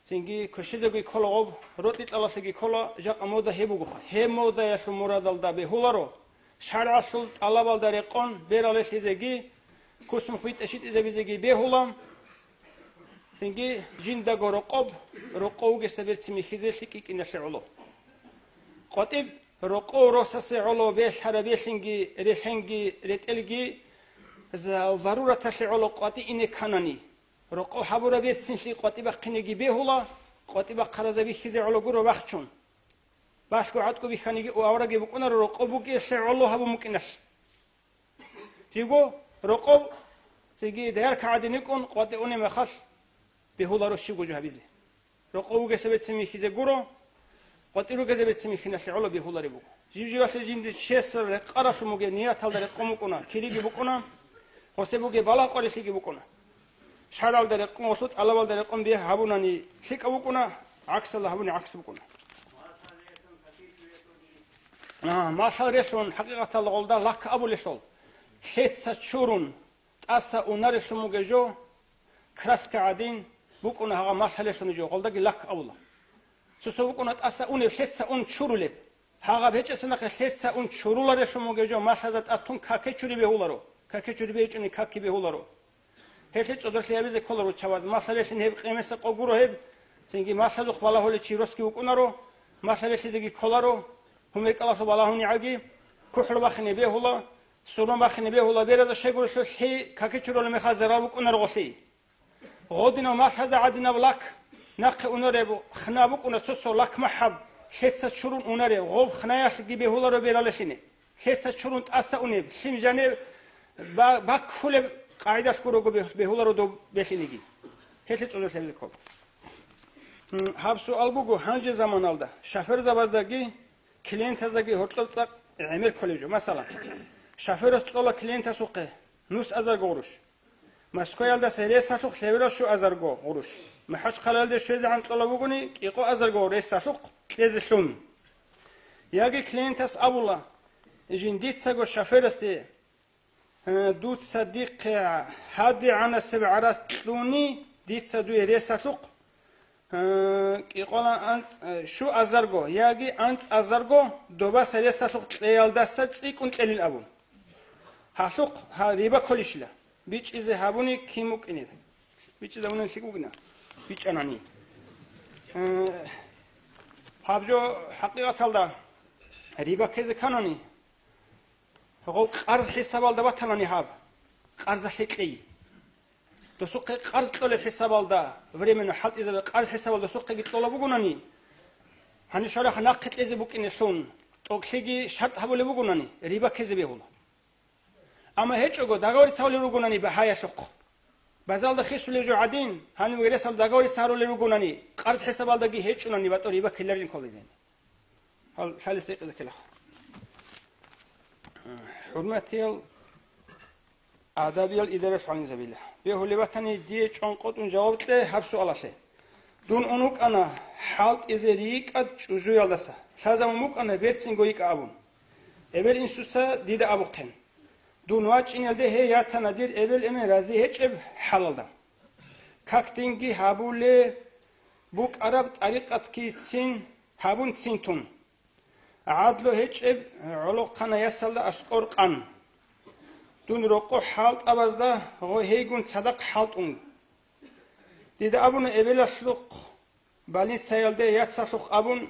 цинги квешизеги ккола гъоб, рокьи-кьалалъеги ккола, жакъа мода гьеб бугоха. Гьеб модаялъул мурадалда бегьуларо, шаргӀалъул тӀалабалда рекъон берал релъизеги, кусмух битӀа-щитӀизабизеги бегьула, цинги жиндаго рокъоб, рокъов вугесда берцин михьизе лъикӀ йикӀиналъе гӀоло. КъватӀиб рокъов росасе гӀоло белъараб белъинги, релъенги, ретӀелги за-, зарураталъе гӀоло къватӀи ине кканани, рокъов гьабураб берцинлъи къватӀи бахъинеги бегьула, къватӀи бахъаразда бихьизе гӀоло гуро вахчун. Балъго гӀатӀго бихьаниги авараги букӀунаро рокъов бугеялъе гӀоло гьабун букӀиналъ. Жиго рокъов цинги доярка гӀадин йикӀун къватӀи унеб мехалъ бегьуларо щибго жо гьабизе. Рокъов вугесда берцин михьизе гуро, къватӀи ругезда берцин михьиналъе гӀоло бегьулареб буго. Жив-живалъе жинде чиясда рекъаралъун бугеб нияталда рекъон букӀуна, кириги букӀуна, гъосе бугеб балагь-къварилъиги букӀуна. ШаргӀалда рекъон, гъолъул тӀалабалда рекъон бегь гьабунани лъикӀаб букӀуна, гӀаксалда гьабуни гӀакс букӀуна. А, малъал релълъун, хӀакъикъаталда гъолда лак абулелъул, лъеца чурун, тӀаса унарелъун бугеб жо, краска гӀадин букӀуна гьагъа малъалелъун жо, гъолдаги лак абула. Цо-цо букӀуна тӀаса унеб, лъеца ун чурулеб. Гьагъаб гьечӀесанахъе лъеца ун чуруларелъун бугеб жо малъазда тӀад тун каке чури бегьуларо, каке чури бегьичӀони каки бегьуларо. Гьелъе цӀодорлъи гьабизе ккола руччабаз, малъа релълъин гьеб къемесда къо гуро гьеб, цинги малъазухъ балагьулев чи росги вукӀунаро, малъа релълъизеги кколаро, гьумер кӀалалъур балагьунигӀаги, кухӀлу бахине бегьула, сурма бахине бегьула, беразда щайгурелъул лъи какичурулеб мехалъ зарал букӀунаро гъолъи. Гъодинав малъазда гӀадинаб лак нахъе унареб хна букӀуна цо-цо лак махӀаб, лъеца чурун унареб, гъоб хнаялъги бегьуларо бералелъине. Лъеца чурун тӀаса унеб, лъим жаниб ба-, баккулеб къагӀидалъ гурого бе-, бегьуларо доб белъинеги. Гьелъе цӀодорлъи гьабизе ккола. М, гьаб суал буго, гьанже заманалда шоферзабаздаги, клиентаздаги гьоркьоб цӀакъ гӀемер кколеб жо. Масала, шоферас кьола клиентасухъе нус азарго гъурущ. Москваялдаса ресалъухъ лъеберал щуазарго гъурущ. МахӀачхъалаялде щвезегӀан кьола бугони, кӀикъоазарго ресалъухъ кьезе лъун. Яги клиентас абула, жиндицаго шоферасде: «Э, дуца дихъе гьадигӀанасеб гӀарац кьуни, дица дуе ресалъухъ, э, кӀикъола анцӀ-, э, щуазарго яги анцӀазарго добаса ресалъухъ кьеялдаса цӀикӀкӀун кьелин», — абун. Гьалъухъ гьа риба кколищила? БичӀчӀизе гьабуни кин букӀинеб? БичӀчӀизе гьабуни лъикӀ букӀина? БичӀчӀанани. Э, гьаб жо хӀакъикъаталда риба ккезе кканани, гъов къарз хӀисабалда батанани гьаб, къарзалъе кьей. Досухъе къарз кьолеб хӀисабалда, временно хӀалтӀизабе къарз хӀисабалда досухъеги кьола бугонани, гьанив щварахъа нахъе кьезе букӀинелъун, тӀокӀлъиги шартӀ гьабулеб бугонани, риба ккезе бегьула. Амма гьечӀого, договориться гьарулел ругонани багьаялъухъ, базалда хисулеб жо гӀадин, гьанив гьересал договориться гьарулел ругонани, къарз хӀисабалдаги гьечӀунани батӀо риба ккеларин кколидин. Гьал лъалес рекъезеккелаха. ХӀурматиял адабиял идаралъ гӀалимзабила. Бегьулеб батани, дие чӀванкъотӀун жаваб кье гьаб суалалъе. Дун ун вукӀана хӀалтӀизе рикӀкӀад чӀужуялдаса. Лъазабун букӀана берцинго йикӀа абун. Эбел-инсуца дида абухъен. Дун вачӀиналде гьей ятана дир эбел-эмен рази гьечӀеб хӀалалда. Как динги гьабулеб букӀараб тӀарикъатгицин гьабун цин тун. ГӀадлу гьечӀеб гӀолохъанай ясалда аскӀор къан. Дун рокъо хӀалтӀабазда гъой гьейгун цадахъ хӀалтӀун. Дида абуна эбелалъухъ, больницаялде яцалъухъ абун,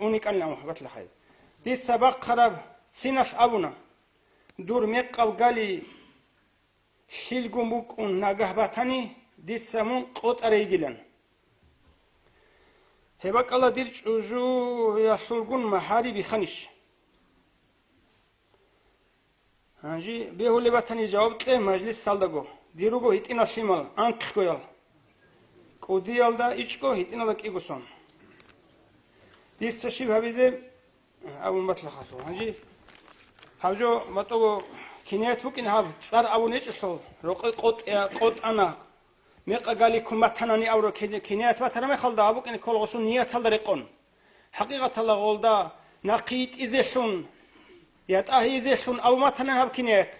уникӀанилан мухӀаббатла хай. Дица бахъараб циналъ абуна, дур мекъаб гали лъилгун букӀун нагагь батани, дица мун къотӀарай йигилан. Гьеб бакӀалда дир чӀужуялъулгун магьари биханищ? Гьанже бегьулеб батани жаваб кье мажлисалдаго. Дир руго гьитӀинал лъимал, анкьгоял. КӀудиялда ичӀго, гьитӀиналда кӀиго сон. Дица щиб гьабизе? Абун батлахалъур. Гьанже гьаб жо матӀуго киният букӀин гьаб, цӀар абун гьечӀелъул, рокъой къотӀя-, къотӀана, мекъа гали куматанани абураб кини-, киният батараб мехалда, гьаб букӀин ккола гъосул нияталда рекъон. ХӀакъикъаталда гъолда нахъе йитӀизелъун, ятӀа гьейизелъун абун батанани гьаб киният,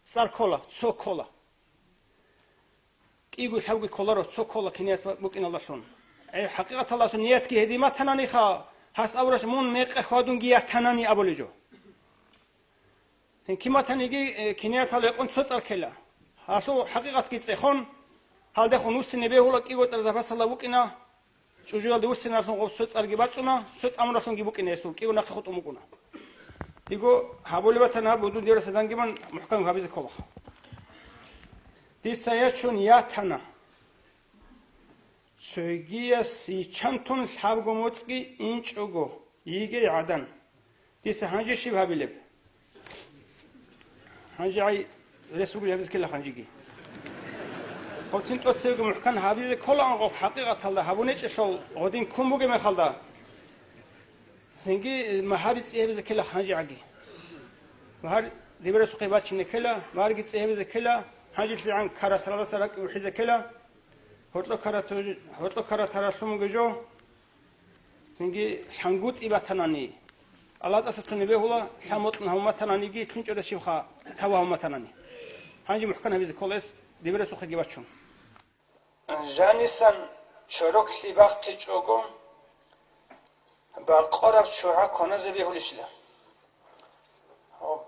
цӀар ккола, цо ккола. КӀиго лъабги кколаро, цо ккола киният букӀиналдалъун. Э, хӀакъикъаталда гьасул ниятги гьедин батананиха, гьас абураш мун мекъа хьвадунги ятанани абулеб жо. Гьин, кин батаниги, э, киниятал рекъон цо цӀар ккела. Гьалъул хӀакъикъатги цӀехон, гьалдехун вуссине бегьула кӀиго цӀар запасалда букӀина, чӀужуялде вуссиналъун гъоб цо цӀарги бацӀцӀуна, цо тӀамуралъунги букӀина гьесул, кӀиго нахъе хутӀун букӀуна. Диго гьабулеб батана гьаб, будун дираса дангиман мухӀкан гьабизе кколаха. Дица ячун ятана. Цогияс йиччантун лъабго моцӀги инчӀого, йигей гӀадан. Дица гьанже щиб гьабилеб? Гьанже гӀай рес буго гьабизе ккела гьанжеги. Гъоцин тӀоцебеги мухӀкан гьабизе кколаан гъоб хӀакъикъаталда гьабун гьечӀелъул гъодин ккун бугеб мехалда. Цинги магьари цӀи гьабизе ккела гьанжегӀаги. Магьар дибирасухъе бачине ккела, магьарги цӀи гьабизе ккела, гьанжелъигӀан каратарадаса ракӀ бухӀизе ккела, гьоркьо карату-, гьоркьо каратаралъун буго жо. Цинги лъангутӀи батанани, Аллагьасда лъугьине бегьула, лъан бокьун гьавун батананиги, лъунчӀарасебха таву гьавун батанани. Гьанже мухӀкан гьабизе ккола гьес дибирасухъеги бачун. Жанисан чороклъи бахъичӀого, бакъвараб ччугӀа кваназе бегьулищила? Гьоб,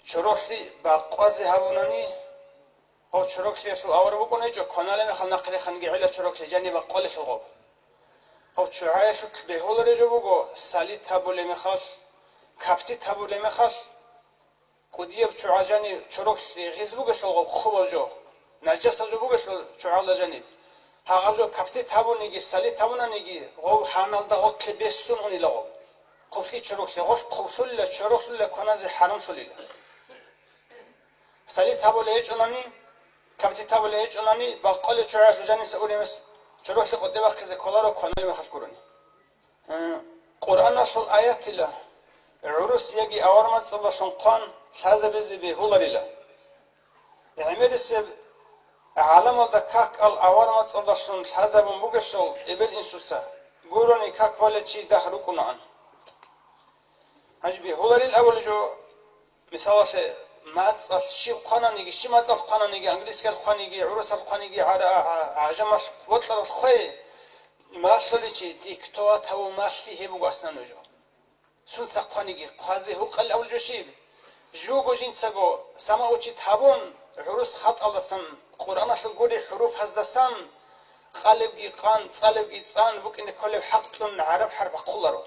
чороклъи бакъвазе гьабунани, гьоб, чороклъиялъул авар букӀун гьечӀо, кваналеб мехалъ нахъе реханги гӀела чороклъи жаниб бакъвалелъул гьоб. Гьоб, ччугӀаялъулъ бегьулареб жо буго, салит гьабулеб мехалъ, каптит гьабулеб мехалъ, кӀудияб ччугӀа жанив чороклъи гъиз бугелъул гъоб хъубаб жо, нажасаб жо бугелъул ччугӀалда жаниб. Гьагъаб жо каптит гьабуниги, салит гьабунаниги, гъов гьаналда гъотлъе бессун унила гъоб. Хъублъи чороклъи гъолъ хъублъулила, чороклъулила кваназе хӀарамлъулила. Салит гьабулей гьечӀонани, каптит гьабулей гьечӀонани, бакъвалев ччугӀаялъул жаниса уремес чороклъи къотӀе бахъизе кколаро кваналеб мехалъ гурони. Э, Къуръаналъул аятила, гӀурус яги авармацӀалдалъун хъван лъазабизе бегьуларила. ГӀемерисеб гӀаламалда как ал авармацӀалдалъун лъазабун бугелъул, эбел-инсуца гурони как балев чи дагь рукӀунаан. Гьанже бегьуларил абулеб жо, мисалалъе, мацӀалъ щиб хъвананиги, щиб мацӀалъ хъвананиги, английскиялъ хъваниги, гӀурусалъ хъваниги, гӀара-, гӀа-, гӀажамалъ бокьаралъ хъвей, малъулев чи диктовать гьавун малъи гьеб буго аслан нуж. Сунца хъваниги хъвазе гьукъал авулеб жо щиб? Живго жинцаго самоучить гьабун, гӀурус хатӀалдасан, Къуръаналъул гури хӀурупаздасан, къалебги къан, цӀалебги цӀан букӀине кколеб хӀакълъун гӀараб хӀарп бахъуларо.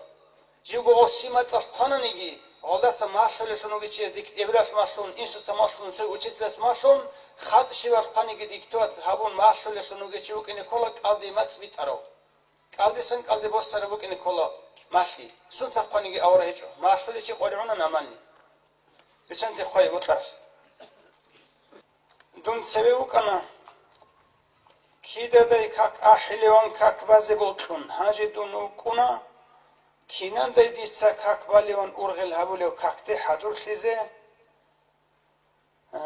Живго гъов щиб мацӀалъ хъвананиги, гъолдаса малъулелъун вугев чи дик-, эбелалъ малъун, инсуца малъун, цо учителас малъун, хатӀ щибалъ хъваниги диктовать гьабун малъулелъун вугев чи вукӀине ккола кӀалдиб мацӀ битӀарав. КӀалдисан кӀалдиб босараб букӀине ккола малъи. Сунца хъваниги авараг гьечӀо. Малъулев чи къваригӀуна намани. Бицанте хъвай бокьараб. Дун цеве вукӀана, кидадай как ахӀилеван как базе бокьун, гьанже дун вукӀуна, кинандай дица как балеван ургъел гьабулев какде хӀадурлъизе, э,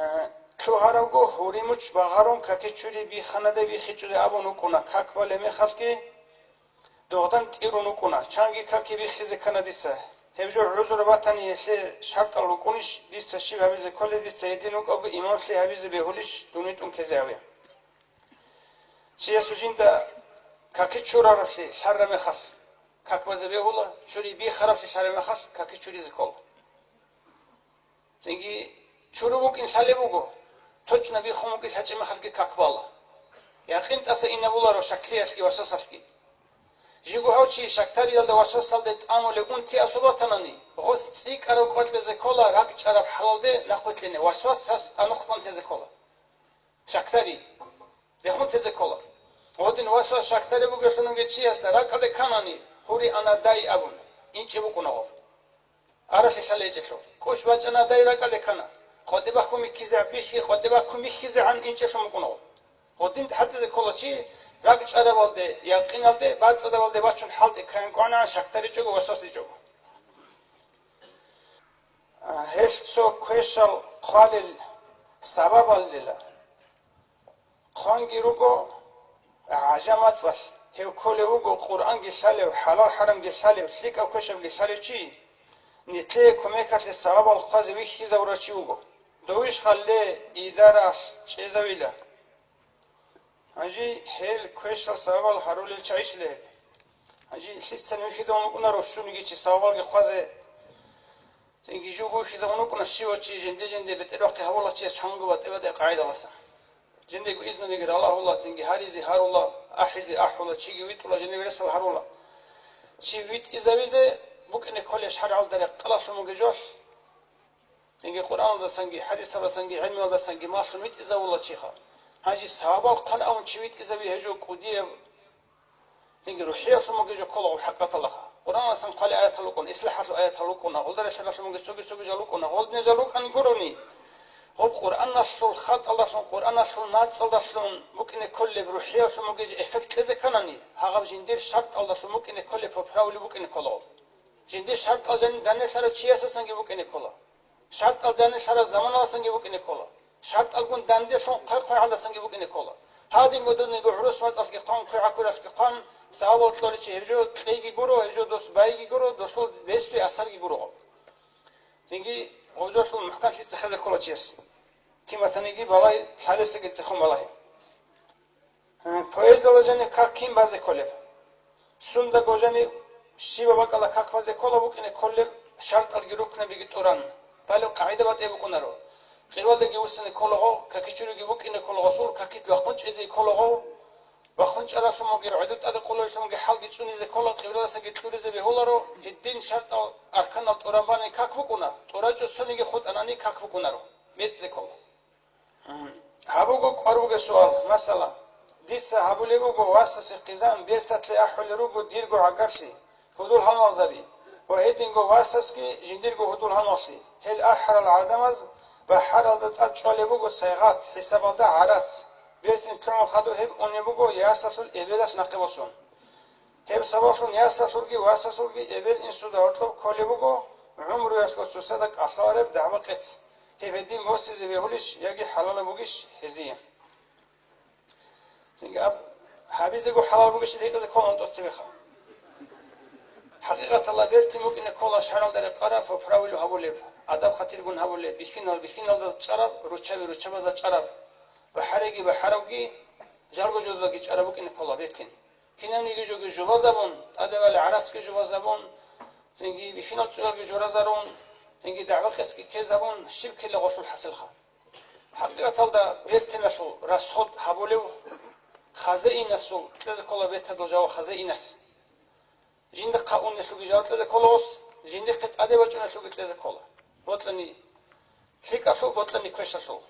лъугьарабго гьури-муч багъарун каки чури бихханадай биххичӀодай абун вукӀуна как балеб мехалъги, догъдан тӀирун вукӀуна, чанги каки биххизе ккана дица. Гьеб жо гӀузру батани, гьелъе шартӀал рукӀунищ, дица щиб гьабизе кколеб, дица гьедин вукӀавго имамлъи гьабизе бегьулищ, дун витӀун ккезе гьаве. Чиясул жинда каки чураравлъи лъараб мехалъ, как базе бегьула, чури биххаравлъи лъараб мехалъ, каки чуризе ккола. Цинги чуру букӀин лъалеб буго, точно биххун букӀин лъачӀеб мехалъги как бала. ЯкъинтӀаса инабуларо шаклъиялъги васвасалъги. Жиго гьав чи шактариялда васвасалде тӀамулев унти асул ватанани, гъос цӀикӀкӀарав кӀвакьезе ккола ракӀчӀараб хӀалалде нахъвилълъине, васвас гьас тӀанухъ цӀан тезе ккола. Шактари. Рехун тезе ккола. Гъодин васвас шактари бугелъул вугев чиясда ракӀалде кканани, гьури ана дай абун, инчӀеб букӀуна гъов. Аралъи лъала гьечӀелъул. КӀущ бачӀана дай ракӀалде ккана. КъотӀи бахъун биххизе бихьи, къотӀи бахъун биххизегӀан инчӀелъун букӀуна гъов. Гъодин хӀалтӀизе ккола чи, РакӀчӀарабалде, якъиналде, бацӀцӀадабалде бачун хӀалтӀи кканин кӀванагӀан шакдаричӀого, васваслъичӀого. Гьелъ цо квешал хъвалел сабабаллила. Хъванги руго гӀажамацӀалъ, гьев кколев вуго Къуръанги лъалев, хӀалал-хӀарамги лъалев, лъикӀаб квешабги лъалев чи, нилъее кумекалъе сабабал хъвазе вихьизавурав чи вуго. Довищ халле идаралъ чӀезавила. Гьанже гьел квешал сабабал гьарулел чагӀищ леб? Гьанже лъицани вихьизавун вукӀунаро щуниги чи сабабалги хъвазе. Цинги жуго вихьизавун вукӀуна щивав чи жинде-жинде бетӀервахъи гьабула чияс чанго батӀи-батӀи къагӀидаласан. Жиндего изнуниги ралагьула, цинги гьаризе гьарула, ахӀизе ахӀула, чиги витӀула, жиндего ресал гьарула. Чи витӀизавизе букӀине кколеб шаргӀалда рекъалалъун бугеб жо. Цинги Къуръаналдасанги, хӀадисалдасанги, гӀелмуялдасанги малъун витӀизавула чиха. Гьанже сабабал хъван абун чи витӀизави гьев жо кӀудияб, цинги рухӀиялъун бугеб жо ккола гъоб хӀакъаталаха. Къуръаналдасан хъвалел аятал рукӀуна, ислахӀалъул аятал рукӀуна, гъолда релълъаралъун бугеб цоги-цоги жал рукӀуна, гъолдин жал рукӀанги гурони. Гъоб Къуръаналъул хатӀалдалъун, Къуръаналъул нацӀалдалъун букӀине кколеб рухӀиялъун бугеб эффект кьезе кканани, гьагъаб жиндир шартӀалдалъун букӀине кколеб поправили букӀине ккола гъоб. Жиндир шартӀал жанир данделъарав чиясасанги букӀине ккола. ШартӀал данделъарав заманаласанги букӀине ккола. ШартӀалгун данделъун хъвай-хъвай гьалдасанги букӀине ккола. Гьадинго дун гӀурус мацӀалъги хъван, квегӀакуралъги хъван, савабал кьоличи гьеб жо кьейги гуро, гьеб жо дос байги гуро, досул действие асарги гуро. Цинги гъоб жолъул мухӀканлъи цӀехезе ккола чияс. Кин батаниги балай, лъалесаги цӀехун балагьи. Гье, поэзияла жаниб как кин базе кколеб? Сундаго жаниб щибаб бакӀалда как базе ккола букӀине кколеб шартӀалги рукнабиги тӀуран, балеб къагӀида батӀи букӀунаро. Къиралдаги вуссине кколаго, какичуриги букӀине кколаго, сул какит вахъун чӀезе кколаго, вахъун чӀаралъун бугеб, гӀодор тӀаде къуларилъун бугеб хӀалги цӀунизе ккола, къибладасаги кьуризе бегьуларо, гьедин шартӀал арканал тӀуран бани как букӀуна, тӀурачӀо цониги хутӀанани как букӀунаро, бецӀизе ккола. Гьаб буго кӀвар бугеб суал, масала, дица гьабулеб буго васасе хъизан берталъе ахӀулел руго дирго гӀагарлъи, гьудул-гьалмагъзаби ва гьединго васасги жиндирго гьудул-гьалмагълъи. Гьел ахӀарал гӀадамаз бахӀаралда тӀад чӀвалеб буго сайгъат, хӀисабалда гӀарац. Бертин лъугӀун хадуб гьеб унеб буго ясалъул эбелалъ нахъе босун. Гьеб сабаблъун ясалъулги васасулги эбел-инсуда гьоркьоб кколеб буго гӀумруялъго цоцазда кӀалъалареб дагӀба-къец, гьеб гьедин босизе бегьулищ яги хӀалалаб бугищ гьезие. Цинги аб-, гьабизего хӀалал бугищ гьикъизе ккола тӀоцебеха. ХӀакъикъаталда бертин букӀине ккола шаргӀалда рекъараб ва правилу гьабулеб, адаб-хатиргун гьабулеб, бихьинал бихьиналда чӀараб, руччаби руччабазда чӀараб, бахӀариги бахӀаравги, жалго-жолдаги чӀараб букӀине ккола бертин. Кинавниги жоги жубазабун, тӀадегӀали гӀарацги жубазабун, цинги бихьинал цӀуялги жоразарун, цинги дагӀба-къецги ккезабун, щиб ккела гъолъул хӀасилха? ХӀакъикъаталда бертиналъул расход гьабулев хазаинасул кьезе ккола бетадул жаваб хазаинас. Жинда хъа унелъулги жаваб кьезе ккола гъос, жиндихъе тӀаде бачӀунелъулги кьезе ккола. Бокьани лъикӀалъул, бокьани квешалъул.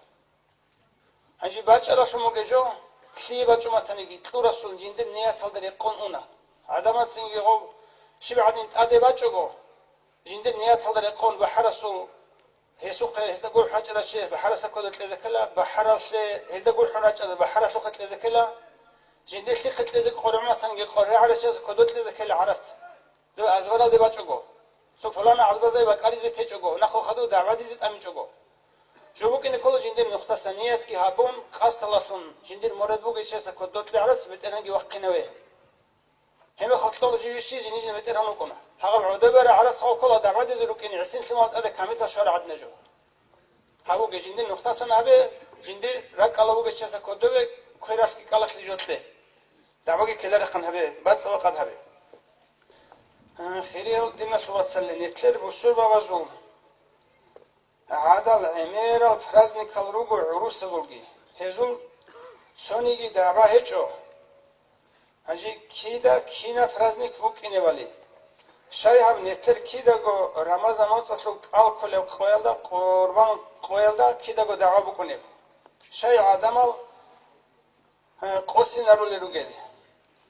Гьанже бачӀаралъун бугеб жо, лъие бачӀун батаниги, кьурасул жиндир нияталда рекъон уна. ГӀадамаз цинги гъов щиб гӀадин тӀаде бачӀого, жиндир нияталда рекъон бахӀарасул, гьесухъе гьезда гурхӀун рачӀарав чияс бахӀарасда кодо кьезе ккела, бахӀаралъе гьелда гурхӀун рачӀарав бахӀаралъухъе кьезе ккела, жиндир лъихъе кьезе къоргӀун батаниги къоргӀагӀарав чияс кодо кьезе ккела гӀарац. Дов азбаралде бачӀого, цо пуланав гӀабдулазай бакӀаризе течӀого, нахъа хадув дагӀбадизе тӀамичӀого. Жо букӀине ккола жиндир нухтасан ниятги гьабун, къасдалъун, жиндир мурад бугев чиясда кодо кьезе гӀарац, БетӀергьанги вахъинаве. Гьеб мехалъ кьола жив ищи жиндир БетӀергьан вукӀуна. Гьагъаб гӀодобе гӀарац гъов ккола дагӀбадизе рукӀине, гӀисин лъимал тӀаде камитал щвараб гӀадин жо. Гьабуге, жиндир нухтасан гьабе, жиндир ракӀалда вугев чиясда кодове, квералъги кӀалалъги жо кье. ДагӀбаги ккеларехъан гьабе, бацӀцӀадаб къад гьабе. А, хириял диналъул вацалли, нилъер бусурбабазул гӀадал гӀемерал праздникал руго гӀурусазулги. Гьезул цониги дагӀба гьечӀо. Гьанже кида кинаб праздник букӀинебали. Щай гьаб нилъер кидаго Рамазан моцӀалъул кӀал кколеб къоялда, къурбан къоялда кидаго дагӀба букӀунеб? Щай гӀадамал гье, къосинарулел ругел.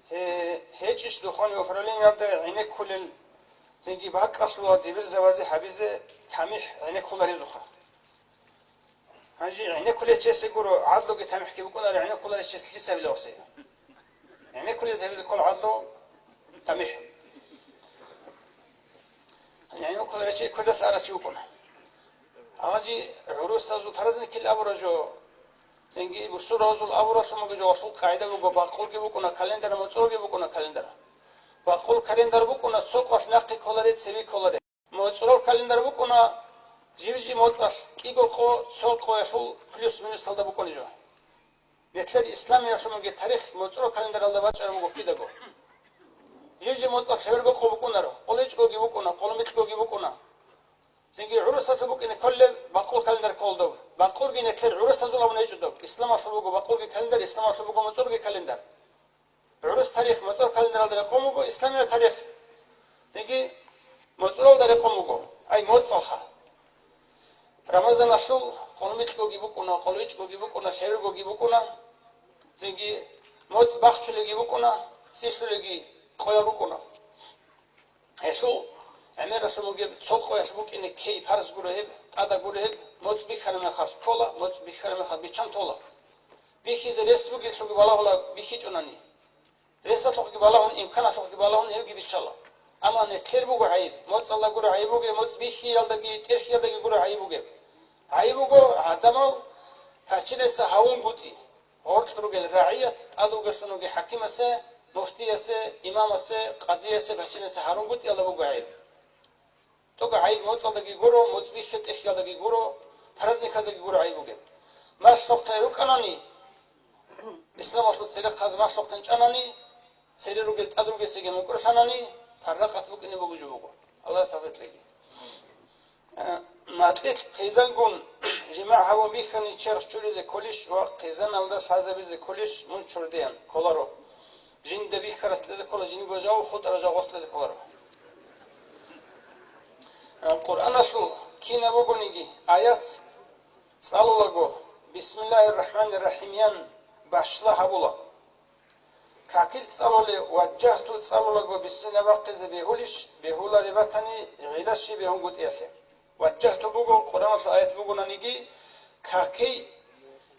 Гье, гьечӀищ духовный управлениялда гӀенеккулел, цинги бакӀалъула дибирзабазе гьабизе тамихӀ гӀенеккуларезухъа. Гьанже гӀенеккулев чиясе гуро, гӀадлуги тамихӀги букӀунаро гӀенеккуларев чияс лъицабилевасе. ГӀенеккулез гьабизе ккола гӀадлу тамихӀ. ГӀенеккулел речи квердаса арачи вукӀуна. Амма жи гӀурусазул праздникил абура жо, цинги бусурбабазул абуралъун буго жо, гъолъул къагӀида буго, бакъулги букӀуна календар, моцӀролги букӀуна календар. Бакъул календар букӀуна, цо къоялъ нахъе кколаре, цеве кколаре. МоцӀрол календар букӀуна, жив-жив моцӀалъ кӀиго къо, цо къоялъул плюс-минусалда букӀуна жо. Нилъер исламиялъул бугеб тарих моцӀрол календаралда бачӀараб буго кидаго. Жив-жив моцӀалъ лъеберго къо букӀунаро, къолечӀгоги букӀуна, къолмикьгоги букӀуна. Цинги гӀурусалъул букӀине кколеб бакъул календар кколдоб. Бакъурги нилъер гӀурусазул абун гьечӀо доб. Исламалъул буго бакъурги календар, исламалъул буго моцӀорги календар. ГӀурус тарих моцӀрол календаралда рекъон буго, исламияб тарих цинги моцӀролда рекъон буго. Ай, моцӀалха. Рамазаналъул къолмикьгоги букӀуна, къолечӀгоги букӀуна, лъебергоги букӀуна, цинги моцӀ бахчулеги букӀуна, цӀилъулеги къоял рукӀуна. Гьелъул гӀемералъун бугеб цо къоялъ букӀине ккей парз гуро гьеб, тӀада гуро гьеб, моцӀ бихьана мехалъ ккола, моцӀ бихьана мехалъ биччан тола. Бихьизе рес бугелъулги балагьула бихьичӀонани. Ресалъухъги балагьун, имканалъухъги балагьун гьевги биччала. Амма нилъер буго гӀайиб, моцӀалда гуро гӀайиб бугеб, моцӀ бихьиялдаги тӀерхьиялдаги гуро гӀайиб бугеб. ГӀайиб буго гӀадамал пачинаца гьавунгутӀи. Гъоркь ругел рагӀият тӀад вугелъун вугев хӀакимасе, муфтиясе, имамасе, къадиясе пачинаца гьарунгутӀиялда буго гӀайиб. ТӀокӀа гӀайиб моцӀалдаги гуро, моцӀ бихьи тӀехьиялдаги гуро, праздниказдаги гуро гӀайиб бугеб. Малъухъе рукӀанани, исламалъул церехъазе малъухъе чӀанани, цере ругел тӀад ругесеги мукӀурлъанани, парракъат букӀине бугеб жо буго. Аллагьас тавфикъ кьеги. Э, макьилъ хъизангун жимагӀ гьабун бихьани черх чуризе кколищ ва хъизаналда лъазабизе кколищ мун чурдеян кколаро. Жинда бихьарас кьезе ккола, жиндирго жав хутӀараб жавгъас кьезе кколаро. Э, Къуръаналъул кинаб бугониги аят цӀалулаго, Бисмиллагьир рахӀманир рахӀимиян башла гьабула. Какил цӀалулев, ваджагьту цӀалулаго бисмилла бахъизе бегьулищ, бегьулареб батани, гӀилла щиб бегьунгутӀиялъе. Ваджагьту буго, Къуръаналъул аят бугонаниги, каки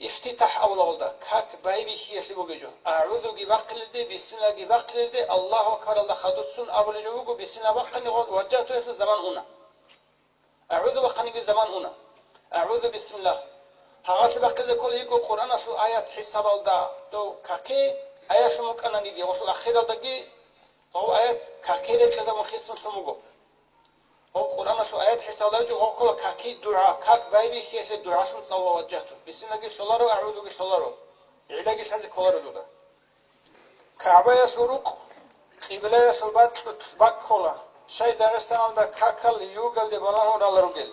ифтитахӀ абулагъулда, как байбихьиялъе бугеб жо. АгӀузуги бахъилелде, бисмиллаги бахъилелде, Аллагьу акбаралда хадуццун абулеб жо буго, бисмилла бахъани гъо-, ваджагьтуялъул заман уна. АгӀузу бахъаниги заман уна. АгӀузу, бисмиллагь. Гьагъалъе бахъизе ккола йиго Къуръаналъул аят хӀисабалда, дов каки аялъун букӀананиги, гъолъул ахиралдаги гъов аят каки рекьизабун хисун лъун буго. Гъов Къуръаналъул аят хӀисабалда гьечӀо, гъов ккола каки дугӀа, как байбихьиялъе дугӀалъун цӀалула ваджагьту. Бисмиллаги лъоларо, агӀузуги лъоларо. ГӀиллаги лъазе кколаро дуда. КагӀбаялъул рукъ къиблаялъул бакьулъ баккола, щай Дагъистаналда какал югалде балагьун рала ругел.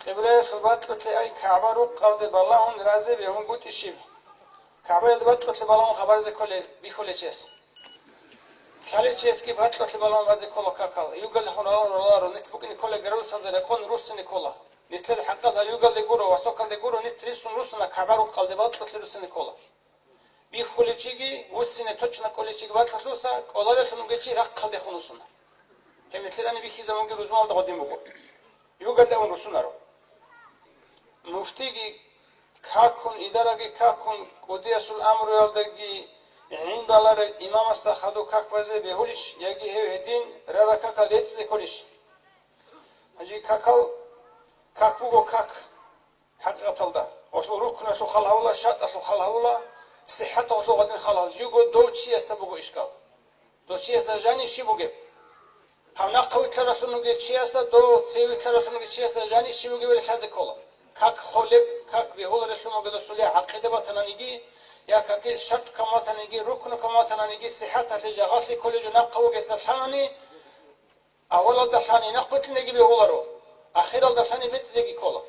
Къиблаялъул бакьулъе ай КагӀба рукъалде балагьун разе бегьунгутӀи щиб? КагӀбаялде бакьулъе балагьун хабаризе кколеб бихьулев чияс. Лъалев чиясги бакьулъе балагьун разе ккола какал, югалдехун ралун раларо, нилъ букӀине ккола градусалда рекъон руссине ккола. Нилъер хӀакъалда югалде гуро, востокалде гуро, нилъ рисун руссуна КагӀба рукъалде бакьулъе руссине ккола. Бихьулев чиги вуссине точно кӀолев чиги бакьулъуса, кӀоларелъун вугев чи рахъалдехун вуссуна. Гьеб нилъерани бихьизабунги рузманалда гъодин буго. Югалде авун руссунаро. Муфтиги какун, идараги какун, кӀудиясул амруялдаги гӀин баларев имамасда хадув как базе бегьулищ, яги гьев гьедин рара какал рецӀизе кколищ? Гьанже какал как буго как. ХӀакъикъаталда, гъолъул руккуналъул хал гьавула, шартӀалъул хал гьавула, сихӀаталъул гъадин хал гьавула. Живго дов чиясда буго ишкал. Дов чиясда жанив щиб бугеб? Гьав нахъа вилълъаралъун вугев чиясда, дов цеве вилълъаралъун вугев чиясда жанив щиб бугебали лъазе ккола. Как холеб, как бегьуларелъун вугев досуле гӀакъида батананиги, я какил шартӀ камватаниги, рукну камватаниги, сихӀаталъе жагъалъи кколеб жо нахъа вугесда лъанани, Авалалда лъани нахъ вилълъинеги бегьуларо, ахиралда лъани бецӀизеги ккола.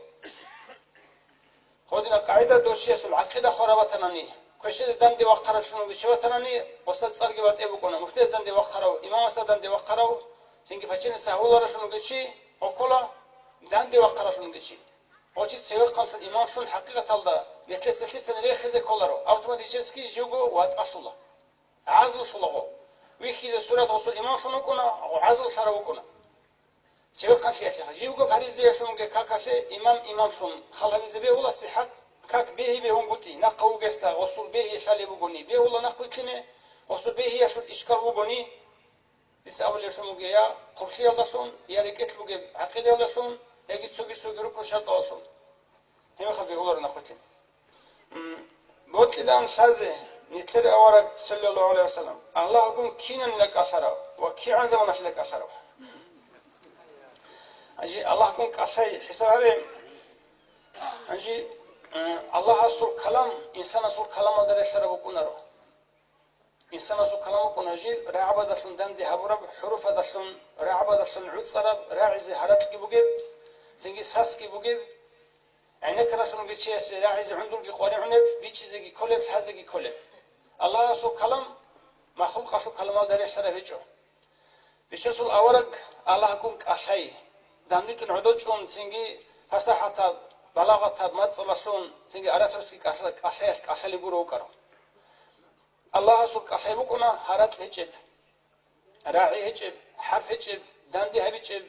Гъодина къагӀида дов чиясул гӀакъида хвараб батанани, квешезе данде вахъаралъун виччабатанани, гъосда цӀарги батӀи букӀуна, муфтиясда данде вахъарав, имамасда данде вахъарав, цинги паченаца гьавуларалъун вугев чи, гъов ккола данде вахъаралъун вугев чи. Гъов чи цевехъанлъун имамлъун хӀакъикъаталда нилъеца лъицани рехизе кколаро, автоматически живго ватӀалъула. ГӀазлу лъулаго. Вихьизе сурат гъосул имамлъун вукӀуна, гъазлу лъарав вукӀуна. Цевехъанлъиялъе, живго паризаялъунги какалъе имам имамлъун хал гьабизе бегьула сихӀат, как бегьи бегьунгутӀи, нахъа вугесда гъосул бегьи лъалеб бугони, бегьула нахъ вилълъине, Гъосул бегьиялъул ишкал бугони, дица абулеблъун бугеб, я хъублъиялдалъун, я рекӀелъ бугеб гӀакъидаялдалъун, яги цоги-цоги рукну шартӀалдалъун. Гьебмехалда бегьуларо нахъвилълъи. М, бокьилаан лъазе, нилъер авараг, саллаллагьу гӀалайгьи вассалам, Аллагьгун кинанила кӀалъарав ва кигӀан заманалъила кӀалъарав. Гьанже Аллагьгун кӀалъай хӀисаб гьабе. Гьанже, м, Аллагьасул калам инсанасул каламалда релълъараб букӀунаро. Инсанасул калам букӀуна жиб рагӀабадалъун данде гьабураб, хӀуруфадалъун, рагӀабадалъун гӀуцӀараб, рагӀизе гьаракьги бугеб, цинги сасги бугеб, гӀенеккаралъунги чиясе рагӀизе гӀундулги къваригӀунеб, бичӀчӀизеги кколеб, лъазеги кколеб. Аллагьасул калам махлукъалъул каламалда релълъараб гьечӀо. Бичасул авараг Аллагьгун кӀалъай, данде тӀун гӀодов чӀун, цинги пасахӀатаб, балагъатаб мацӀалъун, цинги ораторский кӀалъа-, кӀалъаялъ кӀалъалеб гуро вукӀарав. Аллагьасул кӀалъай букӀуна гьаракь гьечӀеб, рагӀи гьечӀеб, хӀарп гьечӀеб, данде гьабичӀеб.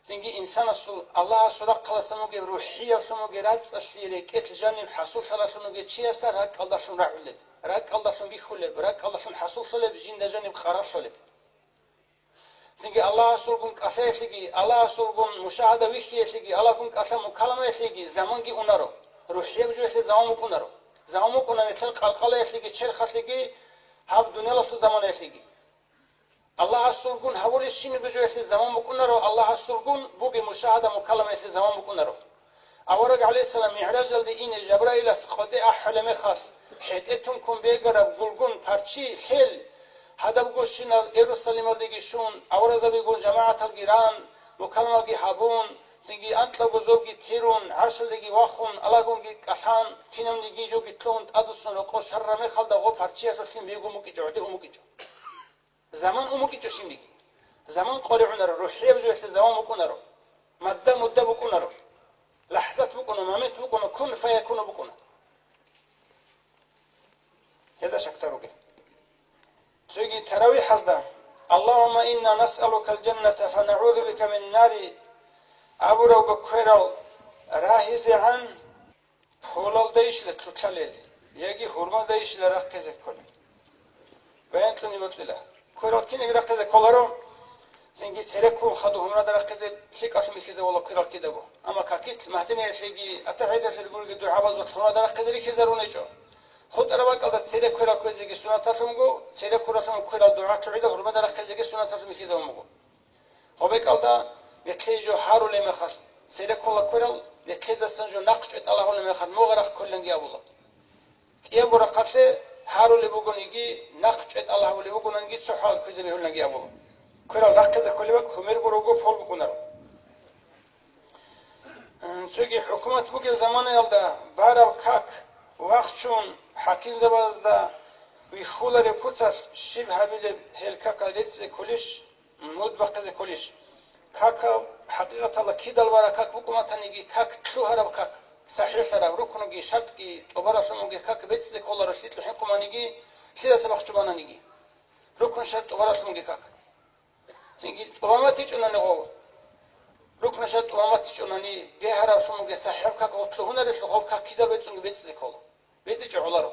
Цинги инсанасул, Аллагьасул рахъаласан вугеб, рухӀиялъун вугеб рацӀцӀалъи рекӀелъ жаниб хӀасуллъаралъун вугев чиясда ракӀалдалъун рагӀулеб, ракӀалдалъун бихьулеб, ракӀалдалъун хӀасуллъулеб, жинда жаниб къарарлъулеб. Цинги Аллагьасулгун кӀалъаялъеги, Аллагьасулгун мушагьада вихьиялъеги, Аллагьгун кӀалъа мукаламаялъеги заманги унаро, рухӀияб жоялъе заман букӀунаро. Заман букӀуна нилъер къалкъалаялъеги черхалъеги гьаб дуниялалъул заманаялъеги. Аллагьасулгун гьабулеб щибниги жоялъе заман букӀунаро, Аллагьасулгун бугеб мушагьада мукаламаялъе заман букӀунаро. Авараг гӀалайгьиссалам МигӀражалде ине Жабраилас къотӀе ахӀулеб мехалъ, хӀетӀе тункун бегараб гулгун парччи лъел, гьадабго щинаб Иерусалималдеги щун, аваразабигун жамагӀаталги ран, мукаламалги гьабун, цинги анкьабго зобги тирун, гӀаршалдеги вахун, Аллагьгунги кӀалъан, кинабниги жоги лъугьун тӀадвуссун рокъов щвараб мехалда гъо парччиялъулъин бегун букӀичӀо, гӀодов ун букӀичӀо. Заман ун букӀичӀо щибниги. Заман къваригӀунаро, рухӀияб жоялъе заман букӀунаро. Мадда-мудда букӀунаро. ЛахӀзат букӀуна, момент букӀуна, кун фаякуну букӀуна. Гьелда шакда ругел. Цоги таравихӀазда: «Аллагьумма инна насъалукал жанната ва нагӀузу бика мин нари» абурабго кверал рагьизегӀан, полалдайищила лъуталел, яги гьурмадайищила рахъизе кколел? Баянкьуни бокьила. Кверал кинеги рахъизе кколаро, цинги цереккун хадуб гьурмада рахъизе лъикӀалъун бихьизавула кверал кидаго. Амма какилъ Магьдинаялъеги, АтахӀияталъеги гурги дугӀабазул гьурмада рахъизе рихьизарун гьечӀо. ХутӀараб бакӀалда цереккверал кквезеги суннаталъун буго, цереккуралъун кверал дугӀа лъугӀида гьурмада рахъизеги суннаталъун бихьизабун буго. Гъобекалда нилъее жо гьарулеб мехалъ, цереккула кверал, нилъедасан жо нахъчӀвай тӀалаб гьабулеб мехалъ, мугъ рахъ кколиланги абула. КӀиябго рахъалъе гьарулеб бугониги, нахъчӀвай тӀалаб гьабулеб бугониги, цо хӀал кквезе бегьулиланги абула. Кверал рахъизе кколеб бакӀ гьумер гурого пол букӀунаро. Цоги хӀукумат бугеб заманаялда бараб как вахчун, хӀакимзабазда вихьулареб куцалъ щиб гьабилеб, гьел какал рецӀцӀи кколищ, муд бахъизе кколищ? Какал, хӀакъикъаталда, кидал бараб как букӀун батаниги, как лъугьараб как, сахӀихӀараб, рукнуги, шартӀги тӀубаралъун бугеб как бецӀизе кколаро, лъикӀлъи хӀинкъуманиги, лъидаса бахчубананиги. Рукну, шартӀ тӀубаралъун бугеб как. Цинги тӀубан батичӀунани гъов. Рукну, шартӀ тӀубан батичӀунани, бегьаравлъун бугеб сахӀихӀаб как гъов лъугьунарелъул, гъов как кида бецӀунги бецӀизе ккола. БецӀичӀо гӀоларо.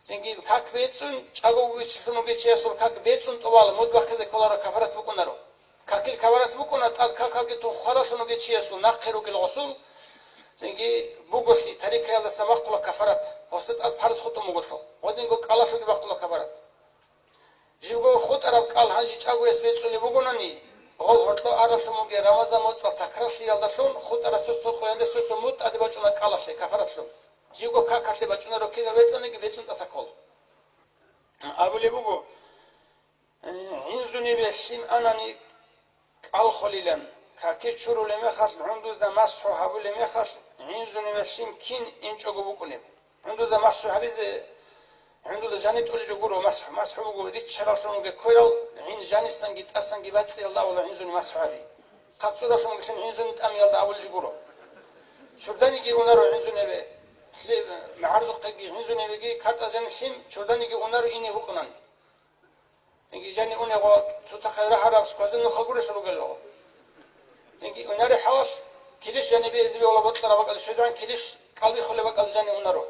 Цинги как бецӀун, чӀаго виччалъун вугев чиясул как бецӀун тӀубала, муд бахъизе кколаро, кафарат букӀунаро. Какил кафарат букӀуна, тӀад какалги тун хваралъун вугев чиясул нахъе ругел гъосул, цинги буголъи, тарикаялдаса бахъула кафарат, гъосда тӀад парз хутӀун буголъул, гъодинго кӀалалъулги бахъула кафарат. Жибго хутӀараб кӀал гьанже чӀагояс бецӀулеб бугонани, гъол гьоркьо аралъун бугеб Рамазан моцӀалъ такрарлъиялдалъун хутӀараб цо-цо къоялде цо-цо муд тӀаде бачӀуна кӀалалъе, кафаратлъун. Жибго какалъе бачӀунаро, кидал бецӀаниги бецӀун тӀаса ккола. Абулеб буго, э, гӀинзунибе лъим анани, кӀал холилан, каки чурулеб мехалъ, гӀундузда масхӀу гьабулеб мехалъ, гӀинзуниве лъим кин инчӀого букӀунеб? ГӀундузда масхӀу гьабизе, гӀундузда жаниб тӀолеб жо гуро масхӀу. МасхӀу буго риччараллъун бугеб кверал, гӀин жанисанги тӀасанги бацӀцӀиялда абула гӀинзуни масхӀу гьаби. ХъацӀцӀураллъун буго лъим гӀинзуни тӀамиялда абулеб жо гуро. Чурданиги унаро гӀинзуниве, лъи-, магӀарзухъеги гӀинзунивеги картӀа жаниб лъим, чурданиги унаро ине гьукъунани. Цинги жаниб унего цоцахъе рагьараб скважина хал гурелъул ругел руго. Цинги унаре хӀалалъ килищ жанибе эзибе вала бокьараб бакӀалде щвезегӀан, килищ кӀалбихулеб бакӀалде жаниб унаро.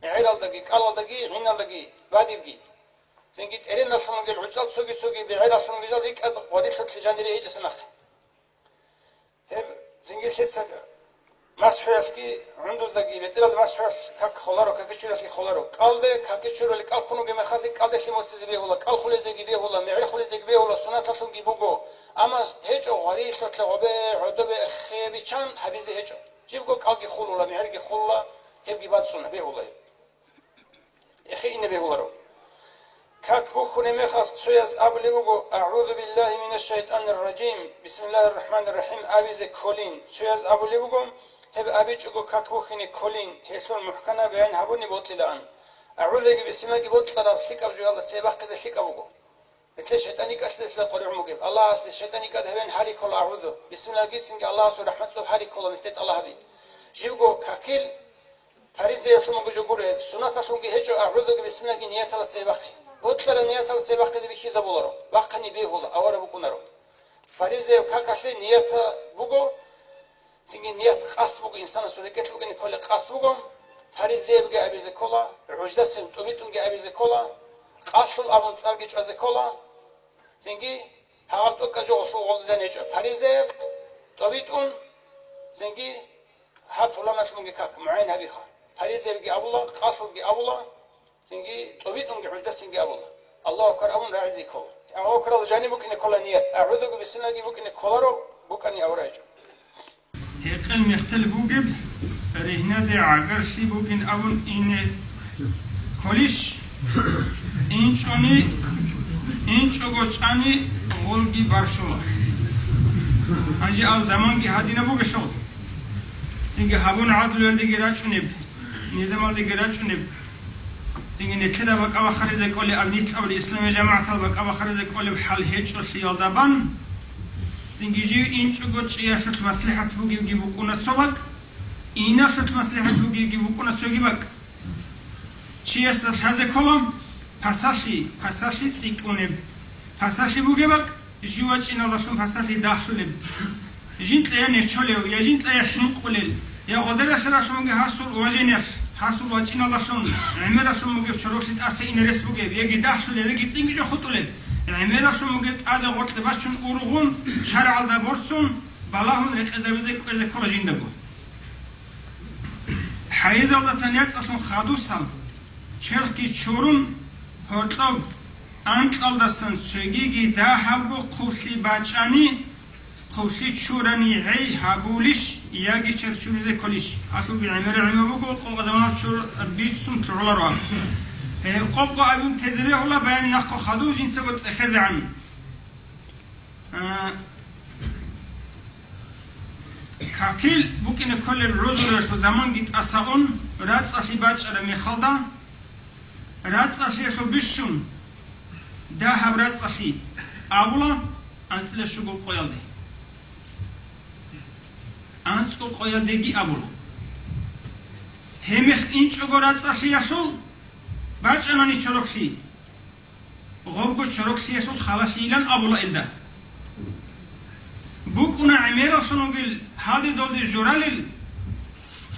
ГӀералдаги, кӀалалдаги, гӀиналдаги, бадибги. Цинги тӀереналъун ругел гӀучӀал цоги-цоги бегӀералъун ругел рикӀкӀад гъварилъалъе жанире гьечӀеса нахъе. Гьеб цинги лъица масхӀуялъги гӀундуздаги бетӀералда масхӀуялъ как холаро, какичуралъги холаро. КӀалде какичурали кӀал ккун бугеб мехалъги кӀалдалъе босизе бегьула, кӀал хулезеги бегьула, мегӀер хулезеги бегьула, сунаталъулги буго. Амма гьечӀо гъварилъалъе гъобе, гӀодобе эхе биччан гьабизе гьечӀо. Жибго кӀалги хулула, мегӀерги хулула, гьебги бацӀцӀуна, бегьула гьеб. Эхе ине бегьуларо. Как бухьунеб мехалъ цояз абулеб буго: «АгӀузу биллагьи минаш шайтӀанир ражим, бисмиллагьир рахӀманир рахӀим», абизе кколин. Цояз абулеб буго: «Гьеб абичӀого как бухьине кколин, гьелъул мухӀканаб баян гьабуни бокьилаан». АгӀузуги бисмиллагьги бокьараб лъикӀаб жоялда цебе бахъизе лъикӀаб буго. Гьелъе шайтӀан йикӀалъидалъила къваригӀун бугеб. Аллагьасде шайтӀан йикӀад гьабен гьари ккола агӀузу. Бисмиллагьгицинги Аллагьасул рахӀматалъуб гьари ккола нилъеда тӀалаб гьаби. Жибго какил паризаялъун буго жо гуро гьеб. Суннаталъунги гьечӀо агӀузуги бисмиллагьги нияталда цебе бахъи. Бокьараб нияталда цебе бахъизе бихьизабуларо. Бахъани бегьула, авараг букӀунаро. Паризаяб какалъе ният буго, цинги ният къасд буго, инсанасул рекӀелъ букӀине кколеб къасд буго, паризаябги абизе ккола, гӀуждасин тӀубитӀунги абизе ккола, къалъул абун цӀарги чӀвазе ккола, цинги гьагъаб тӀокӀаб жо гъолъул гъолдизан гьечӀо. Паризаяб, тӀубитӀун, цинги гьаб пуланалъунги как мугӀен гьабиха. Паризаябги абула, къалъулги абула, цинги тӀубитӀунги гӀуждасинги абула. Аллагьу акбар абун рагӀизе ккола. Аллагьу акбаралда жаниб букӀине ккола ният. АгӀузуги бисмиллагьги букӀине кколаро, букӀани авараг гьечӀо. Гьекъел-мехтел бугеб, ригьнаде гӀагарлъи бугин абун ине кколищ? ИнчӀони, инчӀого чӀани гъолги барщула. Гьанже аб заманги гьадинаб бугелъул, цинги гьабун гӀадлуялдеги рачӀунеб, низамалдеги рачӀунеб, цинги нилъеда бакӀа бахаризе кколеб, аб нилъ абулеб исламияб жамагӀатал бакӀа бахаризе кколеб хӀал гьечӀолъиялда бан, цинги жив инчӀого чӀиялъулъ маслихӀат бугевги букӀуна цо бакӀ, иналъулъ маслихӀат бугевги букӀуна цоги бакӀ. Чиясда лъазе ккола пасалъи, пасалъи цӀикӀкӀунеб, пасалъи бугеб бакӀ, жив вачӀиналдалъун пасалъи дагьлъулеб, жинкьа я нечолев, я жинкьа я хӀинкъулел, я гъодаралъаралъунги гьасул уважениялъ, гьасул вачӀиналдалъун гӀемералъун бугеб чороклъи тӀаса ине рес бугеб, яги дагьлъулев, яги цӀикӀкӀун хутӀулеб, гӀемералъун бугеб тӀаде гъоркье бачун ургъун, шаргӀалда борцун, балагьун рекъезабизе кӀвезе ккола жиндаго. ХӀайизалдасан яцӀалъун хадусал, черхги чурун, гьоркьоб анкьалдасан цогиги дагьабго хъублъи бачӀани, хъублъи чурани гӀей гьабулищ яги черх чуризе кколищ? Гьалъулги гӀемерал гӀемер буго, къо-, заманалъ чур бицун лъугӀуларо аб. Гьеб къо-, къо абун тезе бегьула, баян нахъо хадув жинцаго цӀехезегӀан. А, какил букӀине кколел гӀузуралъул заманги тӀаса ун, рацӀцӀалъи бачӀараб мехалда, рацӀцӀалъиялъул бищун, дагьаб рацӀцӀалъи абула анцӀила щуго къоялде. АнцӀго къоялдеги абула. Гьеб мех инчӀого рацӀцӀалъиялъул бачӀанани чороклъи. Гъобго чороклъиялъул халалъийилан абула илда. БукӀуна гӀемералъун вугел гьалде-долде журалел,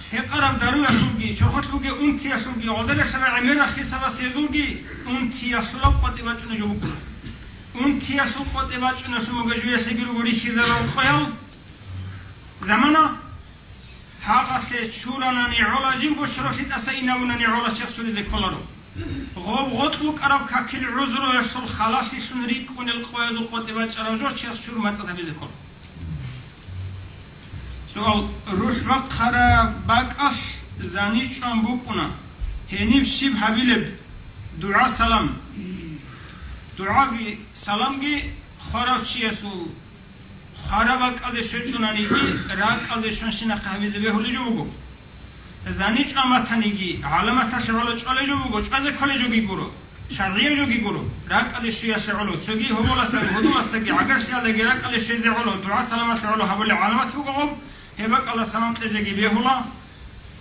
хӀекъараб даруялъулги, чорхолъ бугеб унтиялъулги, гъодаралъарал гӀемерал хисабас гьезулги унтиялъулаб къватӀибе бачӀунеб жо букӀуна. Унтиялъул къватӀибе бачӀуналъун буго жуялъеги руго рихьизарал къоял. Замана гьагъалъе чуранани гӀола, жибго чороклъи тӀаса инабунани гӀола черх чуризе кколаро. Гъоб гъоркь букӀараб какил гӀузруялъул халалъилъун рикӀкӀунел къоязул къватӀибе бачӀараб жо черх чур мацӀалъ гьабизе ккола. Суал: рухӀ бахъараб бакӀалъ зани чӀван букӀуна, гьениб щиб гьабилеб? ДугӀа-салам. ДугӀаги саламги хварав чиясул хвараб бакӀалде щвечӀонаниги, ракӀалде щванщинахъе гьабизе бегьулеб жо буго. Зани чӀван батаниги, гӀаламаталъе гӀоло чӀолеб жо буго, чӀвазе кколеб жоги гуро, шаргӀияб жоги гуро, ракӀалде щвеялъе гӀоло, цоги гьоболасдаги, гьудуласдаги, гӀагарлъиялдаги ракӀалде щвезе гӀоло, дугӀа-саламалъе гӀоло гьабулеб гӀаламат буго гъоб, гьеб бакӀалда салам кьезеги бегьула.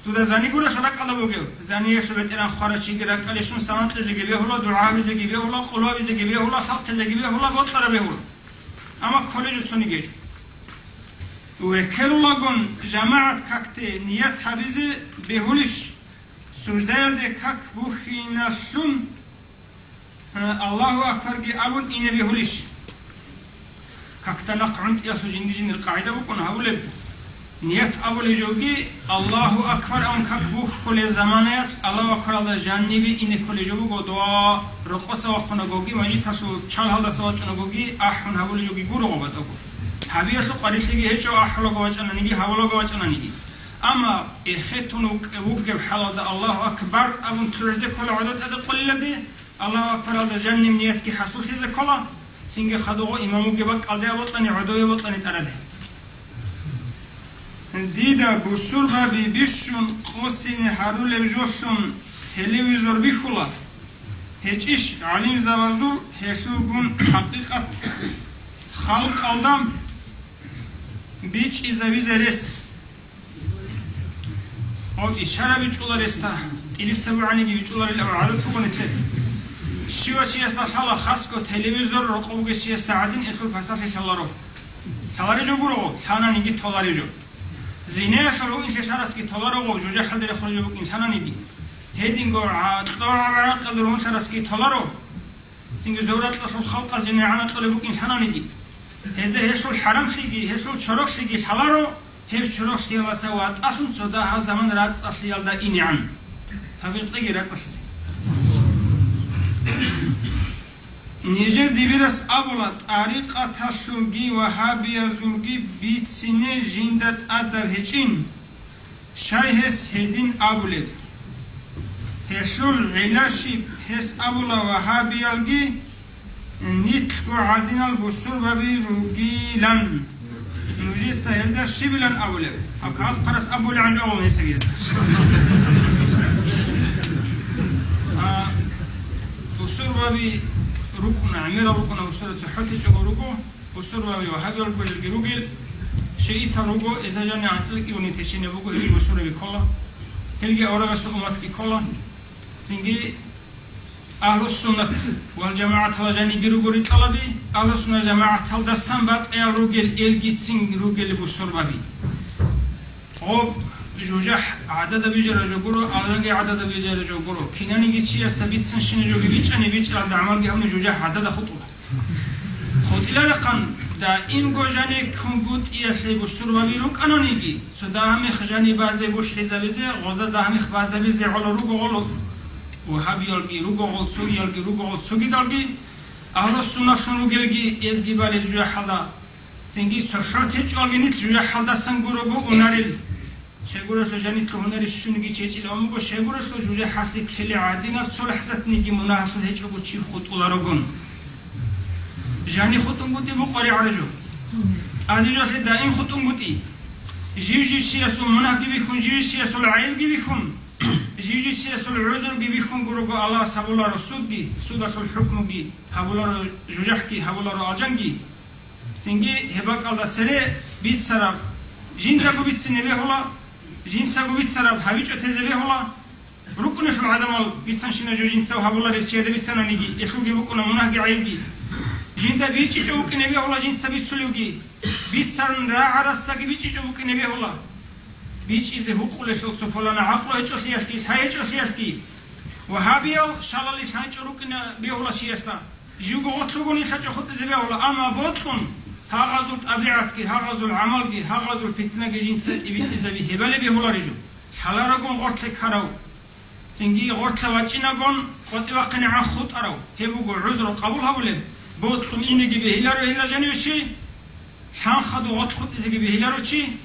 Дуда зани гурелъул ракӀалда бугев, заниялъул бетӀеран хварав чиги ракӀалде щун салам кьезеги бегьула, дугӀа гьабизеги бегьула, къуло гьабизеги бегьула, халкъизеги бегьула, бокьараб бегьула. Амма кколеб жо цониги гьечӀо. Векерулагун жамагӀат какде ният гьабизе бегьулищ, суждаялде как бухьиналъун? Аллагьу акбарги абун ине бегьулищ? Какда нахъ гӀунтӀиялъул жинди-жиндир къагӀида букӀун гьабулеб. Ният абулей жоги, Аллагьу акбар абун как бухьулел заманаялъ Аллагьу акбаралда жанибе ине кколей жо буго, дуа, рокъоса вахъунагоги, мажиталъул чалгьалдаса вачӀунагоги, ахӀун гьабулей жоги гуро гъоб батӀаго. Гьабиялъул къварилъиги гьечӀо, ахӀулаго вачӀананиги, гьабулаго вачӀананиги. Амма эхетун вукӀ-, вугеб хӀалалда Аллагьу акбар абун лъугӀизе ккола гӀодотӀаде къулиладе, Аллагьу акбаралда жанним ниятги хӀасуллъизе ккола, цинги хадуго имам вугеб бакӀалде абокьани, гӀодове бокьани тӀараде. Дида бусурбаби бищун къосине гьарулеб жолъун телевизор бихьула. ГьечӀищ гӀалимзабазул гьелъулгун хӀакъикъат халкъалда бичӀчӀизабизе рес? Гьав ишара бичӀчӀула ресда, тӀилица бугӀаниги бичӀчӀуларил гӀадат буго нилъер. Щивав чиясда лъала хасго телевизор рокъов вугев чиясда гӀадин, элъул пасалъи лъаларо. Лъалареб жо гуро гъо, лъананиги толареб жо. Зинаялъул гьуинлъи лъарасги толаро гъо, жужахӀалде рехулеб жо букӀин лъананиги. Гьединго гӀа-, кьогӀаб гӀаракъалде ругьун лъарасги толаро. Цинги зобракьалъул халкъал жинагӀана кьолеб букӀин лъананиги, гьезда гьелъул хӀарамлъиги, гьелъул чороклъиги лъаларо, гьеб чороклъиялдаса ватӀалъун цо дагьаб заман рацӀцӀалъиялда инегӀан. Тавфикъ кьеги рацӀцӀалъизе. Нижер дибирас абула, тӀарикъаталъулги вагьабиязулги бицине жинда тӀадаб гьечӀин. Щай гьес гьедин абулеб? Гьелъул гӀилла щиб? Гьес абула вагьабиялги нилъго гӀадинал бусурбаби ругилан. Нужеца гьелда щибилан абулеб? Гьаб кагъат хъварас абулегӀан жо гьесие. А, бусурбаби рукӀуна, гӀемерал рукӀуна, бусурбаби цохӀо течӀого руго. Бусурбаби вагьабиялги ругел, шиитал руго, гьезда жаниб анцӀила кӀиго течинаб буго, гьел бусурбаби ккола. Гьелги аварагасул умматги ккола. Цинги Агьлуссуннат вал жамагӀаталда жанибги руго ритӀкӀалаби, Агьлуссуннат жамагӀаталдасан батӀиял ругел, элгицин ругел бусурбаби. Гъоб жужахӀ гӀадада бижараб жо гуро, алжанги гӀадада бижараб жо гуро. Кинаниги чиясда бицанщинаб жоги бичӀчӀани, бичӀчӀараб гӀамалги гьабуни, жужахӀ гӀадада хутӀула. ХутӀиларахъан, даимго жаниб кунгутӀиялъе бусурбаби рукӀананиги, цо дагьаб мех жаниб базе бухӀизабизе, гъозда дагьаб мех базабизе гӀоло руго гъоло. Вагьабиялги руго гъол, цогиялги руго гъол, цогидалги, агьлуссунналъун ругелги эзги балел жужахӀалда. Цинги цохӀо течӀолги нилъ жужахӀалдасан гурого унарел. Щайгурелъул жанилъул гьунари щуниги чечӀилан буго, щайгурелъул жужахӀалъе ккеле гӀадинаб цо лахӀзатниги мунагьалъул гьечӀого чи хутӀуларогун. Жани хутӀунгутӀи букъари гӀаражу. Адилалъе даим хутӀунгутӀи. Жив-жив чиясул мунагьги бихьун, жив-жив чиясул гӀайибги бихьун, жив-жив чиясул гӀузурги бихьун гурого Аллагьас гьабуларо судги, судалъул хӀукмуги, гьабуларо жужахӀги, гьабуларо алжанги. Цинги гьеб бакӀалда цере бицараб жинцаго бицине бегьула, жинцаго бицараб гьабичӀо тезе бегьула. РукӀунелъул гӀадамал бицанщина жо жинцав гьабуларел чияда бицананиги, элъулги букӀуна мунагьги гӀайибги. Жинда бичӀчӀичӀо букӀине бегьула жинца бицулевги, бицарун рагӀарасдаги бичӀчӀичӀо букӀине бегьула. БичӀчӀизе гьукъулелъул цо пулана гӀакълу гьечӀолъиялъги, лъай гьечӀолъиялъги. Вагьабиял шалалил гьанчӀо рукӀине бегьула чиясда. Живго гъорлъ ругони лъачӀо хутӀизе бегьула, амма бокьун, гьагъазул тӀабигӀатги, гьагъазул гӀамалги, гьагъазул питнаги жинца тӀибитӀизаби гьебали бегьуларищ жо? Лъаларагун гъорлъе ккарав, цинги гъорлъа вачӀинагун къватӀивахъинегӀан хутӀарав, гьеб буго гӀузру къабул гьабулеб, бокьун инеги бегьиларо гьела жаниве чи, лъан хадуб гъорлъ хутӀизеги бегьиларо чи.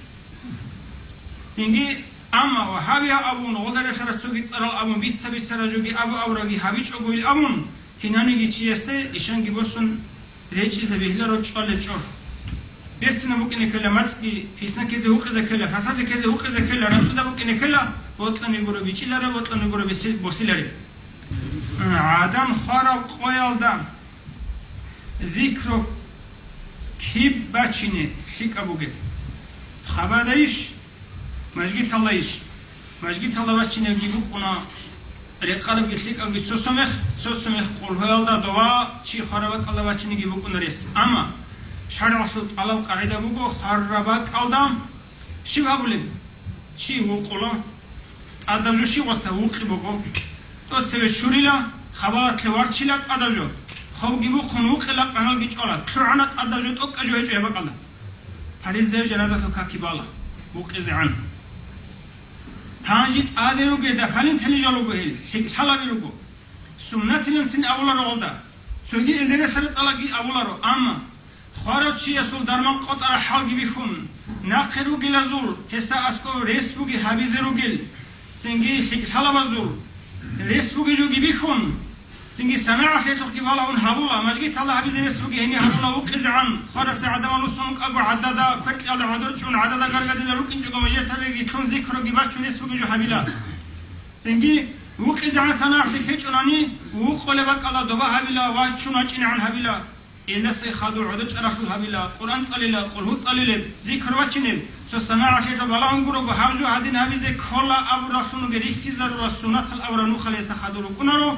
Цинги, амма вагьабиял абун, гъолда релълъарал цоги цӀарал абун, бица-бицарал жоги абу-абураги гьабичӀого ил абун, кинаниги чиясде ишанги босун речӀчӀизе бегьиларо чӀвалел чӀор. Берцинаб букӀине ккела мацӀги, питна ккезе гьукъизе ккела, фасад ккезе гьукъизе ккела, ракьуда букӀине ккела, бокьани гуро бичӀчӀиларе, бокьани гуро бесе-, босиларе. ГӀадан хвараб къоялда зикру киб бачине лъикӀаб бугеб? Хабадайищ? Мажгиталдайищ? Мажгиталда бачинеги букӀуна рекъарабги лъикӀабги цо-цо мех, цо-цо мех къулгьуялда дова чи хвараб бакӀалда бачинеги букӀуна рес. Амма шаргӀалъул тӀалаб къагӀида буго, хвараб бакӀалда щиб гьабулеб? Чи вукъула, тӀадаб жо щиб гъосда вукъи буго, тӀоцеве чурила, Хабалатлъе варчила тӀадаб жо, хобги бухъун вукъила къаналги чӀвала, лъугӀана тӀадаб жо, тӀокӀаб жо гьечӀо гьеб бакӀалда. Паризаяб жаназалъул каки бала, вукъизегӀан. Гьанже тӀаде ругеда палинтани жал руго гьел, лъикӀлъалаби руго. Суннатиланцин абуларо гъолда, цоги элдересара цӀалаги абуларо, амма хварав чиясул дарман къотӀараб хӀалги бихьун, нахъе ругелазул гьесда аскӀов рес буги гьабизе ругел, цинги лъикӀлъалабазул рес буги жоги бихьун, цинги санагӀалъиялъухъги балагьун гьабула, мажгиталда гьабизе рес буги гьенив гьабула, вукъизегӀан, хварасе гӀадамал руссун вукӀаго гӀадада, кверкьялда гӀодор чӀун, гӀадада гаргадила рукӀинчӀого мажгиталги лъун зикруги бачун рес буги жо гьабила. Цинги вукъизегӀан санагӀалъи ккечӀунани, вукъулеб бакӀалда доба гьабила ва чун вачӀинегӀан гьабила. Илдаса хадур гӀодор чӀаралъул гьабила, Къуръан цӀалила, къулгьу цӀалилеб, зикр бачинеб, цо санагӀалъе балагьун гурого, гьаб жо гьадин гьабизе ккола абуралъунги рихьизарула, суннатал абураб нухалъ гьесда хадур рукӀунаро,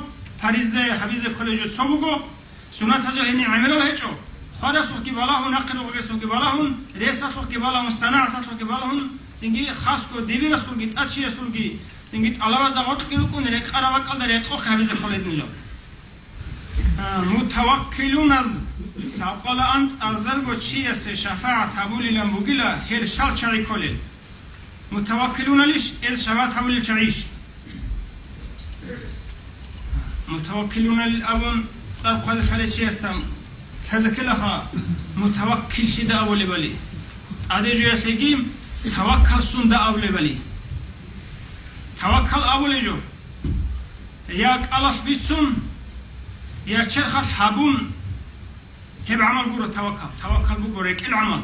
париза гьабизе кколеб жо цо буго, суннатал жо гьениб гӀемерал гьечӀо, хварасухъги балагьун, нахъе ругелъухъги балагьун, ресалъухъги балагьун, санагӀаталъухъги балагьун, цинги хасго дибирасулги, тӀадчиясулги, цинги тӀалабазда гъоркьги рукӀун, рекъараб бакӀалда рекъохъе гьабизе ккола гьединал жо. А, мутаваккилуназ лъабкъоялда анцӀазарго чиясе шафагӀат гьабулилан бугила гьел щал чагӀи кколел. Мутаваккилуналищ гьез шафагӀат гьабулел чагӀийищ? Мутаваккилуналил абун цӀар хъвазе лъалев чиясда лъазе ккелаха, мутаваккиллъида абулебали. ТӀаде жуялъеги таваккалсунда абулебали. Таваккал абулеб жо. Я кӀалалъ бицун, я черхалъ гьабун, гьеб гӀамал гуро таваккал. Таваккал буго рекӀел гӀамал.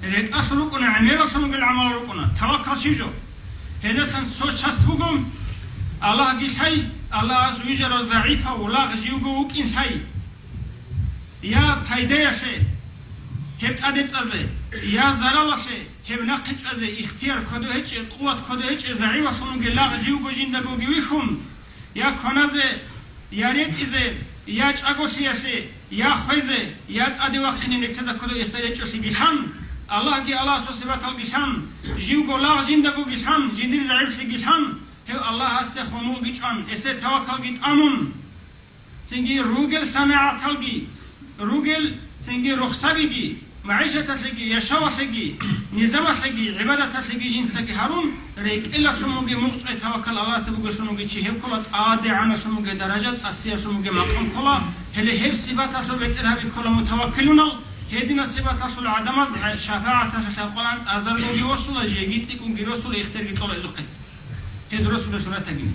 РекӀалъ рукӀуна, гӀемералъун ругел гӀамал рукӀуна. Таваккал щиб жо? Гьелдасан цо часть буго, Аллагьги лъай, Аллагьас вижарав загӀипав лагъ живго вукӀин лъай. Я пайдаялъе гьеб тӀаде цӀазе, я заралалъе гьеб нахъе чӀвазе ихтияр кодо гьечӀеб, къуват кодо гьечӀеб загӀипалъун вугел лагъ живго жиндагоги вихьун, я кваназе, я ретӀизе, я чӀаголъиялъе, я хвезе, я тӀаде вахъине нилъеда кодо ихтияр гьечӀолъиги лъан, Аллагьги Аллагьасул сипаталги лъан, живго лагъ жиндагоги лъан, жиндир загӀиплъиги лъан, гьев Аллагьасде хвамулги чӀван, гьесде таваккалги тӀамун, цинги ругел санагӀаталги, ругел цинги рухсабиги, магӀишаталъеги, яшавалъеги, низамалъеги, гӀибадаталъеги жинцаги гьарун, рекӀелалъун вугев мукъчӀвай таваккал Аллагьасде бугелъун вугев чи гьев ккола тӀадегӀаналъун вугев даража, тӀасиялъун вугев макъам ккола, гьеле гьеб сипаталъул бетӀергьаби ккола мутаваккилунал, гьединал сипаталъул гӀадамаз шафагӀаталъе лъабкъоялда анцӀазаргоги восула, жеги цӀикӀкӀунги росула, ихтиярги кьола гьезухъе. Гьез росулелъул ратаги.